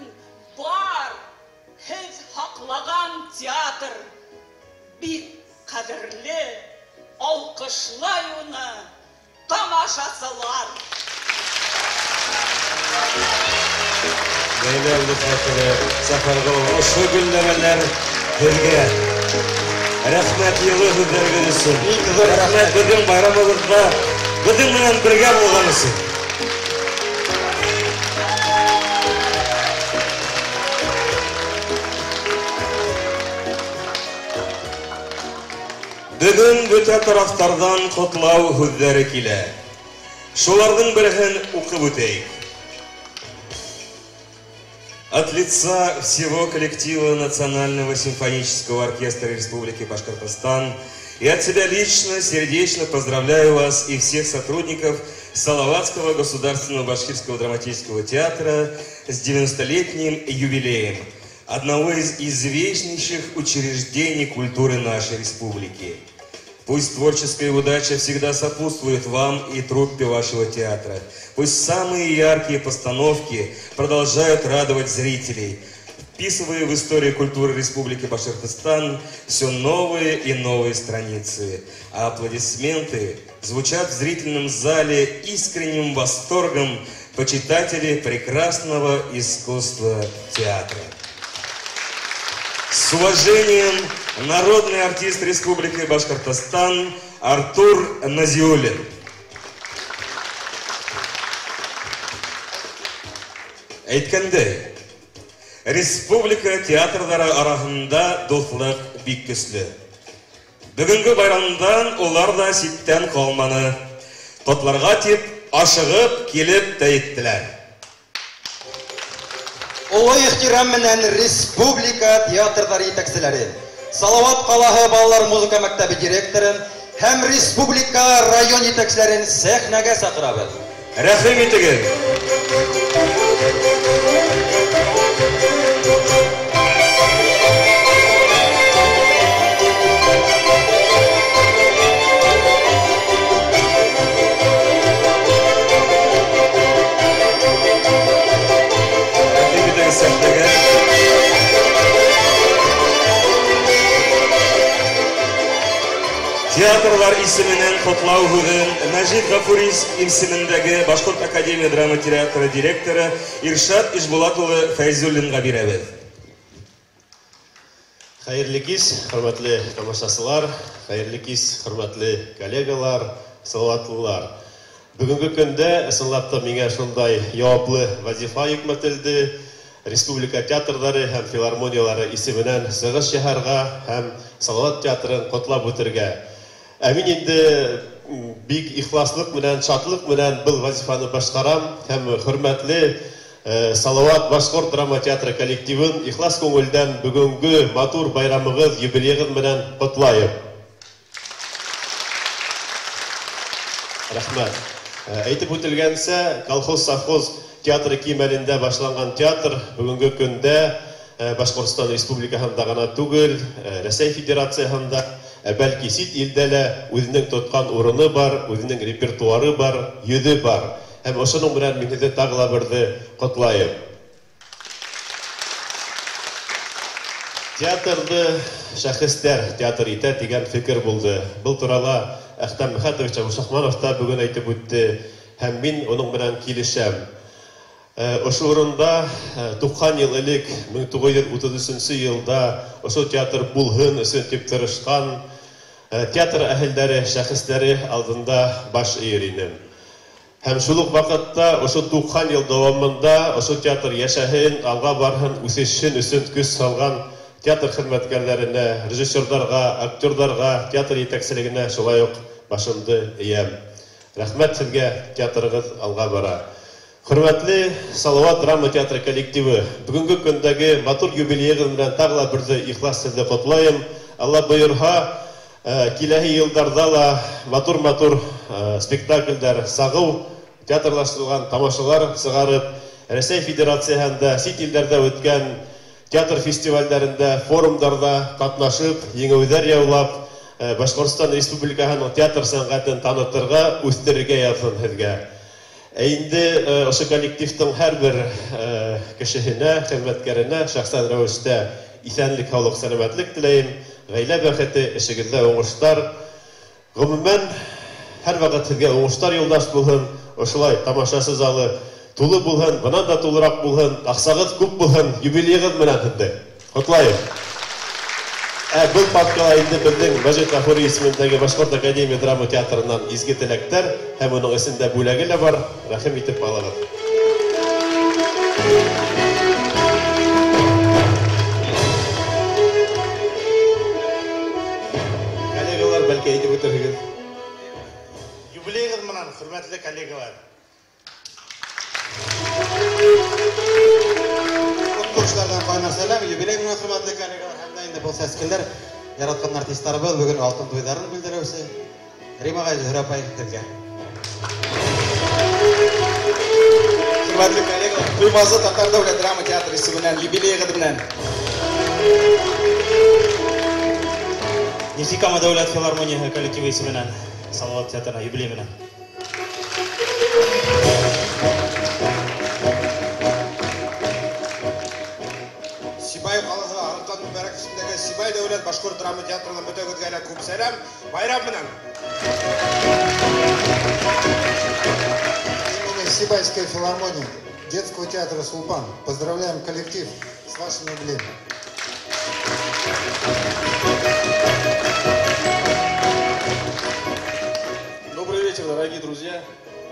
бар. Һеҙ һаҡлаған театр бик ҡәҙерле, алҡышлай уны тамашасылар. Ләйлә Әбделхәтова, Сәфәрғол, ошо гөлләмәләр һеҙгә. Рәхмәт йылы һүҙҙәрегеҙ өсөн. Рәхмәт беҙҙең байрамыбыҙҙа беҙҙең менән бергә булған өсөн. Бөгөн бөтә тарафтарҙан ҡотлау һүҙҙәре килә. Шуларҙың береһен уҡып үтәйек. От лица всего коллектива Национального симфонического оркестра Республики Башкортостан и от себя лично сердечно поздравляю вас и всех сотрудников Салаватского государственного башкирского драматического театра с 90-летним юбилеем одного из известнейших учреждений культуры нашей республики. Пусть творческая удача всегда сопутствует вам и труппе вашего театра. Пусть самые яркие постановки продолжают радовать зрителей, вписывая в историю культуры Республики Башкортостан все новые и новые страницы. А аплодисменты звучат в зрительном зале искренним восторгом почитателей прекрасного искусства театра. С уважением, народный артист Республики Башкортостан Артур Назиуллин. Әйткәндәй, республика театрҙары араһында дуҫлыҡ бик көслө. Бөгөнгө байрамдан улар ҙа ситтән ҡалманы. Ҡотларға тип ашығып килеп тә еттеләр. Олы ихтирам менән республика театрҙары етәкселәре, Салават ҡалаһы балалар музыка мәктәбе директорын Һәм республика район етәкселәрен сәхнәгә саҡырабыҙ. Рәхим итегеҙ. Рәхим итегеҙ сәхнәгә. Театрлар исеменән ҡотлау һүҙен Мәжит Ғафури исемендәге Башҡорт академия драма театры директоры Иршат Ишбулат улы Фәйзуллинға бирәбеҙ. Хәйерле кис, хөрмәтле тамашасылар, хәйерле кис, хөрмәтле коллегалар, салаватлылар. Бөгөнгө көндә ысынлап та миңә шундай яуаплы вазифа йөкмәтелде. Республика театрҙары һәм филармониялары исеменән сығыш яһарға һәм Салават театрын ҡотлап үтергә. Ә мин инде бик ихласлыҡ менән, шатлыҡ менән был вазифаны башҡарам һәм хөрмәтле Салават башҡорт драма театры коллективын ихлас күңелдән бөгөнгө матур байрамығыҙ, юбилейығыҙ менән ҡотлайым. Рәхмәт. Әйтеп үтелгәнсә, колхоз-совхоз театры кимәлендә башланған театр бөгөнгө көндә Башҡортостан Республикаһында ғына түгел, Рәсәй Федерацияһында, бәлки сит илдә лә үҙенең тотҡан урыны бар, үҙенең репертуары бар, йөҙө бар. Һәм ошоноң менән мин һеҙҙе тағы ла берҙе ҡотлайым. Театрҙы шәхестәр театр итә тигән фекер булды. Был турала Әхтәм Мөхәтович Абушахманов та бөгөн әйтеп үтте, һәм мин уның менән килешәм. Ошо урында 90 йыл элек 1933 йылда ошо театр булһын өсөн тип тырышҡан театр әһелдәре, шәхестәре алдында баш эйер инем. Һәм шул уҡ ваҡытта ошо 90 йыл дауамында ошо театр йәшәһен, алға барһын, үҫешһен өсөн көс һалған театр хеҙмәткәрҙәренә, режиссерҙарға, актерҙарға, театр етәкселегенә шулай уҡ башымды эйәм. Рәхмәт һеҙгә, театрығыҙ алға бара. Хөрмәтле Салават драма театры коллективы, бөгөнгө көндәге матур юбилейығыҙ менән тағы ла берҙе ихлас һеҙҙе ҡотлайым. Алла бойорһа, киләһе йылдарҙа ла матур-матур спектаклдәр, сағыу театрлаштырылған тамашалар сығарып, Рәсәй Федерацияһында, сит илдәрҙә үткән театр фестивалдәрендә, форумдарҙа ҡатнашып, еңеүҙәр яулап, Башҡортостан Республикаһының театр сәнғәтен танытырға, үҫтерергә яҙһын һеҙгә. Ә инде ошо коллективтың һәр бер кешеһенә, хеҙмәткәренә шәхсән рәүештә иҫәнлек, һаулыҡ, сәләмәтлек теләйем, ғаилә бәхете, эшегеҙҙә уңыштар. Ғөмүмән, һәр ваҡыт һеҙгә уңыштар юлдаш булһын, ошолай тамашасы залы тулы булһын, бынан да тулыраҡ булһын, аҡсағыҙ күп булһын, юбилейығыҙ менән һеҙҙе ҡотлайым. Ә был папкала инде беҙҙең Мәжит Ғафури исемендәге Башҡорт академия драма театрынан изге теләктәр һәм уның эсендә бүләге лә бар. Рәхим итеп алығыҙ. Коллегалар, бәлки әйтеп үтерһегеҙ. Юбилейығыҙ менән, хөрмәтле коллегалар. Конкурслардан ҡайнар сәләм, юбилей менән хөрмәтле коллегалар. Инде был сәскеләр яратҡан артистларыбыҙ бөгөн алтын туйҙарын белдереүсе Рима ағай, Зөһрә апай, һеҙгә. Хөрмәтле коллегалар, Туймазы татар дәүләт драма театры исеменән юбилейығыҙ менән. Нефтекама дәүләт филармонияһы коллективы исеменән Салават театрына юбилей менән. Сибай ҡалаһы Арыҫлан Мөбәрәк исемендәге Сибай дәүләт башҡорт драма театрынан бөтәгеҙгә лә күп сәләм, байрам менән. Имени Сибайской филармонии детского театра «Сулпан» поздравляем коллектив с вашим юбилеем. Добрый вечер, дорогие друзья,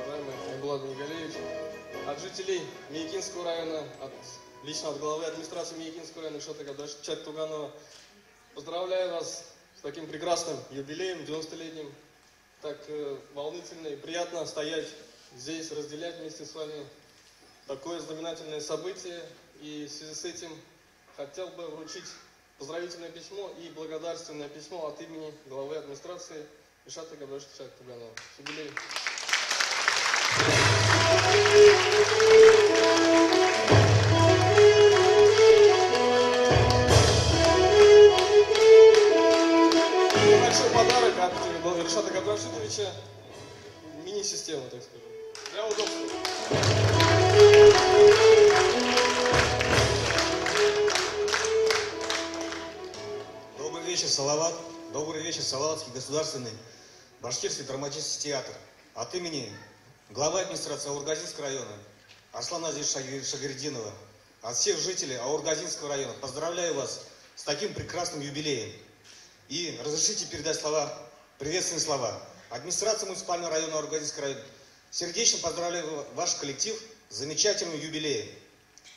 уважаемый Айбулат Минигалиевич. От жителей Миякинского района, лично от главы администрации Миякинского района Ильшата Габдрашитовича Туганова, поздравляю вас с таким прекрасным юбилеем, 90-летним. Так волнительно и приятно стоять здесь, разделять вместе с вами такое знаменательное событие. И в связи с этим хотел бы вручить поздравительное письмо и благодарственное письмо от имени главы администрации Ильшата Габдрашитовича Туганова. С юбилеем! Небольшой подарок от Ильшата Габдрашитовича, мини-система, так скажем, для удобства. Добрый вечер, Салават. Добрый вечер, Салаватский государственный башкирский драматический театр. От имени главы администрации Аургазинского района Арслана Азизовича Шагирдинова, от всех жителей Аургазинского района поздравляю вас с таким прекрасным юбилеем. И разрешите передать слова, приветственные слова. Администрация муниципального района Аургазинского района сердечно поздравляю ваш коллектив с замечательным юбилеем.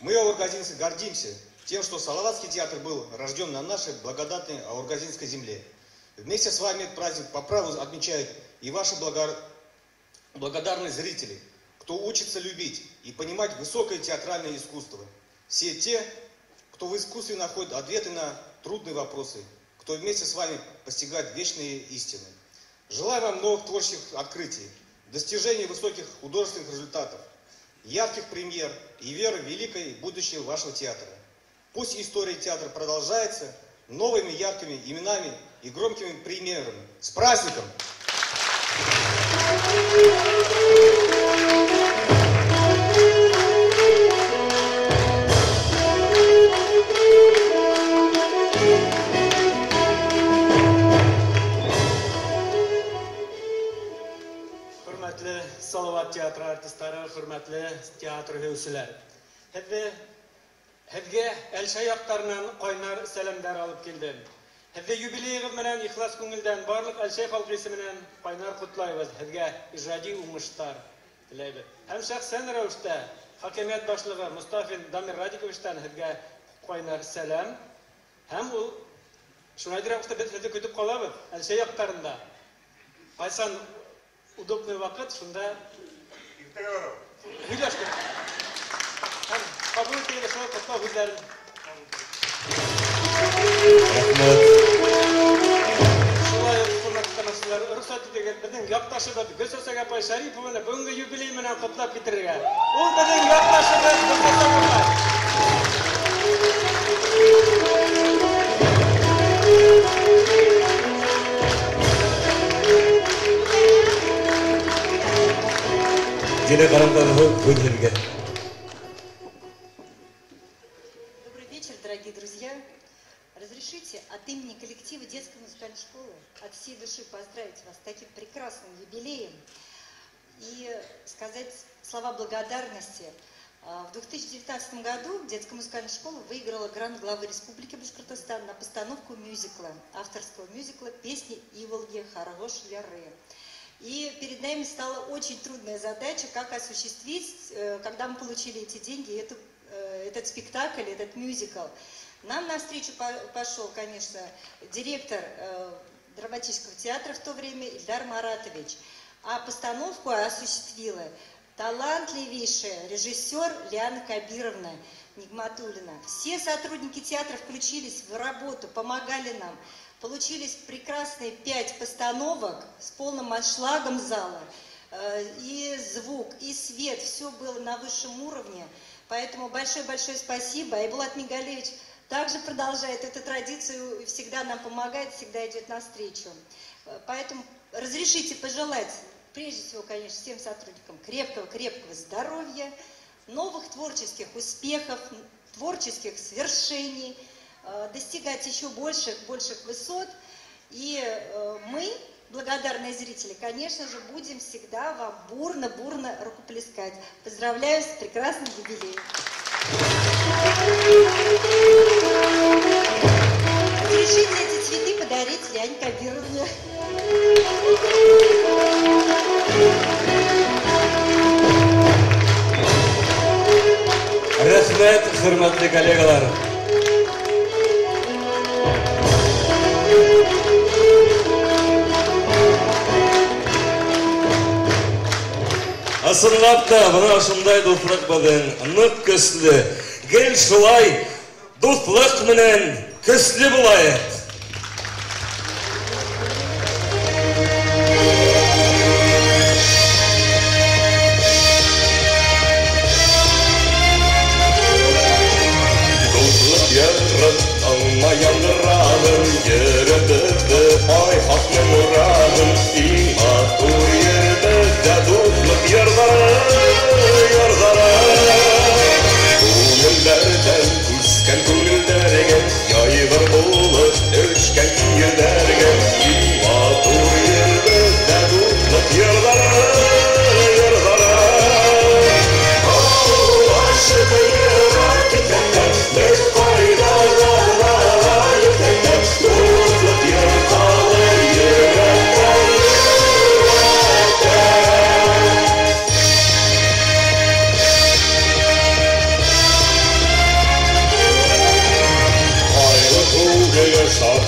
Мы, аургазинцы, гордимся тем, что Салаватский театр был рожден на нашей благодатной аургазинской земле. Вместе с вами этот праздник по праву отмечают и ваши благодарные зрители, кто учится любить и понимать высокое театральное искусство. Все те, кто в искусстве находит ответы на трудные вопросы, кто вместе с вами постигает вечные истины. Желаю вам новых творческих открытий, достижений высоких художественных результатов, ярких премьер и веры в великое будущее вашего театра. Пусть история театра продолжается новыми яркими именами и громкими премьерами. С праздником! Хөрмәтле Салават театры артистлары, хөрмәтле театр һөйөүселәр. Һеҙгә Әлшәй яҡтарынан ҡайнар сәләмдәр алып килдем. Һеҙҙе юбилейығыҙ менән ихлас күңелдән барлыҡ Әлшәй халҡы исеменән ҡайнар ҡотлайбыҙ. Һеҙгә ижади уңыштар теләйбеҙ. Һәм шәхсән рәүештә хакимиәт башлығы Мостафин Дамир Радиковичтан һеҙгә ҡайнар сәләм. Һәм ул шундай рәүештә беҙ һеҙҙе көтөп ҡалабыҙ Әлшәй яҡтарында. Ҡасан удобный ваҡыт, шунда һөйләштек. Һәм ҡабул итегеҙ ошо ҡотлау һүҙҙәрен. Рәхмәт. Шулай уҡ, хөрмәтле тамашасылар, рөхсәт итегеҙ, беҙҙең яҡташыбыҙ Гөлсәсәк апай Шәрипованы бөгөнгө юбилей менән ҡотлап китерергә. Ул беҙҙең яҡташыбыҙ Гөлсәсәк апай. Дилә Ҡарамҡыҙы, һүҙ һеҙгә. Добрый вечер, дорогие друзья. Разрешите от имени коллектива детской музыкальной школы от всей души поздравить вас с таким прекрасным юбилеем и сказать слова благодарности. В 2019 году детская музыкальная школа выиграла грант главы Республики Башкортостан на постановку мюзикла, авторского мюзикла «Песни Иволги Харагош Яры». И перед нами стала очень трудная задача, как осуществить, когда мы получили эти деньги, этот спектакль, этот мюзикл. Нам навстречу пошел, конечно, директор драматического театра в то время Ильдар Маратович. А постановку осуществила талантливейшая режиссер Лиана Кабировна Нигматуллина. Все сотрудники театра включились в работу, помогали нам. Получились прекрасные 5 постановок с полным аншлагом зала. И звук, и свет, все было на высшем уровне. Поэтому большое-большое спасибо. Айбулат Мингалеевич также продолжает эту традицию и всегда нам помогает, всегда идет навстречу. Поэтому разрешите пожелать, прежде всего, конечно, всем сотрудникам крепкого-крепкого здоровья, новых творческих успехов, творческих свершений, достигать еще больших высот. И мы, благодарные зрители, конечно же, будем всегда вам бурно-бурно рукоплескать. Поздравляю с прекрасным юбилеем. Разрешите эти цветы подарить Лиане Кабировне. Рәхмәт, хөрмәтле коллегалар. Ысынлап та, бына ошондай дуҫлыҡ беҙҙең ныҡ көслө. Гел шулай дуҫлыҡ менән көслө булайыҡ.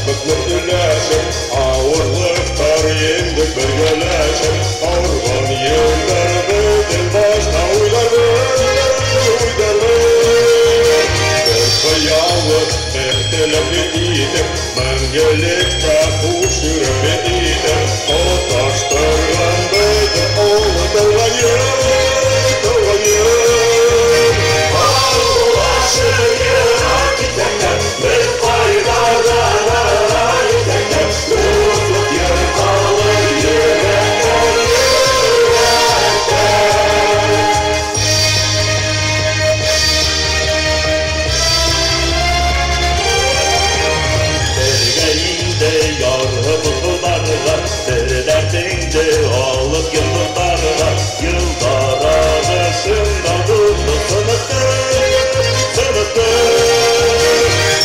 Шатлыҡ нур өләшеп, ауырлыҡтар еңдек бергәләшеп, ауырған йылдар беҙҙең башта уйларбыҙ, уйларбыҙ. Бер хыялы, бер теләкле итеп, мәңгелеккә хуш йөрәкле итеп, тоташтырған беҙҙе оло тыуған ер, тыуған ер. Һаулашып йөрәк китәктә, беҙ ҡайҙарҙа етәктә, дуҫлыҡ йыр ҡалыр йөрәктә, йөрәктә. Бергә инде ярһып утларға, бер дәртеңде алып йондоҙҙарға, йылдар ағышында дуҫлыҡ сыныҡты, сыныҡты.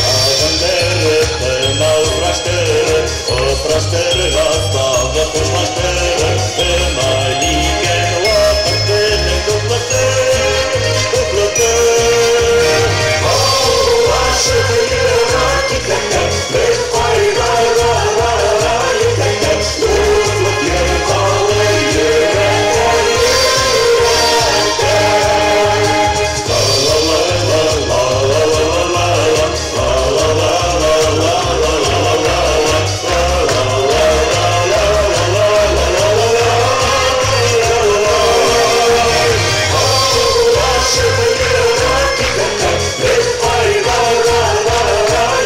Тағын бер тына ураштырып, осраштырғас тағы хушлаштырып, бына икән ваҡыт беҙҙең дуҫлыҡты, дуҫлыҡты. Һаулашып йөрәк китәктә, беҙ ҡайҙарҙа етәктә, дуҫлыҡ йыр ҡалыр йөрәктә, йөрәктә. Һаулашып йөрәк китәктә, беҙ ҡайҙарҙа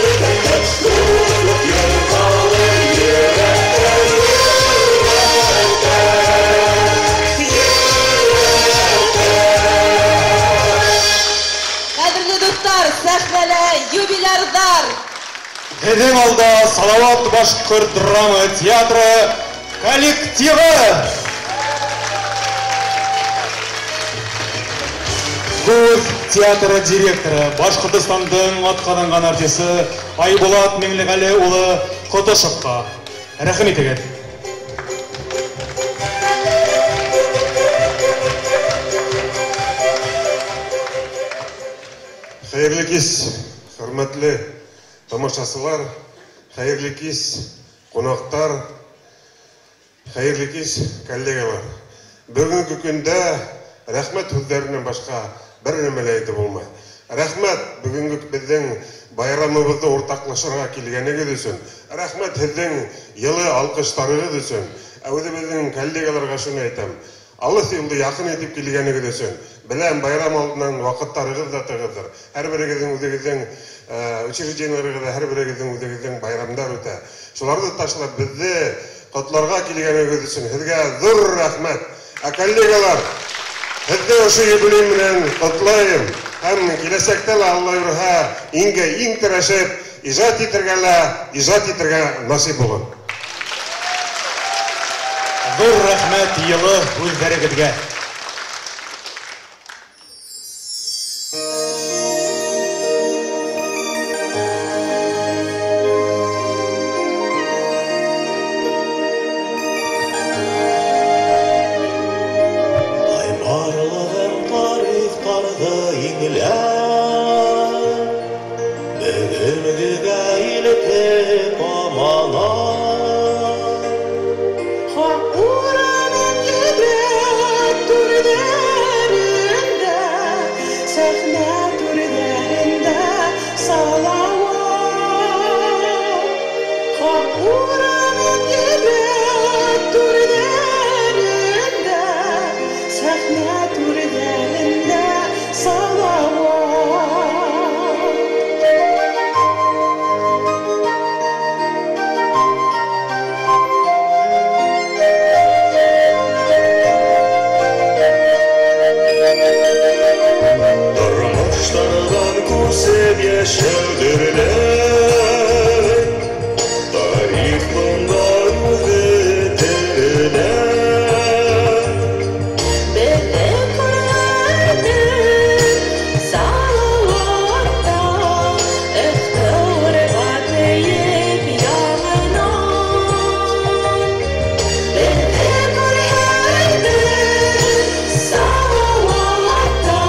етәктә, дуҫлыҡ йыр ҡалыр йөрәктә, йөрәктә, йөрәктә. Ҡәҙерле дуҫтар, сәхнәлә юбилярҙар. Һеҙҙең алда Салават башҡорт драма театры коллективы. Һүҙ театры директоры, Башҡортостандың атҡаҙанған артисы Айбулат Миңлеғәле улы Ҡотошовҡа. Рәхим итегеҙ. Хәйерле кис, хөрмәтле тамашасылар, хәйерле кис, ҡунаҡтар, хәйерле кис, коллегалар. Бөгөнгө көндә рәхмәт һүҙҙәренән башҡа бер нәмә лә әйтеп булмай. Рәхмәт бөгөнгө беҙҙең байрамыбыҙҙы уртаҡлашырға килгәнегеҙ өсөн. Рәхмәт һеҙҙең йылы алҡыштарығыҙ өсөн. Ә үҙебеҙҙең коллегаларға шуны әйтәм. Алыҫ юлды яҡын итеп килгәнегеҙ өсөн. Беләм, байрам алдынан ваҡыттарығыҙ ҙа тығыҙҙыр. Һәр берегеҙҙең үҙегеҙҙең учреждениеларығыҙҙа, һәр берегеҙҙең үҙегеҙҙең байрамдар үтә. Шуларҙы ташлап беҙҙе ҡотларға килгәнегеҙ өсөн һеҙгә ҙур рәхмәт. Ә коллегалар, һеҙҙе ошо юбилей менән ҡотлайым. Һәм киләсәктә лә Алла бирһә, иңгә иң терәшеп, ижад итергә лә, ижад итергә насип булһын. Ҙур рәхмәт йылы һүҙҙәрегеҙгә. Ай барлығын тарихтарҙы иңләп, бөгөнгөгә илтеп аманат. Хаҡ уранын ғибрәт түрҙәрендә, сәхнә түрҙәрендә Салауат. Хаҡ уранын ғибрәт түрҙәрендә, сәхнә түрҙәрендә Салауат. Тормоштарҙан күсеп йәшәүҙерләй, тарих бында үҙе терелә. Беҙҙе күрҙе Салауатта, иғтибарға тейеп яңынан. Беҙҙе күрҙе Салауатта,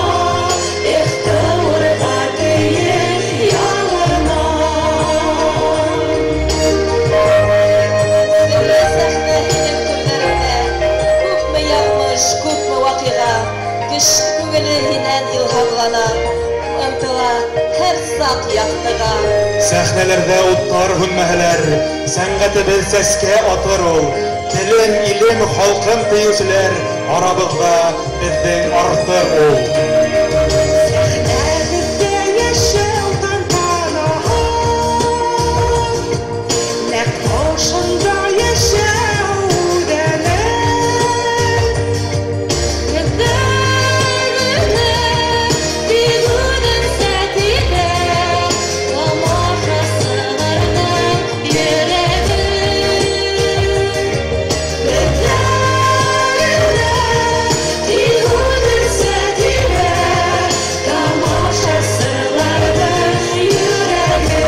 иғтибарға тейеп яңынан. усаҡ яҡтыға. Сәхнәләрҙә уттар һүнмәһәләр, сәнғәтебеҙ сәскә атыр ул. Телем, илем, халҡым тиеүселәр арабыҙҙа беҙҙең артыр ул. Сәхнәбеҙҙә йәшәү тантанаһы, нәҡ ошонда йәшәү үҙәне. Беҙҙә тик үҙенсә тибә тамашасыларҙың йөрәге. Беҙҙә тик үҙенсә тибә тамашасыларҙың йөрәге.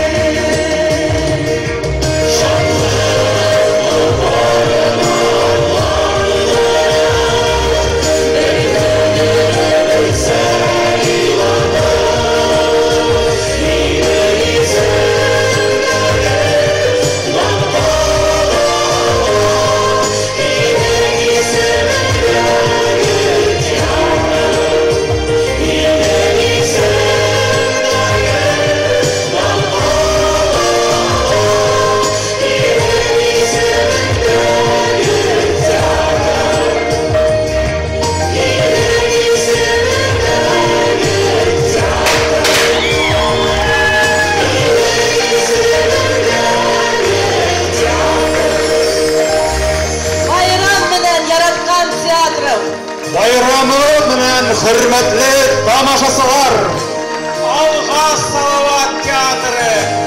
Байрам менән яратҡан театрым! Байрамы менән хөрмәтле тамашасылар! Алға Салават театры!